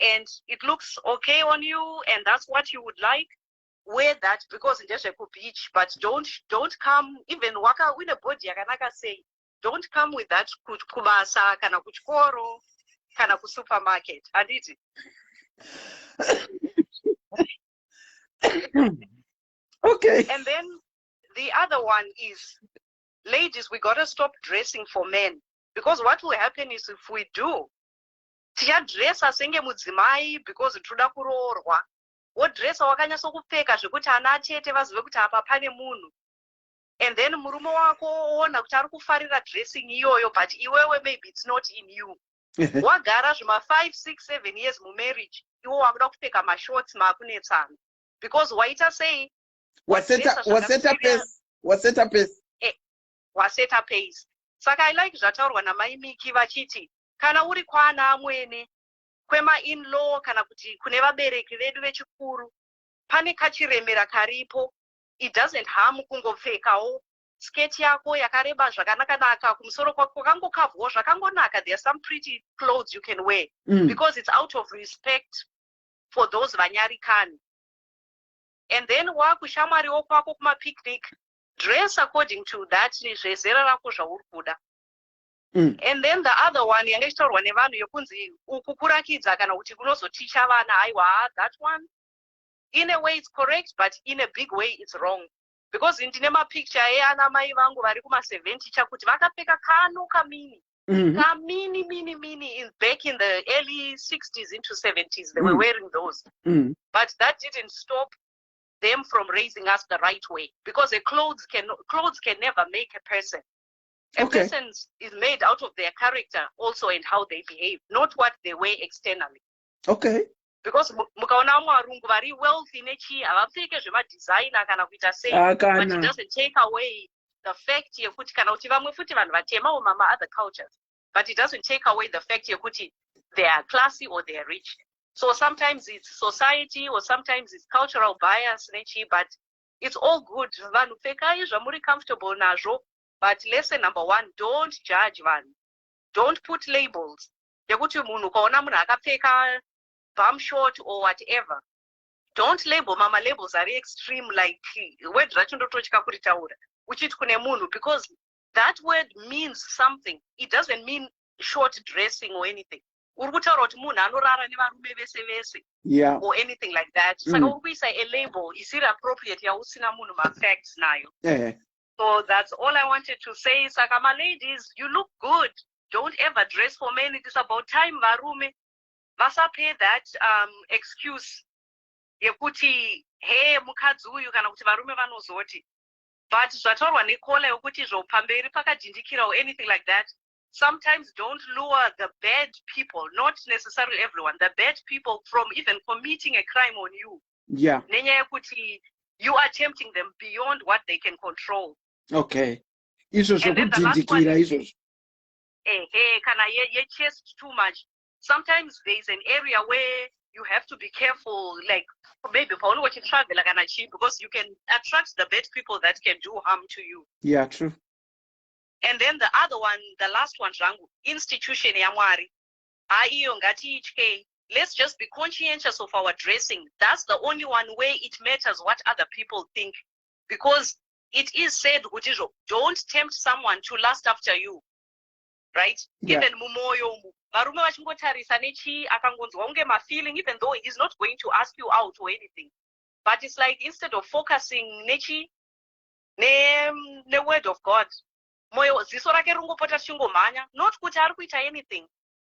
and it looks okay on you and that's what you would like, wear that because ndezvekubeach. But don't come, even waka uine body yakanaka sei, don't come with that kubasa kana kuchikoro kana kusupermarket, handiti? Okay. And then the other one is, ladies, we gotta stop dressing for men, because what will happen is if we do, tichadresa senge mudzimai because toda kuroorwa, wodresa wakanyatsokupfeka zvekuti ana atete vazive kuti apa pane munhu, and then murume wako oona kuti ari kufarira dressing iyoyo, but iwewe maybe it's not in you. Wagara zvima 5 6 7 years mumarriage, iwo wakuda kupfeka mashorts, maakunetsana because waita sei? Waseta Wadresa waseta zvakakwirira. pace. Waseta pace. Waseta pace. Saka I like zvataurwa namai Miki vachiti kana uri kwana amwene, kwemainlaw, kana kuti kune vabereki vedu vechikuru, pane kachiremera karipo. It doesn't harm kungopfekawo. skirt yako yakareba zvakanaka-naka, kumusoro kwako kwakangokavhwawo zvakangonaka. There are some pretty clothes you can wear because it's out of respect for those vanyarikani. And then wakushamwariwo kwako kumapicnic, dress according to that zvezera rako zvauri kuda. And then the other one yanga ichitaurwa nevanhu yekunzi uku kurakidza kana kuti kunozoticha vana, aiwa, that one in a way it's correct, but in a big way it's wrong, because ndine mapicture eana mai vangu vari kuma70 chakuti vakapfeka kano kamini, kamini mini mini back in the early 60s into 70s they were wearing those, but that didn't stop them from raising us the right way, because a clothes can never make a person. A person is made out of their character also and how they behave, not what they wear externally. Because mukaona vamwe varungu vari wealthy nechii, havapfeke zvemadesigner kana kuita sei, Ah, but kana it doesn't take away the fact yekuti kana kuti vamwe futi vanhu vatemawo mama other cultures, but it doesn't take away the fact yekuti they are classy or they are rich. So sometimes it's society or sometimes it's cultural bias nechii, but it's all good. Vanhu pfekai zvamuri comfortable nazvo, but lesson number one, don't judge vanhu, don't put labels yekuti munhu ukaona munhu akapfeka bum short or whatever, don't label. Mama labels ari extreme, like word racho ndototya kuritaura uchiti kune munhu, because that word means something. It doesn't mean short dressing or anything. Uri kutaura kuti munhu anorara nevarume vese vese or anything like that. Saka uri kuisa a label isiri appropriate yausina munhu mafacts nayo. So that's all I wanted to say. Saka my ladies, you look good. Don't ever dress for men. It is about time varume vasape that excuse yekuti he mukadzi uyu kana kuti varume vanozoti. But zvataurwa necaller yokuti izvo pamberi pakadhindikira or anything like that, sometimes don't lure the bad people, not necessarily everyone, the bad people from even committing a crime on you nenyaya yekuti you are tempting them beyond what they can control. Okay, izvo And then the last one zvokudhindikira izvozvo. Ehe, kana ye-chest too much, sometimes there's an area where you have to be careful, like maybe paunenge uchitravela kana chii, because you can attract the bad people that can do harm to you. Yeah, true. And then the other one, the last one zvangu, institution yaMwari, haiyo ngatiityei. Let's just be conscientious of our dressing. That's the only one way it matters what other people think, because it is said kuti izvo don't tempt someone to lust after you, right? Even mumwoyo umu varume vachingotarisa nechii, akangonzwa kunge mafeeling, even though he's not going to ask you out or anything, but it's like instead of focusing nechi ne-word of God, moyo ziso rake ringopota richingomhanya, not kuti ari kuita anything,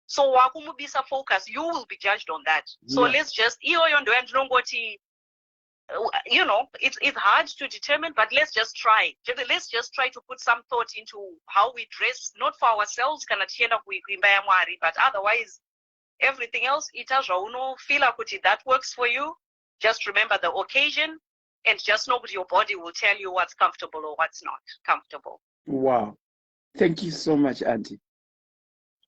so wakumubisa focus. You will be judged on that. So let's just, iyoyo ndo yandinongoti, it's hard to determine, but let's just try. Let's just try to put some thought into how we dress, not for ourselves kana tichienda kuimba yaMwari, but otherwise everything else, ita zvaunofeela kuti that works for you. Just remember the occasion and just know that your body will tell you what's comfortable or what's not comfortable. Wow, thank you so much, Auntie.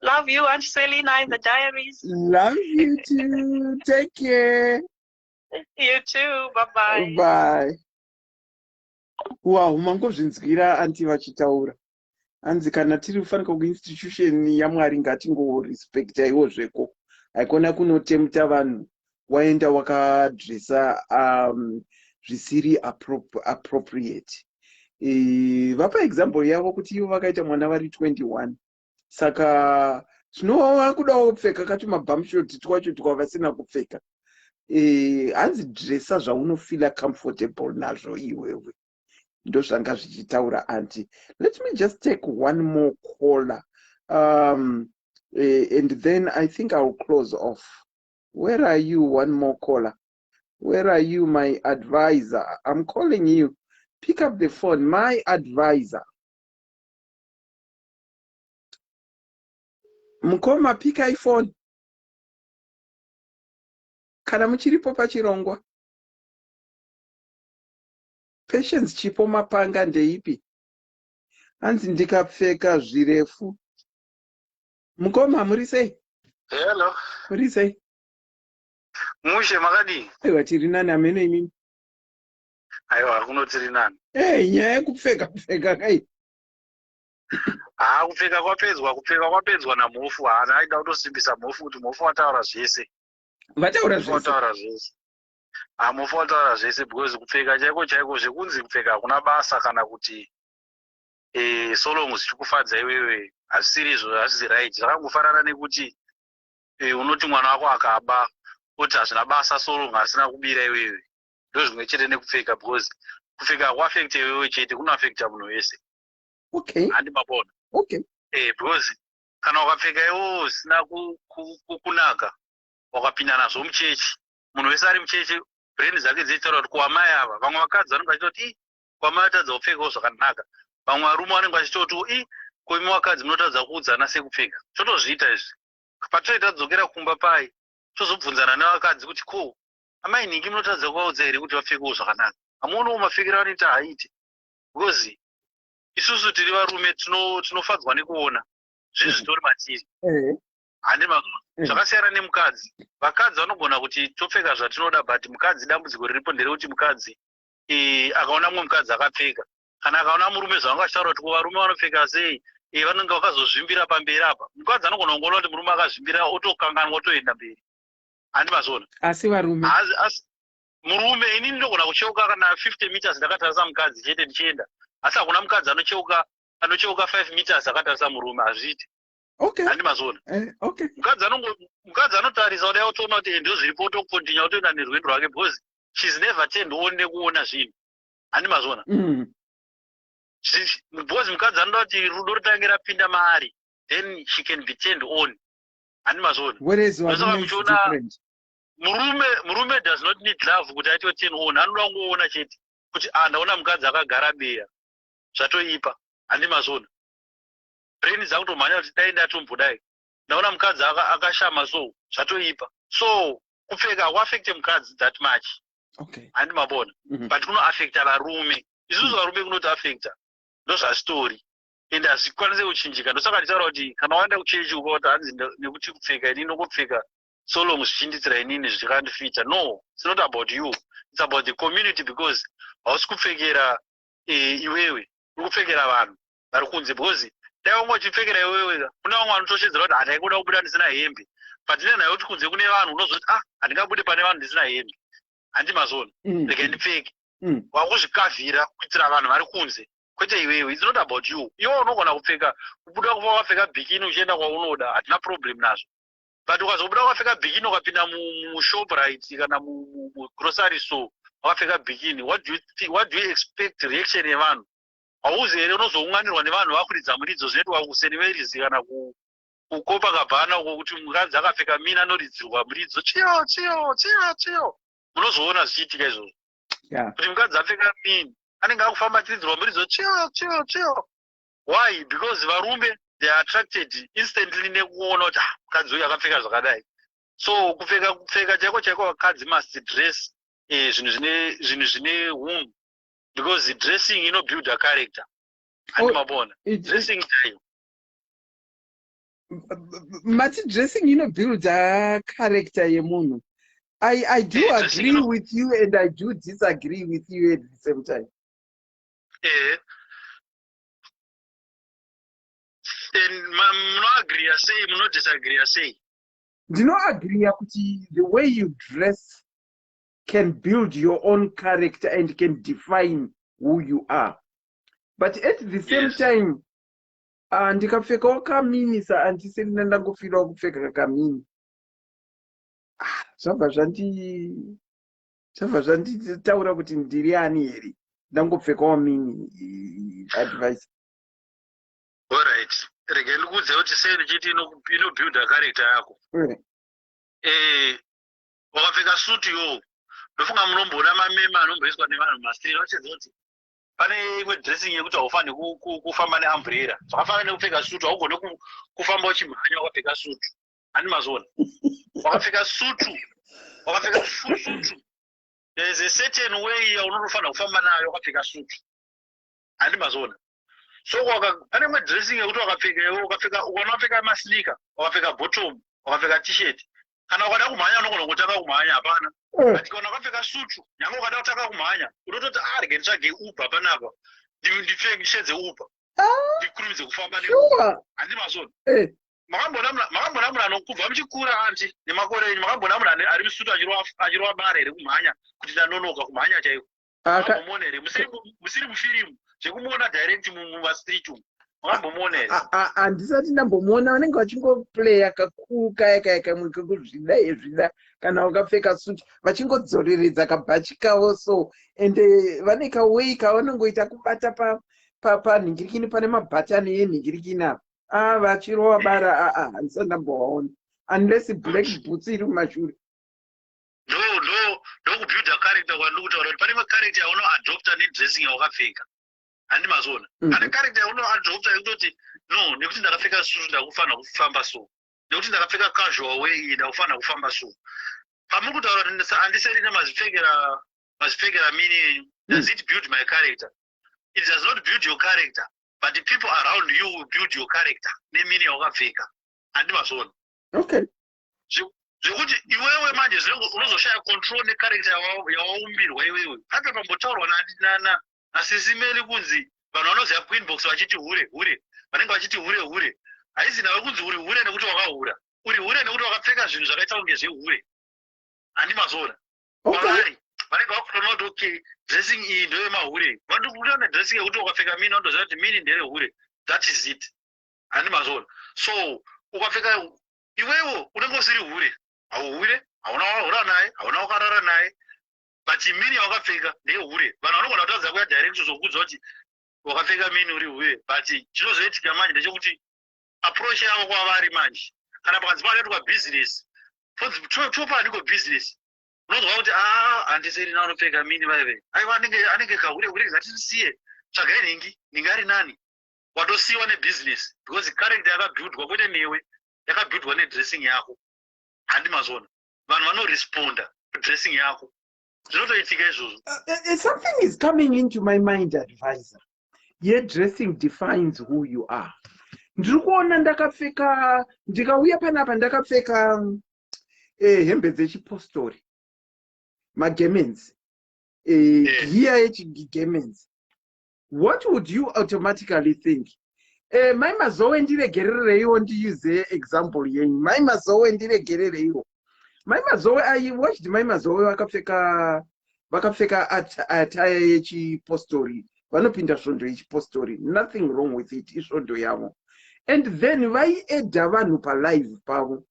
Love you, Aunt Selina in the diaries. Love you too. Take care. You too. Bye bye. Bye. Wow, mangozvinzwira auntie vachitaura, hanzi kana tiri kufanika kuinstitution yaMwari ngatingorespecta iwo zveko, haikona kunotempta vanhu waenda wakadresa zvisiri appropriate. Vapa example yavo kuti ivo vakaita mwana vari 21, saka tinova kudawo kupfeka katumabumshort twacho twavasina kupfeka. Hanzi dresa zvaunofeela comfortable nazvo iwewe. Ndozvanga zvichitaura auntie. Let me just take one more caller and then I think I will close off. Where are you? One more caller. Where are you, my advisor? I'm calling you. Pick up the phone, my advisor. Mukoma, pikai phone kana muchiripo pachirongwa. Patience Chipo Mapanga, ndeipi? Hanzi ndikapfeka zvirefu. Mukoma, muri sei? Hello. Muri sei? Mushe, makadii? Aiwa, tiri nani, amene imimi? Aiwa, kuno tiri nani. Hey, nyaya yekupfeka pfeka kai. Haa, kupfeka kwapedzwa, kupfeka kwapedzwa naMhofu. Haana aida kutosimbisa Mhofu kuti Mhofu wataura zvese. Vataura zvese. Wataura zvese. Haa, Mhofu wataura zvese because kupfeka chaiko chaiko zvekunzi kupfeka hakuna basa kana kuti so long zvichikufadza iwewe hazvisiri izvo, hazvisi right. Zvakangofanana nekuti unoti mwana wako akaba oti hazvina basa so long asina kubira iwewe. Ndozvimwe chete nekupfeka because kupfeka hakuafekte iwewe chete, kunoafekta munhu wese. Handi mabona? Okay. Because kana ukapfeka iwewe usina kunaka, wakapinda nazvo muchechi, munhu wese ari muchechi brain dzake dzichitaura kuti kuamai ava, vamwe vakadzi vanenge vachitoti i kwamai vatadza kupfekawo zvakanaka, vamwe varume vanenge vachitotiwo i ko imi vakadzi munotadza kuudzana sekupfeka. Totozviita izvi patoi tadzokera kumba pai tozobvunzana nevakadzi kuti ko amai nhingi munotadza kuvaudza here kuti vapfekewo zvakanaka? Hamuonawo mapfekero anoita haiti? Because isusu tiri varume tinofadzwa nekuona zvinhu zvitori matiri. Handi zvakasiyana nemukadzi. Vakadzi vanogona kuti topfeka zvatinoda, but mukadzi dambudziko riripo nderekuti mukadzi akaona mumwe mukadzi akapfeka kana akaona murume, zvavanga vachitaura kuti ko varume vanopfeka sei, vanenge vakazozvimbira pamberi apa, mukadzi anogona kungoona kuti murume akazvimbira otokanganwa otoenda mberi. Handi mazviona? Asi varume Asi murume, inini ndinogona kucheuka kana 50 meters ndakatarisa mukadzi chete ndichienda, asi hakuna mukadzi anocheuka 5 meters akatarisa murume, hazviiti. Handi mazviona? Okay. Mukadzi anotarisa kudai otoona kuti ndo zviripo, otokontinya otoenda nerwendo rwake because she's never turned on nekuona zvinhu. Handi mazviona? Because mukadzi anoda kuti rudo rutange rapinda maari, then she can be turned on. Handi mazviona? Whereas Ndosaka varume is muchiona different. Murume does not need love kuti aitwe turn on, anoda kungoona chete kuti ah, ndaona mukadzi akagara beya, zvatoipa. Handi mazviona? Brain dzakutomhanya kuti dai ndatombodai ndaona mukadzi akashama, so zvatoipa. So kupfeka hakuafekte mukadzi that much. Handi mabona? But kunoafekta varume. Isusu varume kunotiafekta, ndozvazvitori ende hazvikwanise kuchinjika. Ndosaka ndichitaura kuti kana waenda kuchechi ukaoti hanzi nekuti kupfeka inini ndongopfeka so long zvichinditira inini zvichikandifita, no, it's not about you, it's about the community, because hausi kupfekera iwewe, uri kupfekera vanhu vari kunze. Because dai wanga uchipfekera iwewe, kune vamwe vanotoshedzera kuti handaingoda kubuda ndisina hembe, but nenhau yekuti kunze kune vanhu unozoti ah, handingabude pane vanhu ndisina hembe. Handi mazona? Regai ndipfeke. Wakuzvikavhira kuitira vanhu vari kunze, kwete iwewe. It's not about you. Iwe unogona kupfeka, kubuda kufa wakapfeka bikini uchienda kwaunoda, hatina problem nazvo. But ukazobuda wakapfeka bikini ukapinda muShoprite kana mugrocery store wakapfeka bikini, what do you expect reaction yevanhu? Hauzi here unozounganirwa nevanhu vakuridza muridzo zvinoitwa kuSt Mary's kana kuCopacabana uko, kuti mukadzi akapfeka mini anoridzirwa muridzo, chiyo chiyo chiyo chiyo? Munozoona zvichiitika izvozvo kuti mukadzi apfeka mini anenge akufamba achiridzirwa muridzo, chiyo chiyo chiyo. Why? Because varume, they are attracted instantly nekuona kuti ah, mukadzi uyu akapfeka zvakadai. So kupfeka chaiko chaiko, vakadzi must dress zvinhu zvine unhu because dressing inobuild a character. Handi Oh, mabona? Dressing chaio. Mati dressing inobuilda character yemunhu. I do Dressing agree with you and I do disagree with you at the same time. And munoagreea sei, munodisagreea sei? Ndinoagreea kuti the way you dress can build your own character and can define who you are, but at the same time ndikapfekawo kamini saandisirina ndangofirawo kupfeka kamini, ah, zvabva zvanditaura kuti ndiri ani here ndangopfekawo mini advice? Alright, regai ndikuudze kuti sei ndichiti inobuilda character yako. Wakapfeka sutu iwowo, ndofunga munomboona mamema anomboiswa nevanhu mumastreet vachidza kuti pane imwe dressing yekuti haufaniri kufamba neumbrella. Zvakafanana nekupfeka sutu, haugone kufamba uchimhanya wakapfeka sutu. Handi mazviona? Wakapfeka sutu, wakapfeka sutu, there is a certain way yaunotofanira kufamba nayo wakapfeka sutu. Handi mazviona? So pane imwe dressing yekuti wakapfeka iwe ukapfeka, ukaona wapfeka masneaker, wakapfeka bottom, wakapfeka T-shirt. Kana ukada kumhanya unogona kutanga kumhanya, hapana. But kana wakapfeka sutu, nyange ukada kutanga kumhanya, unototi, "Ah, rege nditsvage Uber panapa, ndipfeke, ndishevedze Uber, ndikurumidze kufamba neUber." Handi mazvona? Eh. Makambona munhu anokubva muchikura, anti, nemakore enyu, makambona munhu ari musutu achirova bare here kumhanya kuti ndanonoka kumhanya chaiko? Makambomuona here musiri mufirimu, zvekumuona direct mumastreet umu, makambomuona here? Handisati ndambomuona. Vanenge vachingoplaya kakuru kaya kaya kamwe kekuzvida yezvida kana vakapfeka suti, vachingodzoreredza kabhachi kavo so, ende vane kawei kavanongoita kubata panhingirikini, pane mabhatani enhingirikini apa, a vachirova bara. Aa, handisati ndambovaona unless black boots iri kumashure. Ndo kubuilda character kwandiri kutaura, kuti pane macharacter yaunoadopta nedressing yawakapfeka, handi mazvona? Pane character yaunoadopta yekutoti, no, nekuti ndakapfeka sutu ndakufanira kufamba so, nekuti ndakapfeka casual way iyi ndakufanira kufamba so. Pamuri kutaura kuti handiserina mazipfekera mini yenyu, does it build my character? It does not build your character, but the people around you will build your character nemini yawakapfeka, handi mazvona? Okay. Zvekuti iwewe manje unozoshaya control necharacter yawaumbirwa iwewe. Hata pambotaurwa naSisi Meli kunzi vanhu vanoziva kuinbox vachiti hure hure, vanenge vachiti hure hure, haisi nawe kunzi uri hure nekuti wakahura, uri hure nekuti wakapfeka zvinhu zvakaita kunge zvehure, handi mazvona? Kwavari vanenge vakutoona kuti, okay, dressing iyi ndoyemahure. Vandokuona nedressing yekuti ukapfeka mini vanotoziva kuti mini nderehure, that is it, handi mazvona? So ukapfeka iwewo unenge usiri hure, hauhure, hauna wahura naye, hauna wakarara naye, but mini yawakapfeka ndeyehure. Vanhu vanogona kutadza kuya direct zvokuudza kuti wakapfeka mini uri hure, but chinozoitika manje ndechekuti approach yavo kwavari manje, kana pakanzi panoitwa business, topaniko business, unonzwa kuti, "A, handiseri anopfeka mini vaive, aiwa, anenge kahure hure, ngatisiye, tsvagai nhingi, nhingi ari nani." Watosiyiwa nebusiness because character yakabuildwa kwete newe, yakabuildwa nedressing yako, handi mazvona? Vanhu vanoresponda kudressing yako, zvinotoitika izvozvo. Something is coming into my mind, advisor. Yedressing defines who you are. Ndiri kuona ndakapfeka, ndikauya panapa ndakapfeka hembe dzechipostori, magemenzi, giya yechigemenzi. What would you automatically think? Mai Mazowe, ndiregerereiwo ndiuse example yenyu. Mai Mazowe, ndiregerereiwo. Mai Mazowe, I watched Mai Mazowe vakapfeka attire yechipostori, vanopinda svondo yechipostori. Nothing wrong with it, isvondo yavo. And then vaiadda vanhu palive pavo,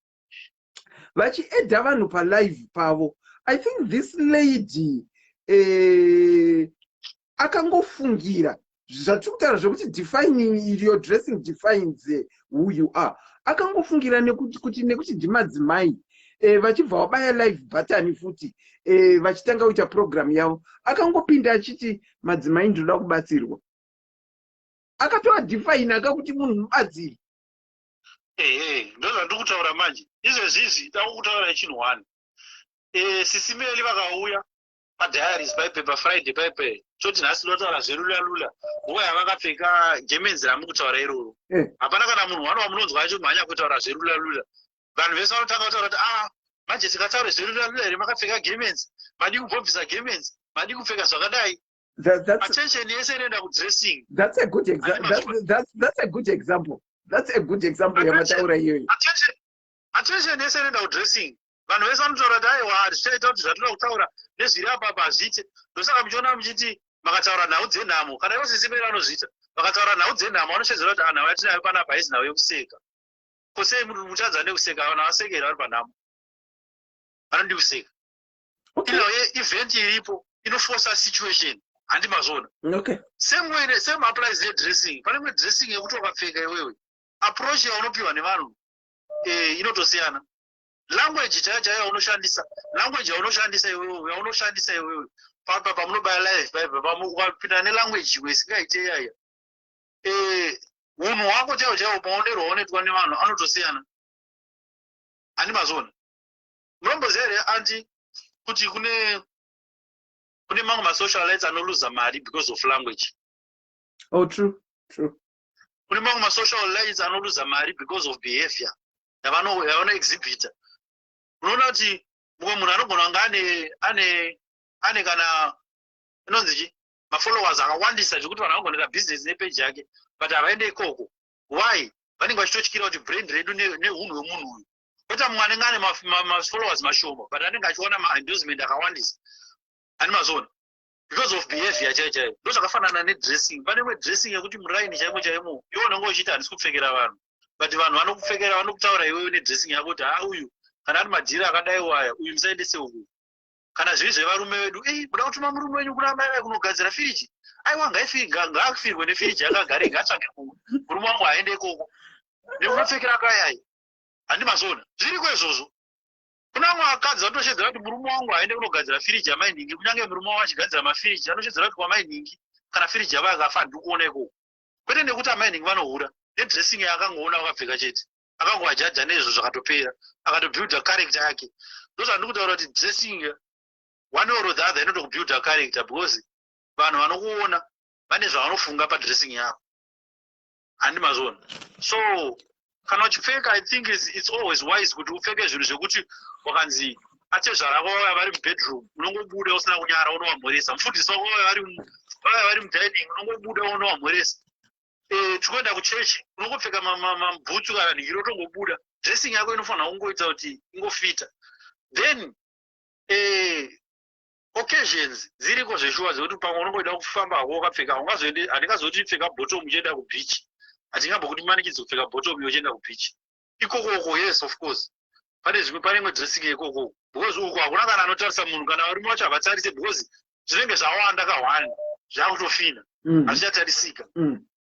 vachiadda vanhu palive pavo. I think this lady akangofungira zvatiri kutaura zvekuti defining your dressing defines who you are. Akangofungira nekuti ndimadzimai, vachibva vabaya live button futi, vachitanga kuita program yavo, akangopinda achiti, "Madzimai, ndinoda kubatsirwa." Akatoadefine akakuti munhu mubatsiri. Ehe, ndo zvandiri kutaura manje izvezvizvi. Dakukutaura chinhu one, Sisi Meli vakauya padiaries paipe paFriday paipe, toti nhasi ndotaura zverula lula, nguva yavakapfeka gemenzi ramukutaura iroro, hapana kana munhu wano wamunonzwa achimhanya kutaura zverula lula. Vanhu vese vanotanga kutaura kuti, "Ah, manje tikataure zverula lula here makapfeka gemenzi? Madi kumbobvisa gemenzi, madi kupfeka zvakadai." Attention yese inoenda kudressing. That's a good example. That's a good example yamataura iyoyo. Attention yese inoenda kudressing. Vanhu vese vanotaura kuti, "Aiwa, zvichaita kuti zvatoda kutaura nezviri apapa hazviite." Ndosaka muchiona muchiti makataura nhau dzenhamo, kana ivo Sisi Meri vanozviita, vakataura nhau dzenhamo vanoshedzera kuti, "Nhau yatinayo panapa haisi nhau yekuseka. Kosei muchadza nekuseka?" Vanhu havasekeri vari panhamo, vanodi kuseka. Inhau yeevent iripo inoforsa situation, handi mazvona? Okay. Same way, same applies nedressing. Pane imwe dressing yekuti wakapfeka iwewe, approach yaunopiwa nevanhu inotosiyana. Language chaiyo chaiyo yaunoshandisa, language yaunoshandisa iwewe, papa pamunobaya live paipa, ukapinda nelanguage imwe isingaite iyaya, unhu hwako chaiwo chaiwo, maonerwo aunoitwa nevanhu anotosiyana, handi mazvona? Munomboziva here, anti, kuti kune mamwe masocialites anoluza mari because of language? Oh, true. Kune mamwe masocialites anoluza mari because of behavior yavanoexhibita. Unoona kuti mumwe munhu anogona kunge ane ane ane kana inonzi chi mafollowers akawandisa zvekuti vanhu vanogona kuita business nepage yake, but havaende ikoko. Why? Vanenge vachitotyira kuti brand redu nehunhu hwemunhu uyu. Kweta mumwe anenge ane mafollowers mashoma, but anenge achiwana maendorsement akawandisa. Ani mazoona? Because of behavior chaiyo chaiyo. Ndo zvakafanana nedressing. Pane imwe dressing yekuti muraini chaimo chaimo iwe unenge uchiti handisi kupfekera vanhu, but vanhu vanokupfekera, vanokutaura iwewe nedressing yako kuti ha, uyu kana ari madhiri akadai waya, uyu musaendese uku. Kana zviri zvevarume vedu, ei, muda kutuma murume wenyu kuna amai vai kunogadzira firiji? Aiwa, ngaafirwe nefiriji akagare, ngaatsvage mumwe murume wangu aende ikoko nekunopfekera kayai. Handi mazviona? Zviriko izvozvo. Kuna vamwe vakadzi vanotoshedzera kuti murume wangu aende kunogadzira firiji yamai nhingi, kunyange murume wavo achigadzira mafiriji. Anoshedzera kuti kwamai nhingi kana firiji yavo yakafa handiri kuona ikoko. Kwete nekuti amai nhingi vanohura, nedressing yaakangoona vakapfeka chete, akangovajaja nezvo, zvakatopera, akatobuilda character yake. Ndozvandiri kutaura kuti dressing one or the other inotokubuilda character, because vanhu vanokuona vane zvavanofunga padressing yako. Handi mazviona? So kana uchipfeka, I think it's always wise kuti upfeke zvinhu zvekuti wakanzi atezvara vako vauya vari mubedroom, unongobuda usina kunyara unovamhoresa. Mufundisi wako vauya vari mudining, unongobuda unovamhoresa. Tikuenda kuchechi, unongopfeka mabhutsu kana nhingiro, utongobuda. Dressing yako inofanira kungoita kuti ingofita. Then occasions dziriko zveshuwa dzekuti pamwe unongoida kufamba hako wakapfeka. Haungazoende, handingazoti pfeka bottom uchienda kubeach. Hatingambokuti manikidzi kupfeka bottom uchienda kubeach ikokoko. Yes, of course, pane zvimwe, pane imwe dressing ikokoko, because uko hakuna kana anotarisa munhu. Kana varume vacho havatarise, because zvinenge zvawanda kahwani, zvakutofina, hazvichatarisika.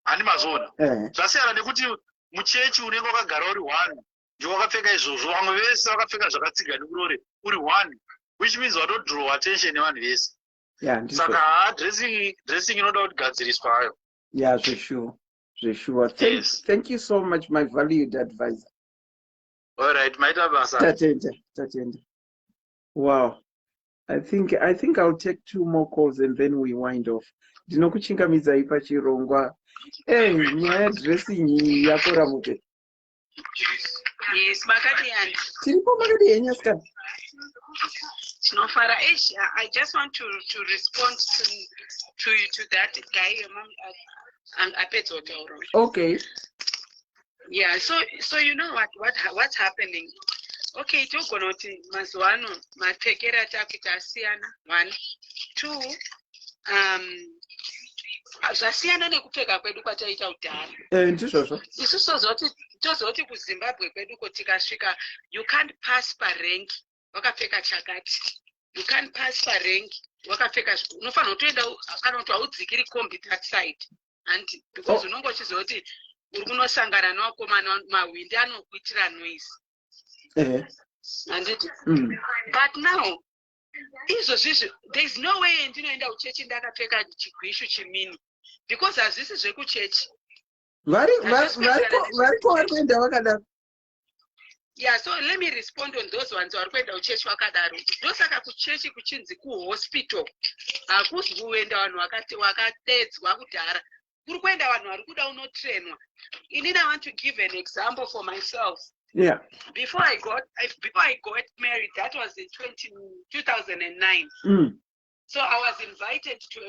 Handi mazviona? Zvasiyana nekuti muchechi unenge wakagara uri one, ndiwe wakapfeka izvozvo, vamwe vese vakapfeka zvakatsiga nekurore, uri one, which means watodraw attention nevanhu vese. Yeah, ndizvo. Saka haa, dressing inoda kuti gadziriswa hayo. Yeah, zveshuwa, zveshuwa. Yes. Thank you so much, my valued advisor. Alright, maita basa. Tatenda, tatenda. Wow, I think I'll take two more calls and then we wind off. Ndinokuchingamidzai pachirongwa. Nyaya yedressing iyi yakora mupe. Yes, makati yani? Tiripo, makadi henyu asikana? Tinofara. Eish, I just want to respond to that guy apedza kutaura. Yeah, so you know what's happening? Okay, togona kuti mazuva ano mapfekero atakuita asiyana, one. Two, zvasiyana nekupfeka kwedu kwataita kudhara. Ndizvozvo. Isusu tozoti kuZimbabwe kweduko tikasvika, you can't pass parank wakapfeka chakati, you can't pass parank wakapfeka, unofanira kutoenda kana kuti haudzikiri kombi that side, handi? Because unonge uchiziva kuti uri kunosangana nevakomana, mahwindi anokuitira noise, handiti? But now izvozvizvi there is no way ndinoenda kuchechi ndakapfeka chigwishu chimini, because hazvisi zvekuchechi. Variko vari kuenda vakadaro. Yeah, so let me respond on those ones vari kuenda kuchechi vakadaro. Ndosaka kuchechi kuchinzi kuhospital. Hakuzi kuenda vanhu vakadedzwa kudhara, kuri kuenda vanhu vari kuda unotrainwa. Inini I want to give an example for myself. Before I got married, that was in 2009. So I was invited to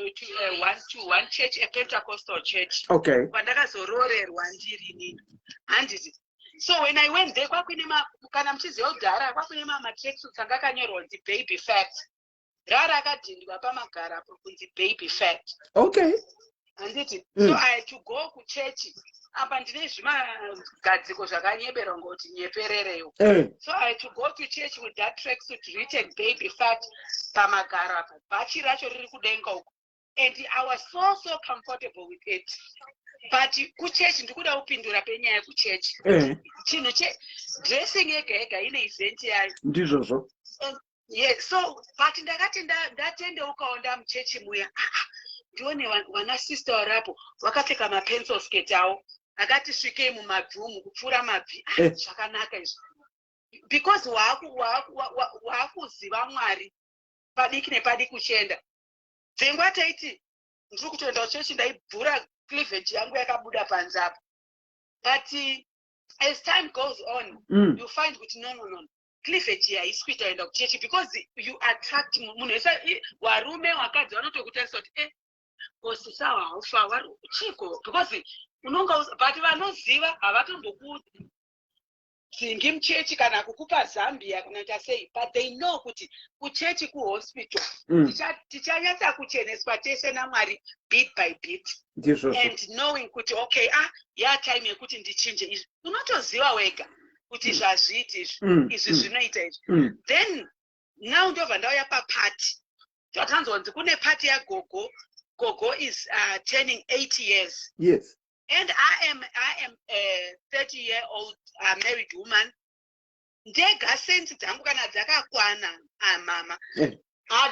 one church, a Pentecostal church, kwandakazoroorerwa ndiri inini, handiti? So when I went there, kwakuine kana muchiziva kudhara kwakuine mamatracksuits anga akanyorwa kunzi "baby fat". Rara akadhindwa pamagara apo kunzi "baby fat", handiti? So I had to go kuchechi apa ndine zvimagadziko zvakanyebera ngoti nyepererewo. So I had to go to church with that tracksuit written "baby fat" pamagaro apo, bhachi racho riri kudenga uko, and I was so so comfortable with it. But kuchechi, ndikuda kupindura penyaya yekuchechi, chinhu chedressing yega yega ine event yayo. Ndizvozvo. Yeah, so but ndakati ndatendeukawo ndamuchechi muya, ah, ah, ndione vana sister variapo vakapfeka mapencil skirt avo akati svikei mumabvi umu kupfuura mabvi. Ah, zvakanaka izvi, because waakuziva Mwari padiki nepadiki uchienda. Dzengwa taiti ndiri kutoenda kuchechi, ndaibvura cleavage yangu yakabuda panze apo. But as time goes on, you find kuti no, no, no. Cleavage iyi haisi kuita enda kuchechi because you attract munhu wese, varume, vakadzi vanotokutarisa kuti e kosisawa haufa vari chiko, because unonga, but vanoziva havatombokudzingi muchechi kana kukupa zambia kana kuita sei, but they know kuti kuchechi kuhospital tichanyatsa kucheneswa tese naMwari bit by bit. Ndizvozvo. And knowing kuti okay, ah, yatime yekuti ndichinje izvi, unotoziva wega kuti zvazviiti izvi, izvi zvinoita izvi. Then now ndobva ndauya papati. Tatanzwa kunzi kune pati yagogo. Gogo is turning 80 years and I am a 30 year old married woman ndega. Sense dzangu kana dzakakwana, mama,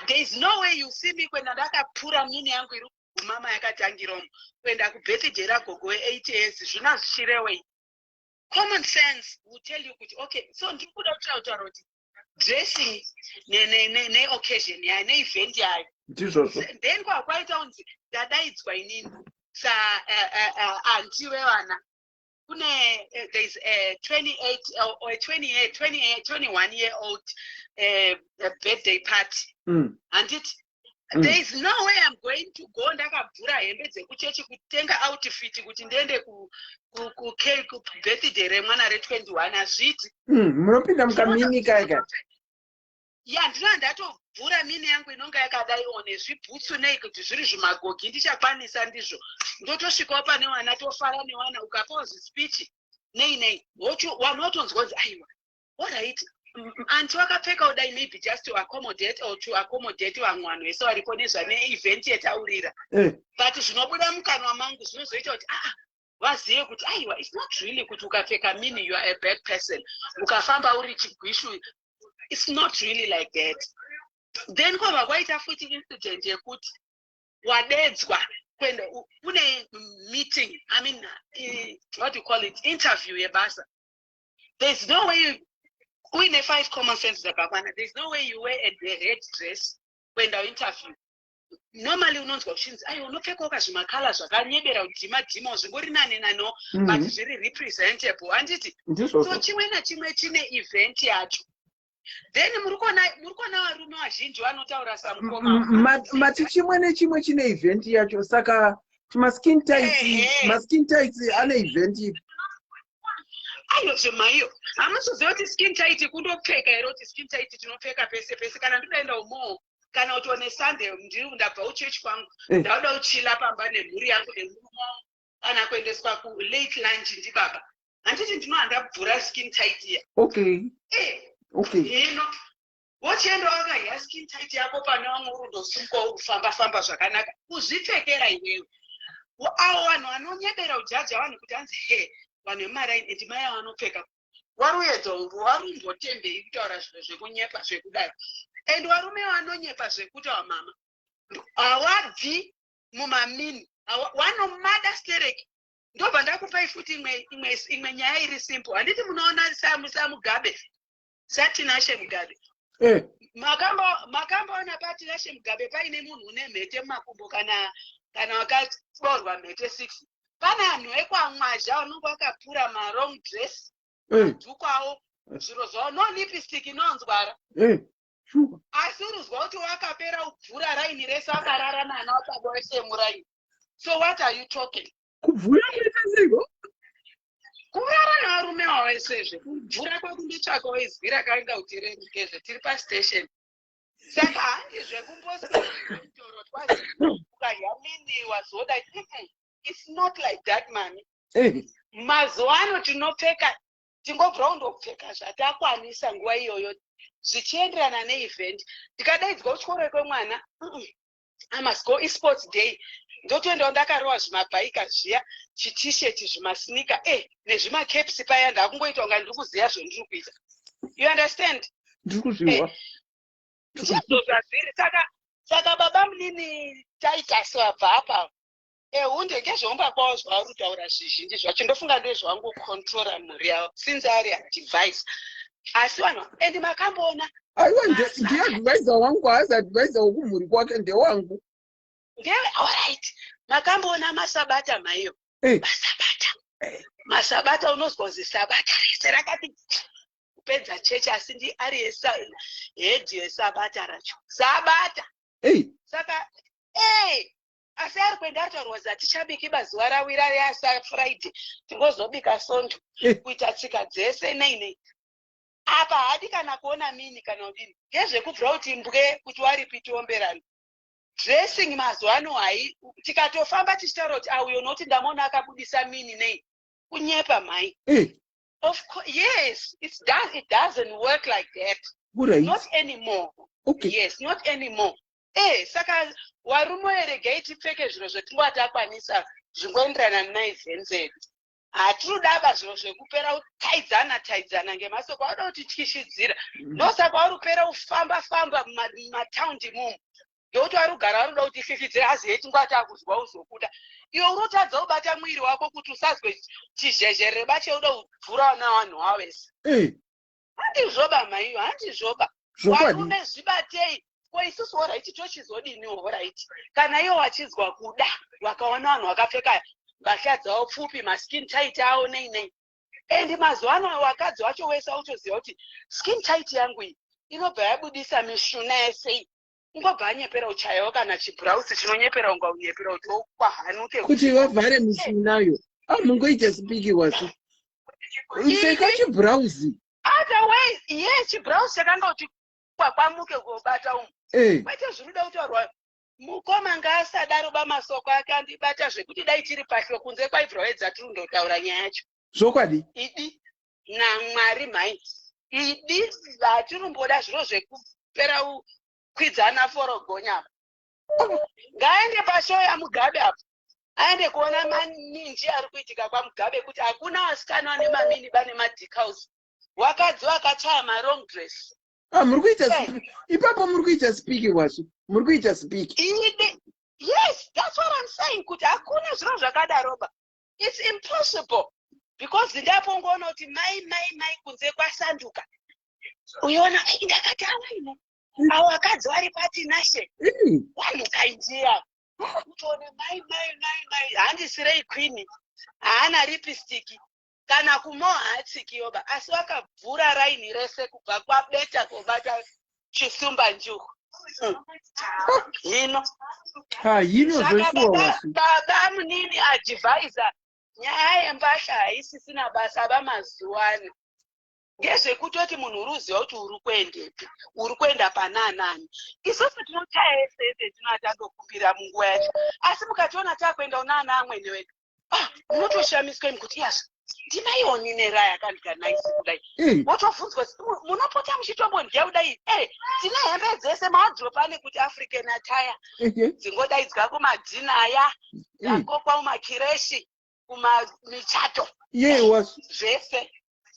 there is no way you see me kuenda ndakapura mini yangu iri kumama yakatangiromo kuenda kubirthday ragogo we80 years. Zvina zvichirewei? Common sense will tell you kuti okay, so ndiri kuda kutaura kuti dressing neoccasion yayo, neevent yayo. Ndizvozvo. Then kwakwaita kunzi ndadaidzwa inini saaunty wevana, kune there is a 28 or a 28 28 21 year old birthday party, handiti? There is no way I'm going to go ndakabvura hembe dzekuchechi kutenga outfit kuti ndiende kubirthday remwana re21. Hazviiti. Munopinda mukamini kaya. Ya, ndinova ndatovhura mini yangu inonga yakadaiwo nezvibhutsu nei kuti zviri zvimagogi, ndichakwanisa ndizvo. Ndotosvikawo pane vana, tofara nevana, ukapawo zvispeech nei nei, vanhu votonzwa kunzi aiwa, alright, aunty wakapfeka kudai, maybe just to accommodate or to accommodate vamwe vanhu vese varipo nezvane event yetaurira. But zvinobuda mukanwa mangu zvinozoita kuti aa vazive kuti aiwa, it's not really kuti ukapfeka mini you are a bad person, ukafamba uri chigwishu. It's not really like that. Then kwabva kwaita futi incident yekuti wadedzwa kuenda kune meeting, I mean, what do you call it, interview yebasa. There's no way uine five common sense dzakakwana, there's no way you wear a red dress kuenda interview. Normally unonzwa kuchinzi aiwa, unopfekawo kazvimakala zvakanyebera kudhima dhima, zvingori nane nano, but zviri representable, handiti? Ndizvozvo. So chimwe nachimwe chine event yacho. Then muri kuona varume vazhinji vanotaura samukoma. Mati chimwe nechimwe chine event yacho, saka maskin tight, maskin tight ane event ipi? Aiwa, zvemaiyo hamuzoziva kuti skin tight kundopfeka here? Kuti skin tight tinopfeka pese pese, kana ndodaenda umoo, kana kuti one Sunday ndiri ndabva kuchechi kwangu, ndauda kuchila pamba nemhuri yangu nemurume wangu, kana kuendeswa kulate lunch ndibaba, handiti ndinoha ndabvura skin tight iya? Hino wochienda wakahya skin tight yako pane vamwe, uri undosumuka uri kufamba famba zvakanaka, kuzvipfekera iwewe. Avo vanhu vanonyebera kujaja vanhu kuti hanzi he, vanhu vemaraini and mai vanopfeka, waruedza warumbotembei kutaura zviro zvekunyepa zvekudaro? And varume vanonyepa zvekuti vamama hawabvi mumamini, vanomada stereki. Ndobva ndakupai futi imwe nyaya iri simple. Handiti munoona saMugabe, saTinashe Mugabe? Makambaona paTinashe Mugabe paine munhu une mhete mumakumbo kana wakaborwa mhete 6? Pane anhu ekwamwazha vanonge vakapura malong dress, madhuku avo, zviro zvavo, no lipstick, inonzwara. Sure. Asi uruzwa kuti wakapera kubvura raini rese, wakarara nana wababa wese muraini. So what are you talking? Kubvura kuita seiko? Kurara nevarume wawesezve, kubvura kwakundotsvakawo izwi rakainga kuti rerukezve tiri pastation. Saka handi zvekumbositoro twazi ukadya mini wazoda. It's not like that, mami. Mazuva ano tinopfeka, tingobva kundopfeka zvatakwanisa nguva iyoyo zvichienderana neevent. Ndikadaidzwa kuchikoro kwemwana, I must go, isports day, ndotoendawo ndakarova zvimabhaika zviya, chitshirt, zvimasneaker nezvimacaps paya, ndakungoita kunga ndiri kuziva zvendiri kuita. You understand? Ndiri kuzviwa. Ndizvo zvazviri. Saka baba munini Titus vabva apa ehunde ngezveumba kwavo zvavari kutaura zvizhinji zvacho, ndofunga ndezvavangocontrora mhuri yavo since ari advice. Asi vanhu and makamboona Aiwa, ndiadvisor wangu, haasi advisor wekumhuri kwake, ndewangu. Ndewe, alright. Makamboona masabata maiyo? Masabata, masabata, unozwa kunzi sabata rese rakati. Kupedza chechi asi ndi ari head yesabata racho. Sabata. Hey. Saka hey, asi ari kuenda aritaurwa kuti hatichabiki bazuva rawira reasa Friday tingozobika Sondo eh. Kuita tsika dzese nei nei apa haadi kana kuona mini kana kudini ngezvekubvira kuti mbwe kuti waripi tiomberani. Dressing mazuva ano hai tikatofamba tichitaura kuti auyo ah, nokuti ndamuona akabudisa mini nei kunyepa mhai eh. Of course, yes, it doesn't work like that. Right. Not anymore. Okay. Yes, not anymore. Eh, saka warume regai tipfeke zviro zvetingova takwanisa zvingoenderana naivhenzi edu. Hatirudaba zviro zvekupera kutaidzana taidzana ngemasoko auda kutityishidzira. Ndosaka vari kupera kufamba famba mumataundi imomo. Ngekuti vari kugara vari kuda kutififidzira azive tingova takuzwa uzokuda. Iwe unotadza kubata mwiri wako kuti usazwe chizhezherere bacheuda kubvura vana vanhu wavese. Eh. Handizvoba mhaiyo, handizvoba. Zvokwadi. Varume zvibatei. Ko isusu horaiti tochizodiniwo horaiti. Kana iwo wachizwa kuda, wakaona vanhu vakapfeka mbatya dzavo pfupi, maskin tight avo nei nei. And mazuva ano vakadzi vacho wese autoziva kuti skin tight yangu iyi inobva yabudisa mishuna yese iyi. Ungobva anyepera uchayawo kana chibhurausi chinonyepera unga unyepera kuti wokwahanuke. Kuti vavhare mishunayo. Ah, mungoita sipiki wasu. Pfeka chibhurauzi. Otherwise, yes, chibhurauzi chakanga kuti kwakwamuke kobata umu. Eh. Kwete zvinoda kutaurwa mukoma ngaasadaro bamasoko ake andibata zvekuti dai tiri pahlo kunze kwaibvira wedza tiri kundotaura nyaya yacho. Zvokwadi. Idi naMwari mhai. Idi hatirumboda zviro zvekupera kukwidzana forogonya apa. Ngaaende pashow yaMugabe apo. Aende kuona maninji ari kuitika kwaMugabe kuti hakuna vasikana vane mamini bane madecals. Wakadzi wakachaya marong dress. Ah, muri kuita ipapo muri kuita speak wasu. Muri kuita speak. Idi yes, that's what I'm saying kuti hakuna zviro zvakadaro ba. It's impossible because ndapongoona kuti mai mai mai kunze kwasanduka. Uiona ndakati awaino. Avo vakadzi vari pati nashe. Vanhu kainjira. Kutoona mai mai mai mai handisirei queen. Haana lipstick. Kana kumo haatsikiyoba asi wakabvura raini rese kubva kwabeta kobata chisumba njuku. Hino. Ha, hino Saka zveshuwa baba wasu. baba munini advisor nyaya yembasha haisisina basa vamazuva ano. Ngezvekutoti munhu uri uziva kuti uri kuendepi, uri kuenda pana anani. Isusu tinochaya ese ese tinoatandokumbira munguva yacho. Asi mukationa takuenda una ana amwene wedu. Ah, munotoshamiswa imi kuti iyazvo ndimaioni neraya akandika naisi kudai. Eh. Wotobvunzwa kuti munopota muchitombondya kudai. Eh, tine hembe dzese mawardrobe ane kuti African attire. Ehe. Dzingodaidzwa kumadhina aya, dzakokwa kumakireshi, kumamichato. Ye wasu. Zvese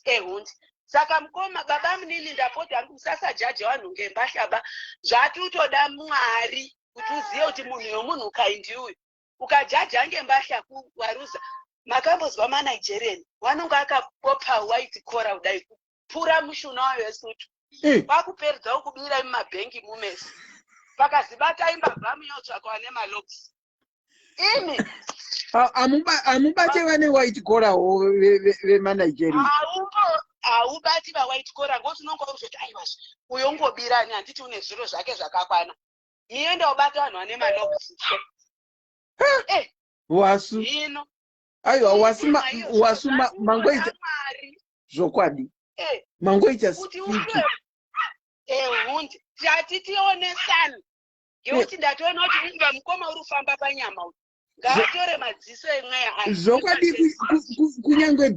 ehundi. Saka mukoma baba munini ndapota hangu musasajaja vanhu ngembahla ba. Zvatutoda Mwari kuti uzive kuti munhu yomunhu kaindi uyu. Ukajaja ngembahla kuwaruza. Makambozwa maNigerian vanonga akapopa white collar kudai kupura mushuna wayo wesutu. Eh. Kwakuperedza kubira mumabhengi mumesi. Pakazibata imbavha munotsvakwa nemalogs. Imi Amubate vane white collar ho vemaNigeria. Haumbo haubati vawhite collar ngokuti unonga uzoti aiwazve uyo ungobirani handiti une zviro zvake zvakakwana. Mienda ubata vanhu vane malogs. Eh, Wasu. hino. Aiwa wasu Maiyo, zviro wasu mangoita Mwari. zvokwadi. Eh, Mangoita kuti speak. upe ehundi tati tionesane ngekuti ndatoona kuti umba mukoma uri kufamba panyama uyu ngaatore madziso emweya aya. Zvokwadi kunyange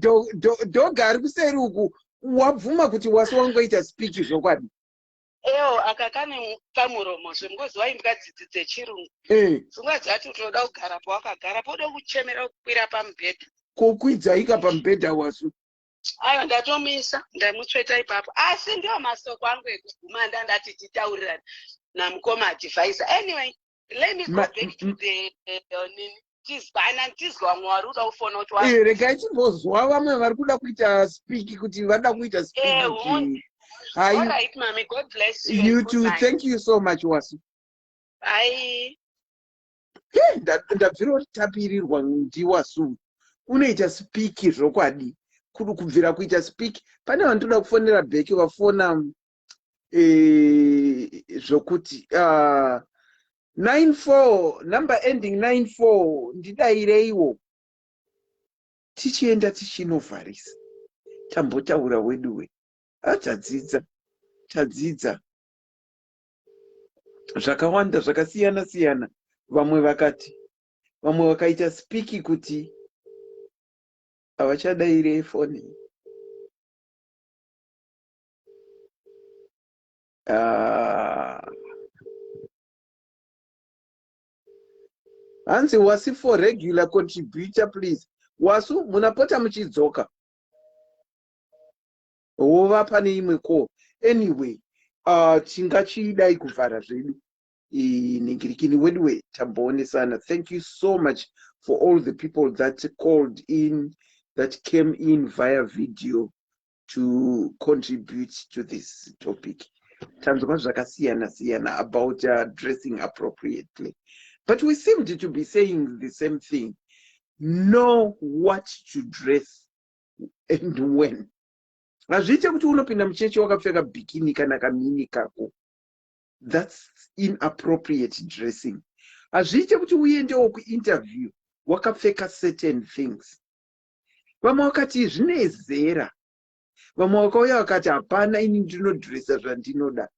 dhoga ari kuseri uku wabvuma kuti wasu wangoita speak zvokwadi. Ewo aka kane pamuromo zvemungoziva imbwa dzidzi dzechirungu Eh, dzimwe dzacho toda kugara pawakagara poda kuchemera kukwira pamubhedha. Kokwidzayika pamubhedha wasu. Aiwa ndatomuisa ndamutsveta ipapo asi ndiwo masoko angu ekuguma ndandati titaurirane namukoma advisor. Anyway, let me go back to the nini tizwana tizwa vamwe vari kuda kufona kuti Eh, regai timbozwa vamwe vari kuda kuita speak kuti vada kuita speak. Eh, Hai. All right, mami, God bless you. You And good too. night. Thank you so much, wasu. Bye. Hey, ndabvira kutapirirwa ndiwasu. Unoita speak zvokwadi. Kubvira kuita speak, pane vanotoda kufonera back, vafona zvokuti 94, number ending 94, ndidaireiwo tichienda tichinovharisa. Tambotaura weduwe, tadzidza, tadzidza zvakawanda zvakasiyana siyana. Vamwe vakati, vamwe vakaita speak kuti havachadairei foni. Hanzi wasi for regular contributor, please. Wasu, munapota muchidzoka wova pane imwe call. Anyway, tingachidai kuvhara zvedu ningirikini weduwe, tamboonesana. Thank you so much for all the people that called in, that came in via video to contribute to this topic. Tanzwa zvakasiyana siyana about dressing appropriately, but we seemed to be saying the same thing: know what to dress and when. Hazviite kuti unopinda muchechi wakapfeka bikini kana kamini kako. That's inappropriate dressing. Hazviite kuti uendewo kuinterview wakapfeka certain things. Vamwe vakati zvine zera, vamwe vakauya vakati hapana, ini ndinodresa zvandinoda.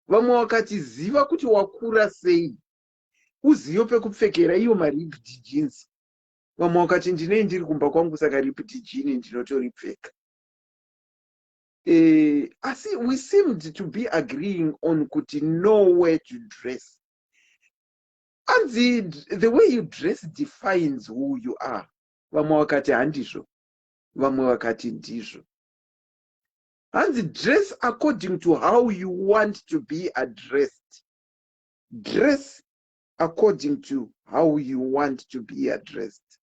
Vamwe vakati ziva kuti wakura sei, uzive pekupfekera iyo maripped jeans. Vamwe vakati ndinei ndiri kumba kwangu, saka ripped jean ndinotoripfeka. Asi we seemed to be agreeing on kuti know where to dress. Anzi the way you dress defines who you are. Vamwe vakati handizvo, vamwe vakati ndizvo. Hanzi dress according to how you want to be addressed. Dress according to how you want to be addressed.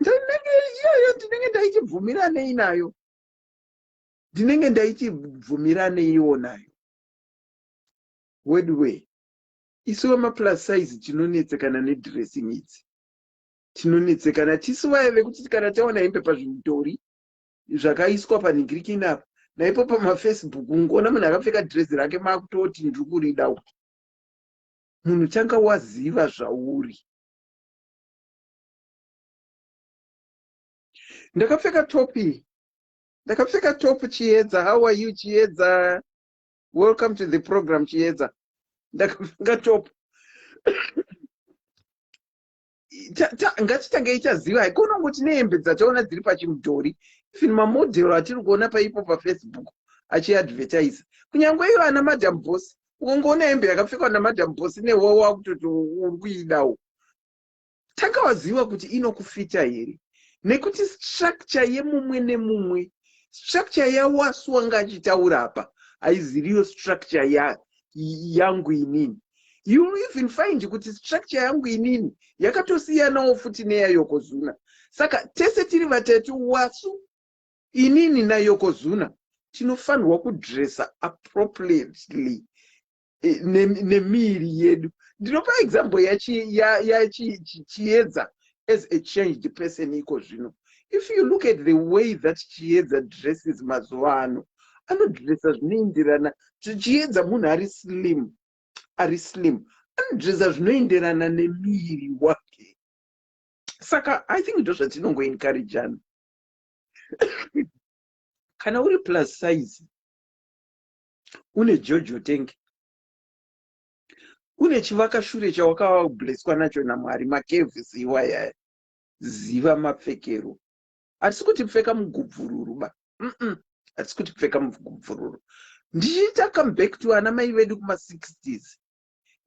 Iyoyo ndinenge ndaichibvumiranei nayo, ndinenge ndaichibvumiraneiwo nayo weduwe. Isu vemaplus size tinonetsekana nedressing idzi, tinonetsekana. Tisu vaya vekuti kana taona hembe pazvidhori zvakaiswa panhingirikini apa, naipo pamafacebook, ungoona munhu akapfeka dhirezi rake, makutoti ndiri kurida. Munhu tanga waziva zvauri. Ndakapfeka top, ndakapfeka top. Chiedza, how are you, Chiedza? Welcome to the program, Chiedza. Ndakapfeka top. Ngatitangei taziva, haikona tine hembe dzataona dziri pachimudhori, even mamodhero atiri kuona paipo pafacebook achiadvertise, kunyange iyo ana Madam Boss. Ukangoona hembe yakapfekwa naMadam Boss, newe wakutoti uri kuidawo. Tanga waziva kuti inokufita here, nekuti structure yemumwe nemumwe, structure yaWasu wanga achitaura apa haiziriyo structure yangu inini. You even find kuti structure yangu inini yakatosiyanawo futi neyaYokozuna. Saka tese tiri vatatu, Wasu, inini naYokozuna, tinofanirwa kudressa appropriately nemiiri yedu. Ndinopa example yaChiedza as a changed person iko zvino. If you look at the way that Chiedza dresses mazuva ano, anodressa zvinoenderana. Chiedza munhu ari slim, ari slim, anodressa zvinoenderana nemiiri wake. Saka I think ndo zvatinongoencouragana. Kana uri plus size, une jojo tank, une chivakashure chawakablesswa nacho naMwari, macurves iwayaya, ziva mapfekero. Hatisi kuti pfeka mugubvururu ba. Hatisi kuti pfeka mugubvururu. Ndichiita come back to ana mai vedu kuma-60s,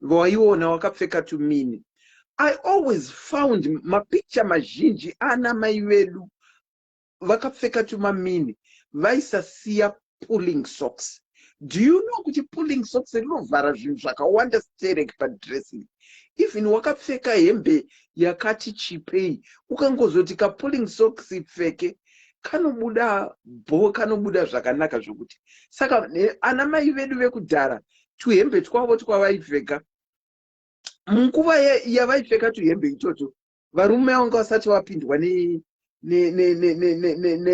waiona wakapfeka tumini. I always found mapicture mazhinji ana mai vedu vakapfeka tumamini vaisasiya pulling socks. Do you know kuti pulling socks rinovhara zvinhu zvakawanda sterek padressing? Even wakapfeka hembe yakati chipei, ukangozoti kapulling socks pfeke, kanobuda bho, kanobuda zvakanaka zvokuti. Saka ana mai vedu vekudhara, tuhembe twavo twavaipfeka, munguva yavaipfeka tuhembe itoto, varume vanga vasati vapindwa.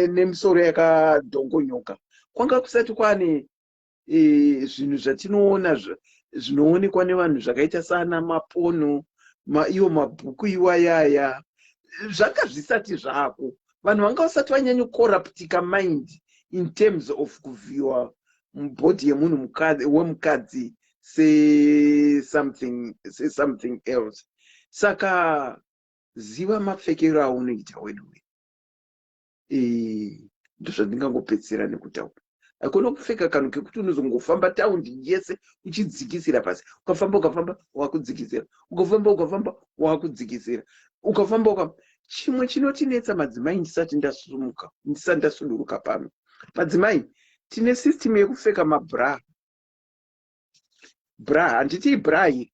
Nemisoro yakadhongonyoka, kwanga kusati kwane zvinhu zvatinoona zvinoonekwa nevanhu zvakaita sana maporno, iwo mabhuku iwayaya, zvanga zvisati zvako. Vanhu vanga vasati vanyanyocorruptika mind in terms of kuviewa body yemunhu wemukadzi sesomething else. Saka ziva mapfekero aunoita weduwe. Ndozvandingangopedzisira nekutaura. Haikona kupfeka kanhu kekuti unozongofamba taundi yese uchidzikisira pasi. Ukafamba, ukafamba, wakudzikisira. Ukafamba, ukafamba, wakudzikisira. Ukafamba uka chimwe chinotinetsa madzimai, ndisati ndasumuka, ndisati ndasuduruka pano, madzimai, tine system yekupfeka mabra. Bra, handiti bra iyi?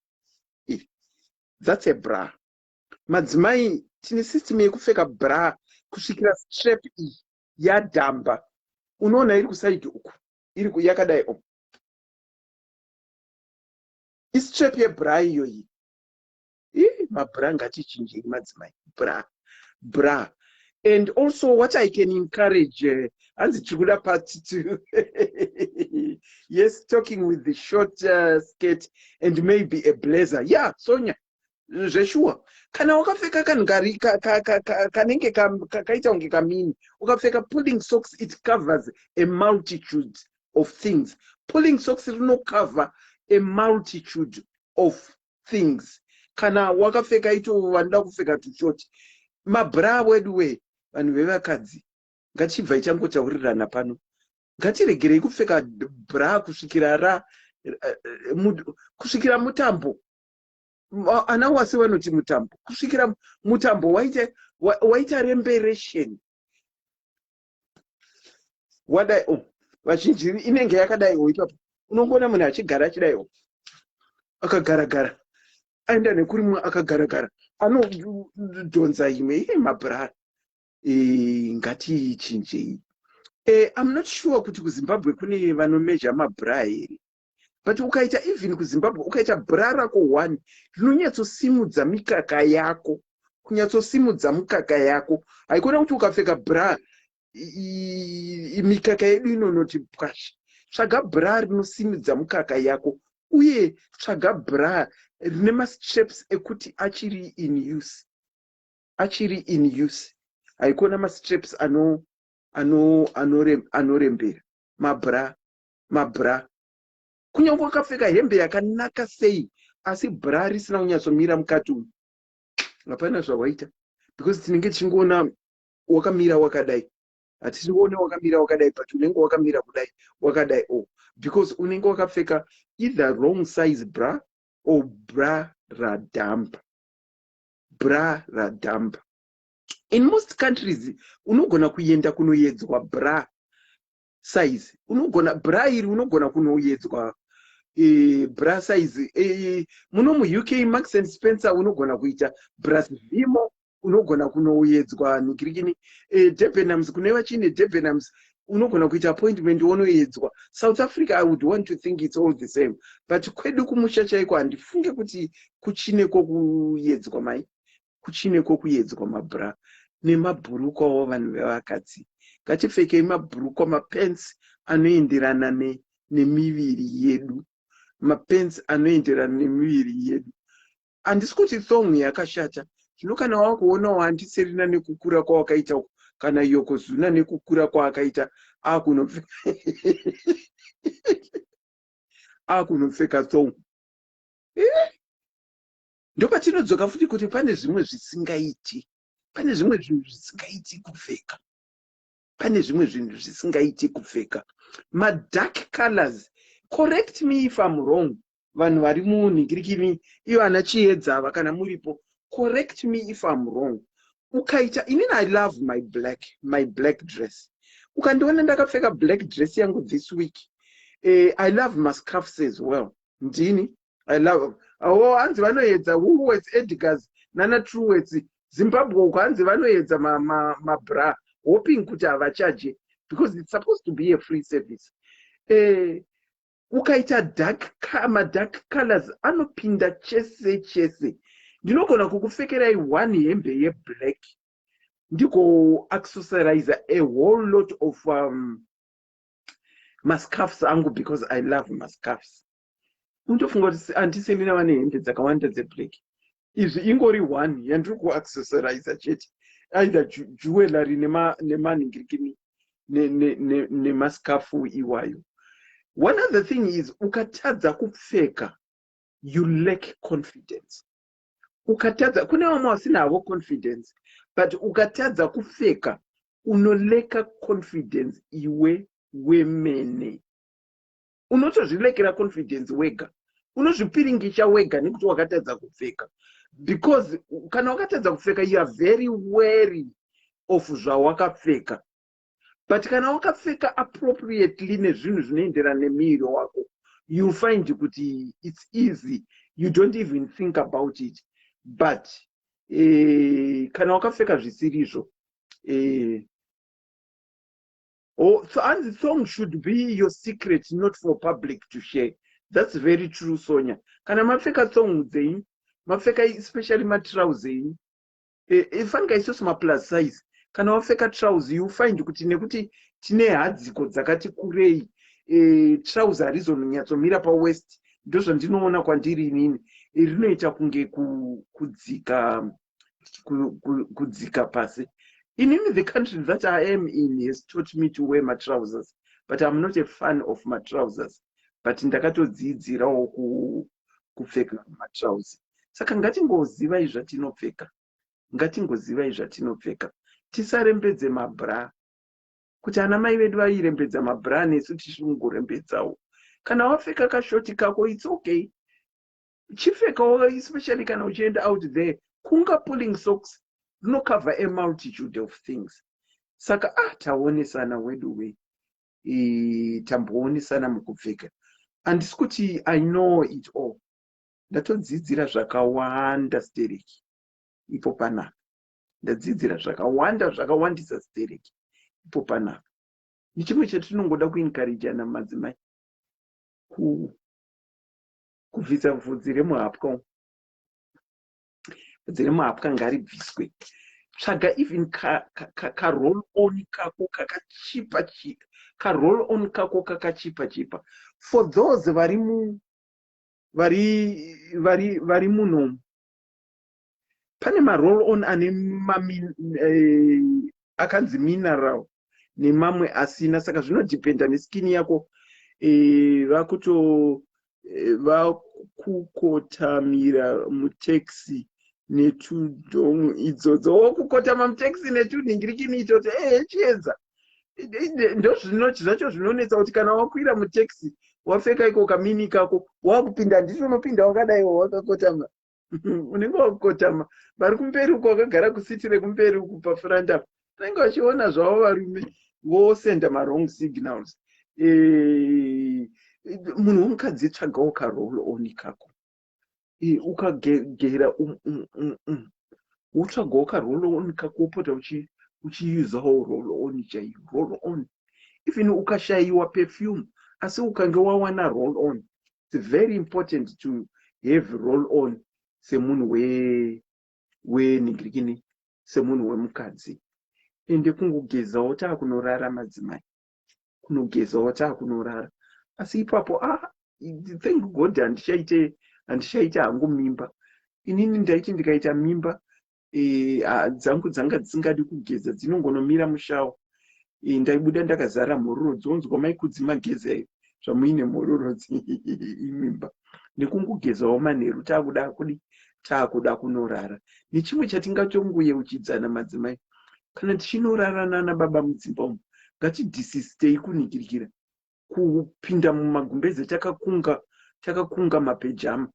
That's a bra. Madzimai, tine system yekupfeka bra kusvikira strap iyi yadhamba. Unoona iri kuside uku, iri yakadai o istrap yebra iyoyi. Ii, mabra, ngatichinjei madzimai. Bra, bra. And also what I can encourage, hanzi tiri kuda part two. Yes, talking with the short skirt and maybe a blazer. Yeah, Sonia, zveshuwa. Kana wakapfeka kanhu kanenge kakaita kunge kamini, ukapfeka pulling socks, it covers a multitude of things. Pulling socks rinocover a multitude of things. Kana wakapfeka ito, vanoda kupfeka tushort, mabra wedu we, vanhu vevakadzi, ngachibva ichangotaurirana pano, ngatiregerei kupfeka bra kusvikira ra kusvikira mutambo. Ana wasi vanoti mutambo, kusvikira mutambo waita remberation, wadai. Oh, vazhinji inenge yakadaiwo ipapo. Unongoona munhu achigara achidaiwo, akagaragara, aenda nekurimwe, akagaragara, anodhonza imwe iye mabra. Ngatichinjei. I'm not sure kuti kuZimbabwe kune vanomeasure mabra here, but ukaita, even kuZimbabwe, ukaita bra rako one rinonyatsosimudza mikaka yako, kunyatsosimudza mukaka yako. Haikona kuti ukapfeka bra, mikaka yedu inonoti pwasha. Tsvaga bra rinosimudza mukaka yako, uye tsvaga bra rine mastraps ekuti achiri in use, achiri in use. Haikona mastraps anorembera. Mabra, mabra, kunyange wakapfeka hembe yakanaka sei, asi bra risina kunyatsomira mukati umu, hapana zvawaita, because tinenge tichingoona wakamira wakadai. Hatisione wakamira wakadai, but unenge wakamira kudai, wakadai o oh, because unenge wakapfeka either wrong size bra or bra radhamba, bra radhamba. In most countries unogona kuenda kunoyedzwa bra size. Unogona bra iri, unogona kunoyedzwa bra size. Muno muUK, Marks and Spencer, unogona kuita Bras Vimo, unogona kunoyedzwa nigirikini. Debenhams, kune vachine Debenhams, unogona kuita appointment wonoyedzwa. South Africa, I would want to think it's all the same, but kwedu kumusha chaiko handifunge kuti kuchine kwokuyedzwa mai, kuchine kwokuyedzwa mabra nemabhurukwawo. Vanhu vevakadzi, ngatipfekei mabhurukwa, mapants anoenderana nemiviri yedu, mapants anoenderana nemiviri yedu. Handisi kuti thong yakashata. Zvino kana wakuonawo handiserina nekukura kwawakaita, kana Yokozuna nekukura kwaakaita, akunopfeka thong, ndopatinodzoka futi kuti pane zvimwe zvisingaiti, pane zvimwe zvinhu zvisingaiti kupfeka, pane zvimwe zvinhu zvisingaiti kupfeka. Madark colors, correct me if I'm wrong, vanhu vari munhingirikini iyo, ana Chiedza ava, kana muripo, correct me if I'm wrong. Ukaita, inini I love my black dress. Ukandiona ndakapfeka black dress yangu this week, I love mascarfs as well. Ndini I love. Oh, hanzi vanoedza Woolworths, Edgars nana Truworths, Zimbabwe uko, hanzi vanoedza mabra, ma hoping kuti havachaje, because it's supposed to be a free service. Ukaita dark, madark colors anopinda chese chese. Ndinogona kukupfekerai one hembe yeblack. Ndigoaccessorize a whole lot of mascarfs angu because I love mascarfs. Undofunga kuti handiseni nava nehembe dzakawanda dzeblack. Izvi ingori one yandiri kuaccessorize chete, either jewellery nemanhingirikini nemascarfu iwayo. One other thing is, ukatadza kupfeka, you lack confidence. Ukatadza, kune vamwe vasina havo confidence, but ukatadza kupfeka unolacka confidence iwe wemene. Unotozvilekera confidence wega, unozvipiringisha wega nekuti wakatadza kupfeka, because kana wakatadza kupfeka, you are very wary of zvawakapfeka. But kana wakapfeka appropriately nezvinhu zvinoenderana nemuviri wako, you find kuti it's easy, you don't even think about it. But kana wakapfeka zvisirizvo, oh, so and the thong should be your secret, not for public to share. That's very true, Sonia. Kana mapfeka thong dzenyu, mapfeka especially matrausi enyu, fanika isusu maplus size, kana wapfeka trausi, you find kuti nekuti tine hadziko dzakati kurei, trausi harizonyatsomira pawaist. Ndozvandinoona kwandiri inini, rinoita kunge kudzika pasi. Inini, the country that I am in has taught me to wear matrousers, but I'm not a fan of matrousers, but ndakatodzidzirawo kupfeka matrausi. Saka ngatingozivai zvatinopfeka, ngatingozivai zvatinopfeka. Tisarembedze mabra kuti ana mai vedu vairembedza mabra, nesu tichingorembedzawo. Kana wapfeka kashort kako, it's okay, chipfekawo, especially kana uchienda out there. Kunga pulling socks rinocover a multitude of things. Saka taonesana wedu we, tamboonesana mukupfeka. Handisi kuti I know it all, ndatodzidzira zvakawanda stereki ipo panapa. Ndadzidzira zvakawanda, zvakawandisa stereki ipo panapa. Nechimwe chatinongoda kuencouragana madzimai, kubvisa bvudzi remuhapwa. Bvudzi remuhapwa ngaribviswe. Tsvaga even karoll on kako kakachipa, karoll on kako kakachipa chipa. For those vari mu vari vari vari munomu, pane maroll on ane akanzi mineral nemamwe asina, saka zvinodhipenda neskin yako. Vakuto vakukotamira mutaxi netudhong idzodzo, wokukotama mutaxi netunhingirikini ichocho, ehe, chiedza. Ndozvinoti zvacho zvinonetsa kuti kana wakwira mutaxi, wapfeka iko kamini kako, wakupinda, handiti unopinda wakadaiwo wakakotama, unenge wakukotama. Vari kumberi uko, wakagara kuseat rekumberi uku pafront apo, vanenge vachiona zvavo varume, vosenda mawrong signals. Munhu womukadzi, tsvagawo karoll on kako, ukagera, wotsvagawo karoll on kako, wopota uchiusawo roll on chaiyo, roll on. Even ukashayiwa perfume, asi ukange wawana roll on, it's very important to have roll on semunhu wenhingirikini, semunhu wemukadzi. Ende kungogezawo taakunorara, madzimai, kunogezawo taakunorara. Asi ipapo, ah, thank God handichaite hangu mimba. Inini ndaiti ndikaita mimba, dzangu dzanga dzisingadi kugeza, dzinongonomira mushawa. Ndaibuda ndakazara mhororo, dzonzwa maikudzi mageza zvamuine mhororo imimba. Nekungogezawo manheru taakuda kudi taakuda kunorara. Nechimwe chatingatongoyeuchidzana, madzimai, kana tichinorara nana baba mudzimba umu, ngatidesistei kunhingirikira kupinda mumagumbeze takakunga mapejama.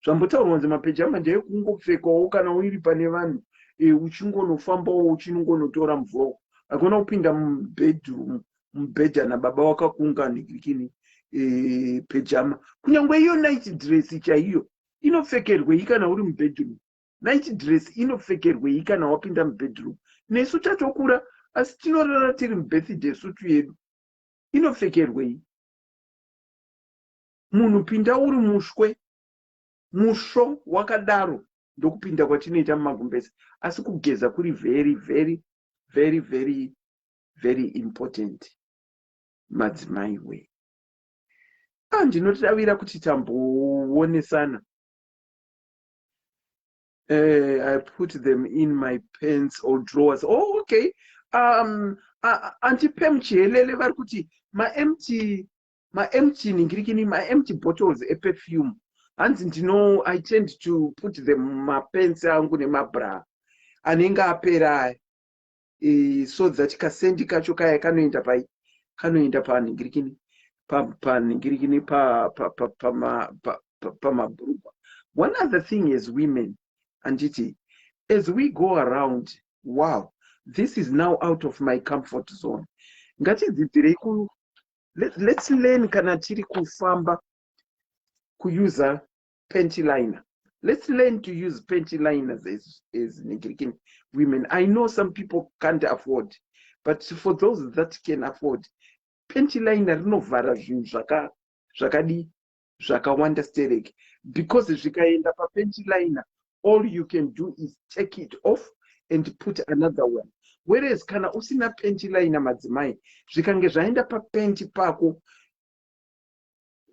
Zvambotaurwa kunzi mapejama ndeyekungopfekawo kana uri pane vanhu, uchingonofambawo, uchingonotora mvura. Hakuna kupinda mubedroom, mubhedha nababa wakakunga nhingirikini pejama. Kunyange iyo night dress chaiyo inopfekerwei kana uri mubedroom? Night dress inopfekerwei kana wapinda mubedroom? Nesu tatokura, asi tinorara tiri mubirthday suit yedu. Inopfekerwei? Munhu pinda uri mushwe musvo wakadaro, ndokupinda kwatinoita mumagumbezi. Asi kugeza kuri very very Very, very, very important, madzimai we. Ah, ndinotavira kuti tamboonesana. I put them in my pants or drawers. Oh, okay. Auntie Pem Chihelele vari kuti maempty, maempty ningirikini, maempty bottles eperfume, hanzi ndino, I tend to put them mumapants angu nemabra anenge apera aya, so that kascent kacho kaya kanoenda pai, kanoenda panhingirikini, panhingirikini, pamabhurugwa. One other thing as women, anditi, as we go around, wow, this is now out of my comfort zone. Ngatidzidzirei ku, let's learn kana tiri kufamba kuusa panty liner. Let's learn to use panty liners as ningirikini women. I know some people can't afford, but for those that can afford, panty liner rinovhara zvinhu zvakadi zvakawanda sterek, because zvikaenda papanty liner, all you can do is take it off and put another one, whereas kana usina panty liner, madzimai, zvikange zvaenda papanty pako,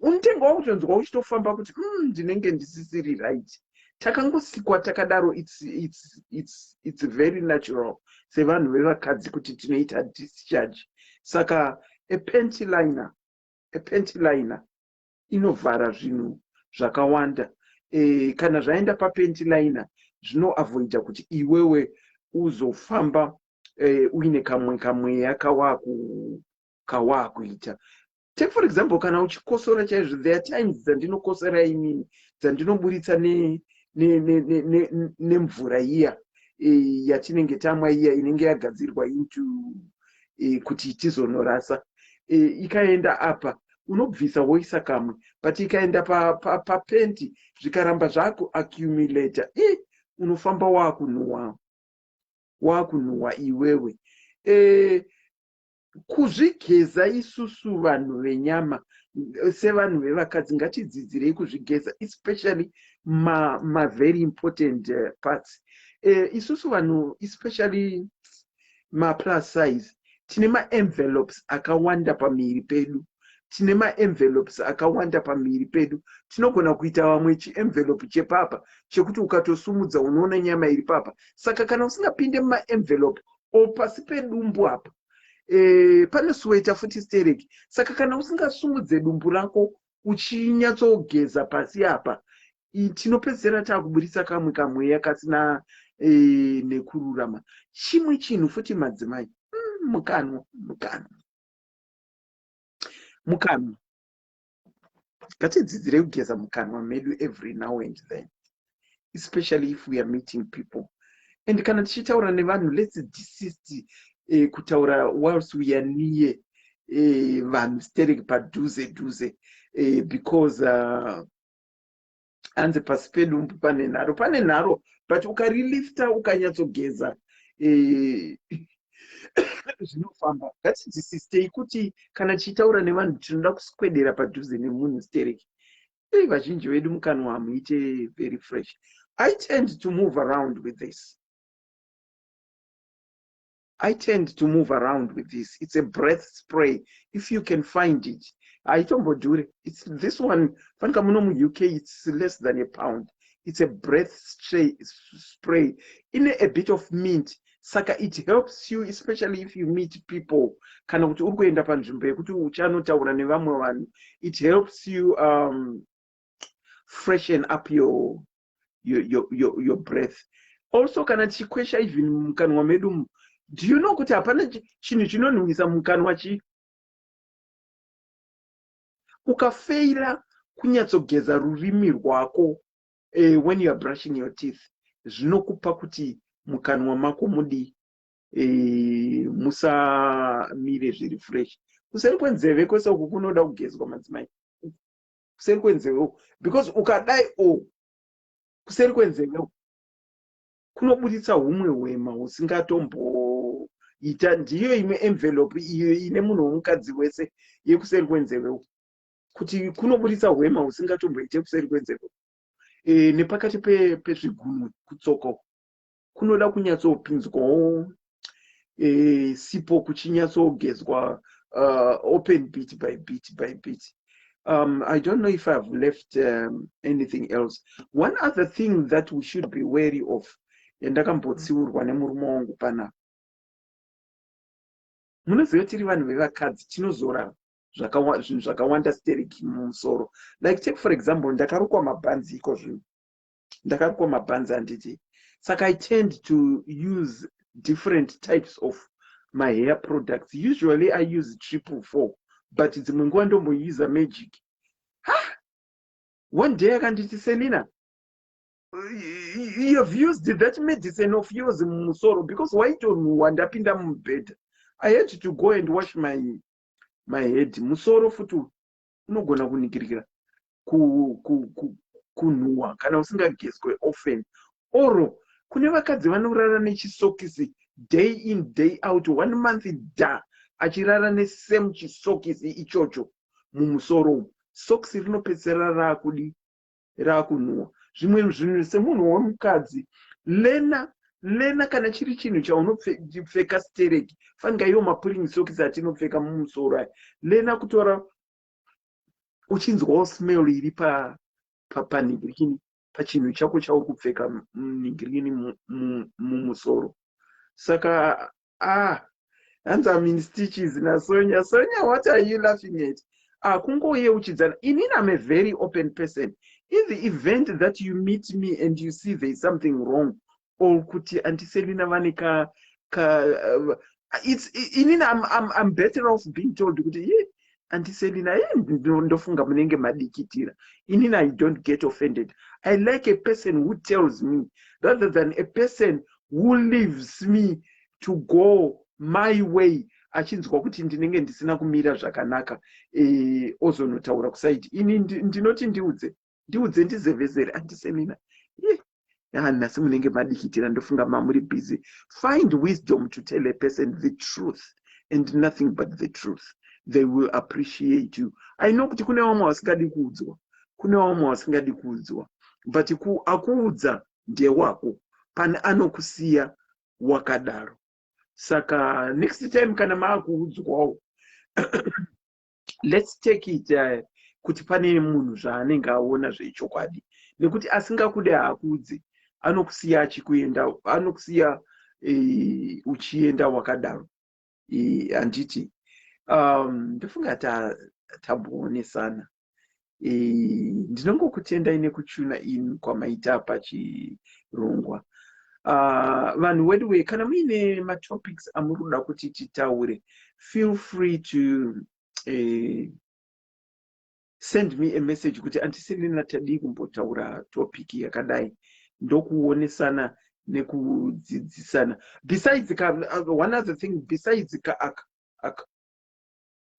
unotenge wakutonzwa uchitofamba kuti ndinenge ndisisiri right. Takangosikwa takadaro. It's very natural sevanhu vevakadzi kuti tinoita discharge. Saka a panty liner, a panty liner inovhara zvinhu zvakawanda. Kana zvaenda papanty liner, zvinoavoida kuti iwewe uzofamba uine kamwe kamweya kawaakuita. Take for example, kana uchikosora chaizvo, there are times dzandinokosora inini dzandinoburitsa nemvura iya yatinenge tamwa, iya inenge yagadzirwa into kuti tizonorasa. Ikaenda apa, unobvisa woisa kamwe, but ikaenda papanty, zvikaramba zvakuaccumulata, unofamba waakunhuhwa, waakunhuhwa iwewe. Kuzvigeza isusu vanhu venyama, sevanhu vevakadzi, ngatidzidzirei kuzvigeza, especially mavery ma important parts. Isusu vanhu, especially maplus size, tine maenvelopes akawanda pamiviri pedu. Tine maenvelopes akawanda pamiviri pedu. Tinogona kuita vamwe chienvelope chepapa chekuti ukatosumudza unoona nyama iri papa. Saka kana usingapinde mumaenvelope o pasi pedumbu apa, pane suweta futi stereki. Saka kana usingasumudze dumbu rako uchinyatsogeza pasi apa, tinopedzisira taakuburitsa kamwe kamweya kasina nekururama. Chimwe chinhu futi, madzimai, mukanwa, mukanwa, mukanwa, ngatidzidzirei kugeza mukanwa medu every now and then, especially if we are meeting people and kana tichitaura nevanhu. Let's desist kutaura whilst we are near vanhu sterek, padhuze dhuze, because hanzi pasi pedumbu pane nharo, pane nharo, but ukarilifta ukanyatsogeza, zvinofamba. Ngatidzisistei kuti kana tichitaura nevanhu tinoda kuswedera padhuze nemunhu stereki. Vazhinji vedu mukanwa hamuite very fresh. I tend to move around with this. I tend to move around with this. It's a breath spray. If you can find it. Haitombodhure. It's this one. Fanika muno muUK, it's less than a pound. It's a breath spray. In a bit of mint. Saka it helps you, especially if you meet people. Kana kuti uri kuenda panzvimbo yekuti uchanotaura nevamwe vanhu. It helps you freshen up your breath. Also, kana tichikwesha even mukanwa medu, do you know kuti hapana chinhu chinonhuhwisa mukanwa chii? Ukafeira kunyatsogeza rurimi rwako when you are brushing your teeth, zvinokupa kuti mukanwa mako mudi musamire zviri fresh. Kuseri kwenzeve kwese uku kunoda kugezwa, madzimai, kuseri kwenzeve uku, because ukadai o kuseri kwenzeve uku kunoburitsa humwe hwema husingatomboita. Ndiyo imwe envelope iyo ine munhu womukadzi wese yekuseri kwenzeve uku, kuti kunoburitsa hwema husingatomboite kuseri kwenzeve. Nepakati pezvigunwe kutsoka uku kunoda kunyatsopinzwawo. Sipo kuchinyatsogezwa, open bit by bit by bit. I don't know if I've left anything else. One other thing that we should be wary of, yandakambotsiurwa nemurume wangu panapa, munoziva tiri vanhu vevakadzi tinozora zvinhu zvakawanda stereki mumusoro. Like, take for example, ndakarukwa mabhanzi iko zvino, ndakarukwa mabhanzi, handiti? Saka I tend to use different types of my hair products. Usually I use 444, but dzimwe nguva ndombouse Magic. Ha, one day akanditi, "Selina, you have used that medicine of yours mumusoro," because waitonhuhwa ndapinda mubhedha. I had to go and wash my head. Musoro futi unogona kunikirikira kunhuhwa kana usingagezwe often. Oro kune vakadzi vanorara nechisokisi day in, day out, one month da achirara nesame chisokisi ichocho mumusoro umu. Sokisi rinopedzisira raakudi raakunhuhwa. Zvimwe zvinhu, semunhu wemukadzi, lena lena kana chiri chinhu chaunopfeka stereki, fanika iwo mapulling sokisi atinopfeka mumusoro aya, lena kutora uchinzwawo smell iri panhingirikini pachinhu chako chauri kupfeka nhingirini mumusoro. Saka, ah, hanzi, "I'm in stitches naSonya." Sonya, what are you laughing at? Ah, kungoyeuchidzana. Inini am a very open person. In the event that you meet me and you see there is something wrong, or kuti Auntie Selina vane ka it's inini I'm better off being told kuti, "Ye, Auntie Selina, ye, ndofunga munenge madikitira." Inini I don't get offended. I like a person who tells me rather than a person who leaves me to go my way, achinzwa kuti ndinenge ndisina kumira zvakanaka, ozonotaura kuside. Ini ndinoti ndiudze, ndiudze, ndizevezere, "Auntie Selina, nhasi munenge madikitira, ndofunga mamuri busy." Find wisdom to tell a person the truth and nothing but the truth. They will appreciate you. I know kuti kune vamwe vasingadi kuudzwa, kune vamwe vasingadi kuudzwa, but akuudza ndewako, pane anokusiya wakadaro. Saka next time kana maakuudzwawo, let's take it kuti pane munhu zvaanenge aona zvechokwadi, nekuti asingakude haakuudzi, anokusiya achikuenda, anokusiya uchienda wakadaro. Handiti ndofunga tamboonesana. Ndinongokutendai nekuchuna in kwamaita pachirongwa. Vanhu weduwe, kana muine matopics amuri kuda kuti titaure, feel free to send me a message kuti, "Auntie Selina, tadii kumbotaura topic yakadai?" Ndokuonesana nekudzidzisana. Besides ka, one other thing besides ka, aka aka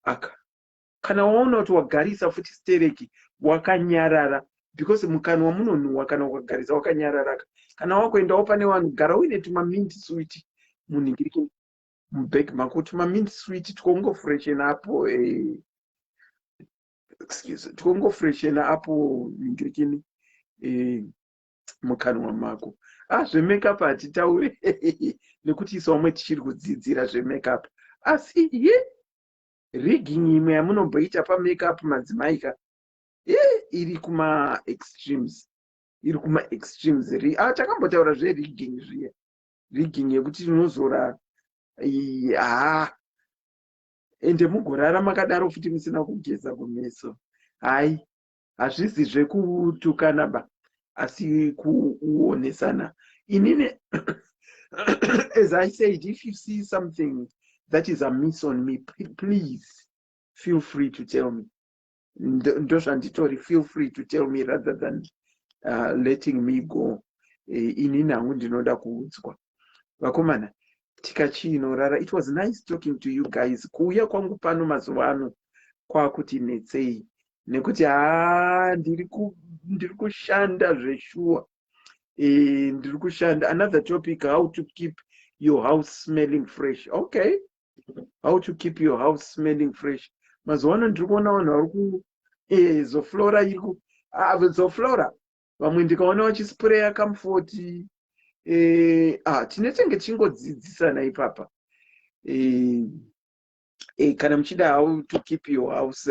aka, kana waona kuti wagarisa futi stereki wakanyarara, because mukanwa munonhuhwa kana ukagarisa wakanyarara, kana wakuendawo pane vanhu, gara uine tumamint sweet munhingiriki mubhegi mako, tumamint sweet twongofreshena apo, excuse, twongofreshena apo nhingirikini mukanwa mako. Ah, zvemakeup hatitauri nekuti isu vamwe tichiri kudzidzira zvemakeup, asi ye rigging imwe yamunomboita pamakeup madzimai ka, ye, iri kuma-extremes, iri kuma-extremes. Ah, takambotaura zverigging zviya, rigging yekuti tinozora, ha, ende mugorara makadaro futi musina kugeza kumeso. Hai, hazvisi zvekutukana ba, asi kuonesana. Inini, as I said, if you see something that is amiss on me, please feel free to tell me. Ndozvanditori, feel free to tell me rather than letting me go. Inini hangu ndinoda kuudzwa. Vakomana, tikachiinorara. It was nice talking to you guys. Kuuya kwangu pano mazuva ano kwakuti netsei, nekuti haa, ndiri kushanda zveshuwa. Ndiri kushanda. Another topic: how to keep your house smelling fresh. Okay, how to keep your house smelling fresh. Mazuva ano ndiri kuona vanhu vari ku Zoflora iri ku, ah, Zoflora, vamwe ndikaona vachispreya Comfort. Ah, tinetenge tichingodzidzisana ipapa. Kana muchida how to keep your house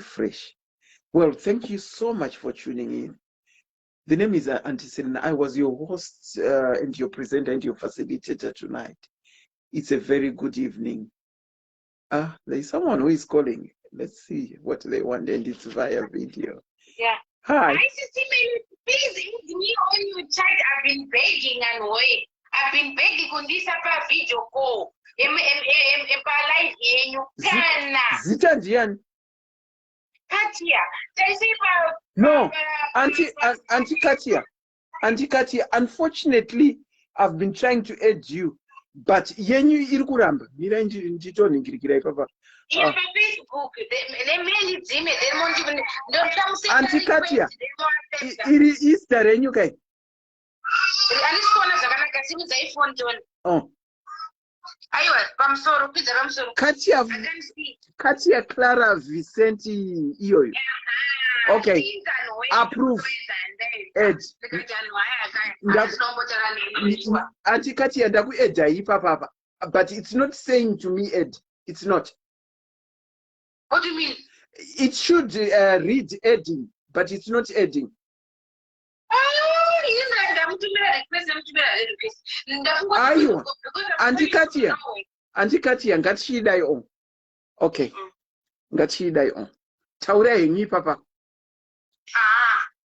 fresh. Well, thank you so much for tuning in. The name is Auntie Selina. I was your host and your presenter and your facilitator tonight. It's a very good evening. Ah, there is someone who is calling. Let's see what they want, and it's via video. Yeah. Hi. Hi, Sisi Meli. Please add me on your chat. I've been begging and wait. I've been begging kundiisa pa video call. Pa live yenyu. Kana. Zita ndiani? Katia. Taisei pa No, Auntie Katia. Auntie Katia, unfortunately, I've been trying to add you, but yenyu iri kuramba. Mirai nditonhingirikira ipapa. Iya, pa Facebook. Nemeli dzime then mondi ndoda musenda Auntie Katia, request, then moaccepta. Iri izita renyu kai? Handisi kuona zvakanaka, simudzai phone tone. Oh. Aiwa, pamusoro, kwidza pamusoro. Katia, I can't see. Katia Clara Vicente iyoyo. Okay. Approve. Add. Auntie Katia, ndakuadda ipapapa. But it's not saying to me add. It's not. What do you mean? It should read adding, but it's not adding. Oh, ini ndamutumira request, ndamutumira request. Ndafungwa Aiwa. because I'm Auntie calling Katia. from Norway. Auntie Katia, ngatichidai on. Okay. Ngatichidai on. Taurai henyu ipapa.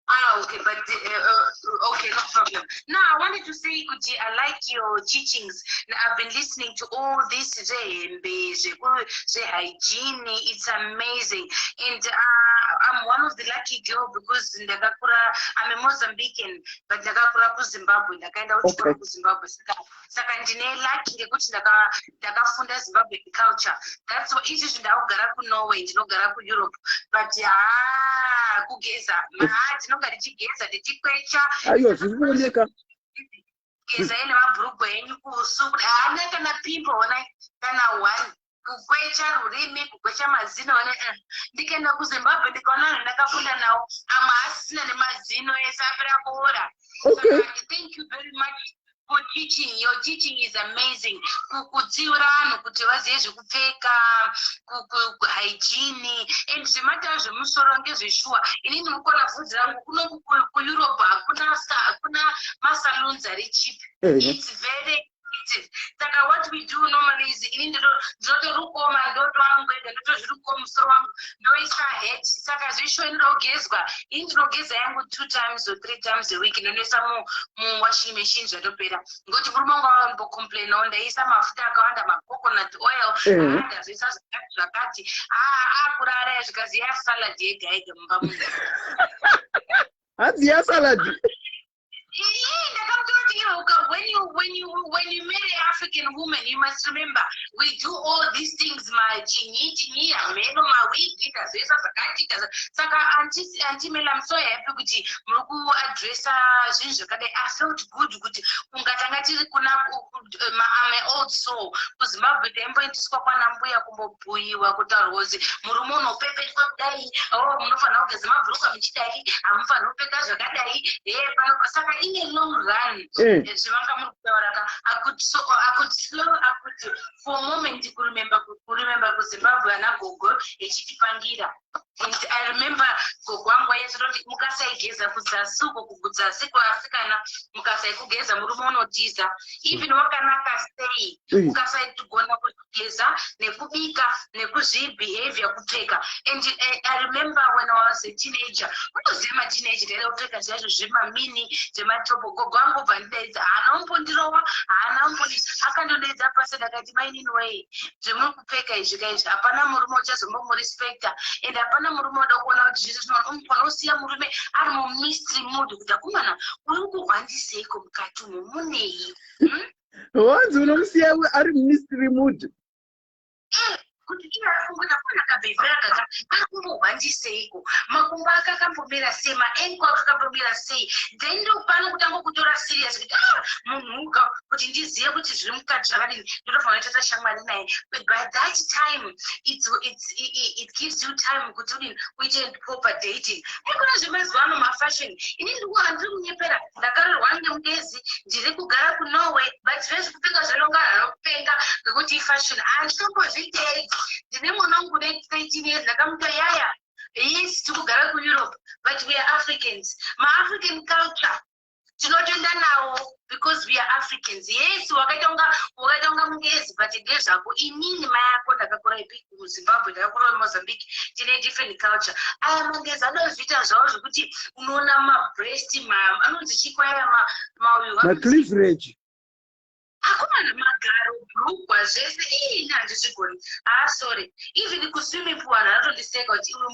Ah, okay, but okay, no problem. Now I wanted to say, kuti, I like your teachings. Now, I've been listening to all this zvehembe, zvehygiene. It's amazing, and I'm one of the lucky girl because ndakakura. I'm a Mozambican, but ndakakura kuZimbabwe. Ndakaenda kuchikoro kuZimbabwe. Saka ndine lucky ngekuti ndakafunda Zimbabwe culture. That's why izvizvi ndakugara kuNorway, ndinogara kuEurope, but ha, kugeza, ha, tinonga tichigeza, tichikwecha. Aiwa, zviri kuoneka. Gezai nemabhurugwa enyu kusu, haana kana pimple ona, kana one. Kukwecha rurimi, kukwecha mazino one. Ndikaenda kuZimbabwe, ndikaona vanhu ndakafunda nawo, amwe asisina nemazino, ese apera kuora. Saka, thank you very much for teaching. Your teaching is amazing. Kutsiura vanhu kuti vazive zvekupfeka, hygiene and zvemataura zvemusoro ngezveshuwa. Inini mukona bvudzi rangu kuno kuEurope hakuna masaloons ari cheap. It's very expensive. Saka what we do normally is ini ndinotorukoma ndotwangu ega, ndotozvirukawo musoro wangu, ndoisa hat. Saka zveshuwa inoda kugezwa. Ini ndinogeza yangu two times or three times a week, ndonoisa muwashing machine, zvatopera, ngokuti murume wangu avambocomplainawo ndaisa mafuta akawanda, macoconut oil. Ndazoisa zvakati zvakati, akurara, zvikazi yasalad yega yega mumba muno. Hanzi yasalad. Ndakamutoti iwe, when you marry African woman, you must remember we do all these things, machinyi chinyi, hameno, mawigi, ndazoisa zvakati. Saka Auntie Mel, I'm so happy kuti muri kuadressa zvinhu zvakadai. I felt good kuti kungatanga tiri kuna I'm an old soul. KuZimbabwe taimboendeswa kwana mbuya kumbobhuyiwa, kutaurwa kuzi murume unopepetwa kudai, o munofanira kugeza mabhurukwa muchidai, hamufaniri kupfeka zvakadai, e pano. Saka in a long run, zvavanga muri kutaura ka, I could slow, I could for a moment kuremember kuZimbabwe ana gogo echitipangira. And I remember gogo wangu ainyatsoroti mukasaigeza kudzasi uko, kudzasi kuasikana, mukasaikugeza murume unotiza, even wakanaka sei. Ukasaigona kugeza nekubika nekuzvibehavior, kupfeka. And I remember when I was a teenager, unoziva mateenager, ndaida kupfeka zvaizvo zvemamini, zvematopo. Gogo wangu bva ndidaidza, haana umbondirowa, haana umbondi, akandondaidza pasi. Ndakati, "Mainini wei, zvemuri kupfeka izvi kaizvi, hapana murume uchazombomurespecta and hapana murume uda kuona kuti zvisi unosiya murume ari mumystery mood kuti akomana uri kurwandiseiko mukati umu, munei?" Wanzi unomusiya ari mumystery mood. Kuti iye ari kungoita kuona kabhebhera kaka ari kumborwandiseiko, makumbo ake akambomira sei, maankle ake akambomira sei. Then ndopano kutanga kutora serious kuti, ah, munhu uka kuti ndizive kuti zviri mukati zvakadini, ndotofanira kutoita shamwari naye. But by that time it gives you time kuti udini, uite proper dating. Aikona zvemazuva ano, mafashion, ini ndiri kunyepera, ndakarerwa nemugezi, ndiri kugara kuNorway, but But zvezvekupfeka zvinonga zvanopenga ngekuti ifashion, handitombozviteedzi. Ndine mwana wangu une 13 years, ndakamuta, "Yaya, yes, tikugara kuEurope, but we are Africans. MaAfrican culture tinotoenda nawo because we are Africans. Yes, wakaita unga mungezi, but ndezvako. Inini mai ako ndakakura ipi? MuZimbabwe. Ndakakura muMozambique. Tine different culture. Aya mangezi anozviita zvavo zvekuti unoona mabreast, anonzi chikwaya, mauyu." Macleavage. Akomana, magaro, bhurugwa, zvese. Iini handizvigoni. Ah, sorry. Even kuswimming pool vanhu vanotondiseka kuti, "Iwe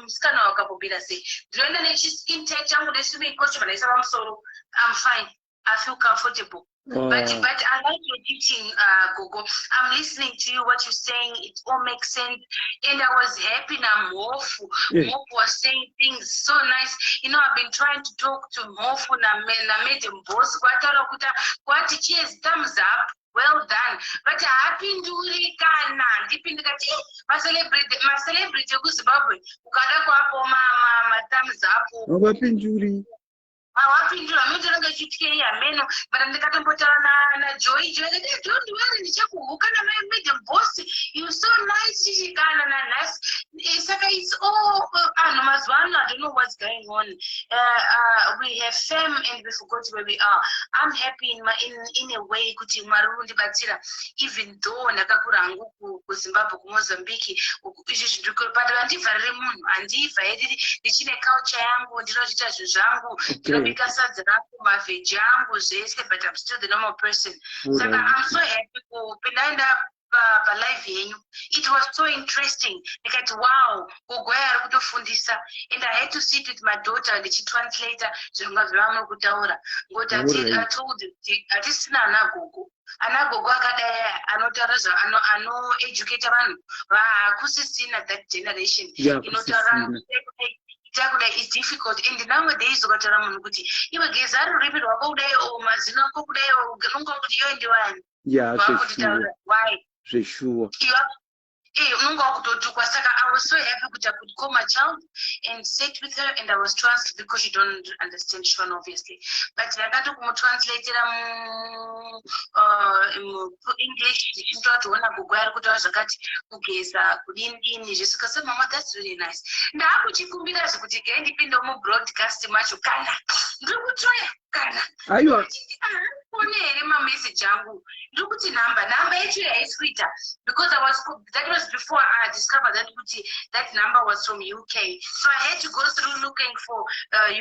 musikana wakambobira sei?" Ndinoenda nechiskin tight changu neswimming costume, ndaisa pamusoro. I'm fine, I feel comfortable. But I like your teaching, Gogo. I'm listening to you, what you're saying. It all makes sense. And I was happy na Mhofu. Mhofu was saying things so nice. I've been trying to talk to Mhofu na Madam Boss. Kwataura kuti kwati cheers, thumbs up. Well done. But haapinduri kana ndipi. Ndikati, "Eh, macelebrity ekuZimbabwe ukada kuapo ma thumbs up." Havapinduri. Hawapindura. Minotonenge ichityei hameno. But ndikatombotaura naJoy. Joy akati, "Eh, don't worry, ndichakuhuka naMadam Boss. You so nice." Chichi kana nanhasi. Saka it's all anhu mazuva ano, I don't know what's going on. We have fame and we forgot where we are. I'm happy in a way kuti Mwari uri kundibatsira, even though ndakakura hangu kuZimbabwe, kuMozambique, izvi zvinhu, but handivhariri munhu, handivhairiri. Ndichine culture yangu, ndinochiita zvinhu zvangu, ndinobika sadza rangu, mavheji angu, zvese, but I'm still the normal person. Saka I'm so happy kupindaenda palive yenyu. It was so interesting. Ndikati, "Wow, gogo ari kutofundisa." And I had to sit with my daughter ndichitranslata zvinonga zvavamuri kutaura, ngokuti I told you kuti hatisina ana gogo, ana gogo akadai anotaura, anoeducata vanhu. Hakusisina that generation inotaura kusisina. Ita kudai is difficult. And nowadays ukataura munhu kuti, "Iwe, geza rurimi rwako kudai," o mazino ako kudai, unonga kuti, "Iwe ndiwani?" Vakutitaura why? Zveshuwa. Unonga wakutotukwa. Saka I was so happy kuti I could call my child and sit with her, and I was trust because she don't understand Shona, obviously, but ndakatokumutranslateera muEnglish, ndichimutora kuti, "Ona, gogo ari kutaura zvakati, kugeza, kudini dini zvese." Kase, "Mama, that's really nice." Ndaakuchikumbirazve kuti gai ndipinde mubroadcast macho. Kana ndiri kutoya kana Aiwa. One here mameseji angu, ndiri kuti nhamba yacho haisi kuita because I was that was before I discovered that kuti that number was from UK, so I had to go through looking for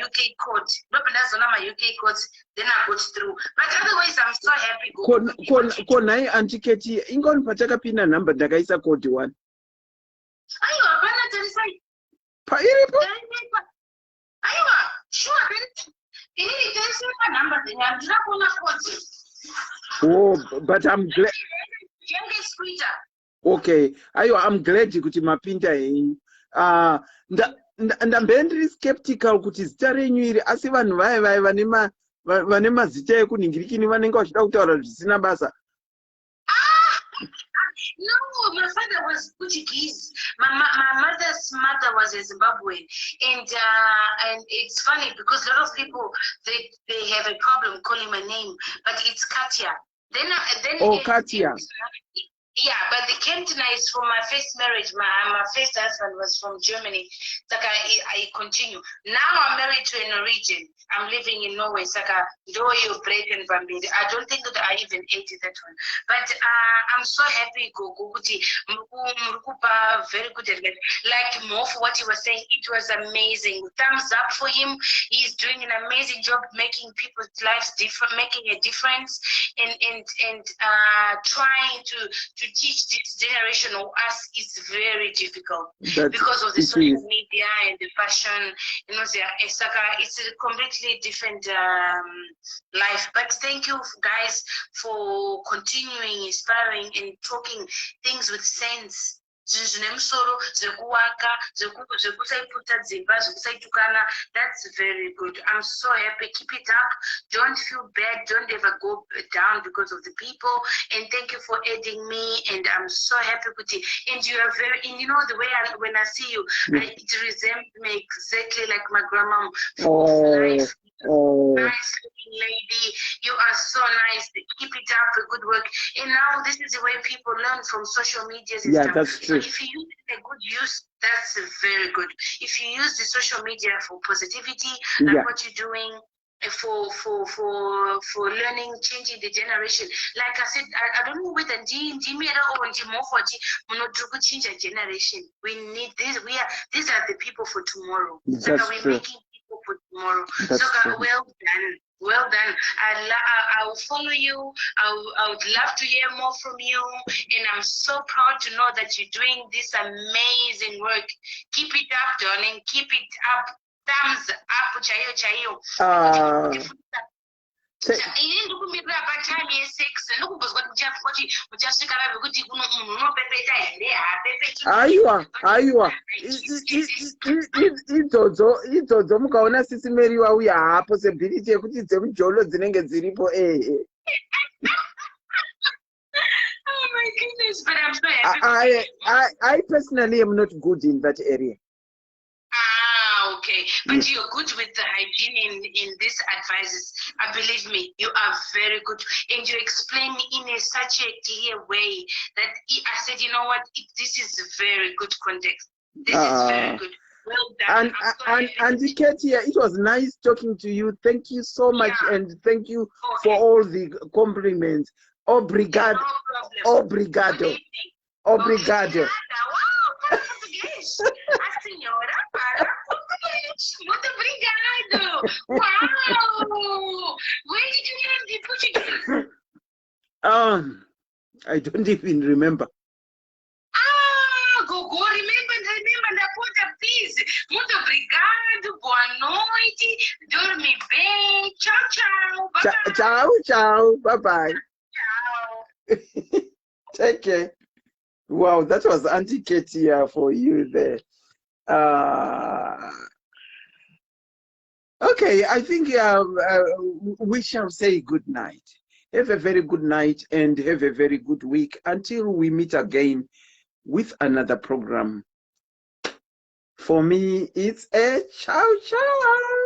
UK code. Ndobva maUK codes, then I got through. But otherwise I'm so happy. Ko nhai, Auntie Keti, ingoni patakapinda nhamba ndakaisa code one. Aiwa, hapana, tarisai. Pairipo. Aiwa, sure, inini tarisai panhamba dzenyu, handina kuona code. Oh, but I'm glad. Yange isi kuita. Okay, aiwa, I'm glad kuti mapinda henyu. Ndambe ndiri skeptical kuti zita renyu iri, asi vanhu vaya vaya vane mazita ekunhingirikini vanenge vachida kutaura zvisina basa. No, my father was Portuguese. My mother's mother was a Zimbabwean, and it's funny because a lot of people, they have a problem calling my name, but it's Katia. Then Oh, Katia. Yeah, but the Kemptner is from my first marriage. My first husband was from Germany. Saka I continue. Now I'm married to a Norwegian. I'm living in Norway. Saka ndo bread and bambiri. I don't think that I even ate that one. But I'm so happy, Gogo, kuti muri kupa very good advice. Like Mof, what he was saying, it was amazing. Thumbs up for him. He's doing an amazing job making people's lives different, making a difference, and trying to teach this generation of us. It's very difficult because of the It social is. media and the fashion. Saka it's a completely different life. But thank you guys for continuing inspiring and talking things with sense, zvinhu zvine musoro, zvekuwaka, zvekusaiputsa dzimba, zvekusaitukana. That's very good. I'm so happy. Keep it up. Don't feel bad. Don't ever go down because of the people. And thank you for adding me, and I'm so happy kuti, and you are very, and you know the way when I see you, it resembles me exactly like my grandma, full of life. Oh. Nice looking lady. You are so nice. Keep it up, the good work. And now this is the way people learn from social media and Yeah, stuff. that's So true. if you use it in a good use, that's very good. If you use the social media for positivity, like what you're doing, for learning, changing the generation. Like I said, I don't know whether ndimi here or ndimofoti munoti kuchinja generation. We need this. We are these are the people for tomorrow. That's Saka we're true. making people for tomorrow. That's Saka true. well done. Well done. I will follow you. I would love to hear more from you. And I'm so proud to know that you're doing this amazing work. Keep it up, darling. Keep it up. Thumbs up, chaiyo chaiyo. Ini ndikumirira patime yesex ndikumbozwa kuti muchati muchasvika vave kuti kuno munhu unopepeta here haapepeti. Aiwa, aiwa, idzodzo idzodzo mukaona Sisi Mary wauya, haapossibility yekuti dzemujolo dzinenge dziripo, ehe. Oh my goodness, but I'm so happy. I personally am not good in that area. Ah, okay. But you're good with the hygiene in these advices. I believe me, you are very good. And you explain in such a clear way that I said, you know what, this is very good context. This is very good. Well done. And I'm so and happy. and Ketia, it was nice talking to you. Thank you so much, and thank you for all the compliments. Obrigado. No problem. Obrigado. Good evening. Obrigado. Obrigada. Uau, fala português. A senhora fala português. Muito obrigado. Uau! Where did you learn the Portuguese? I don't even remember. Ah, Gogo, remember, remember, ndapota, please. Muito obrigado, boa noite, dorme bem. Tchau, tchau. Bye bye. Ciao, ciao. Bye bye. Tchau. Take care. Wow, that was Auntie Ketia for you there. Okay, I think we shall say good night. Have a very good night and have a very good week until we meet again with another program. For me, it's a ciao, ciao.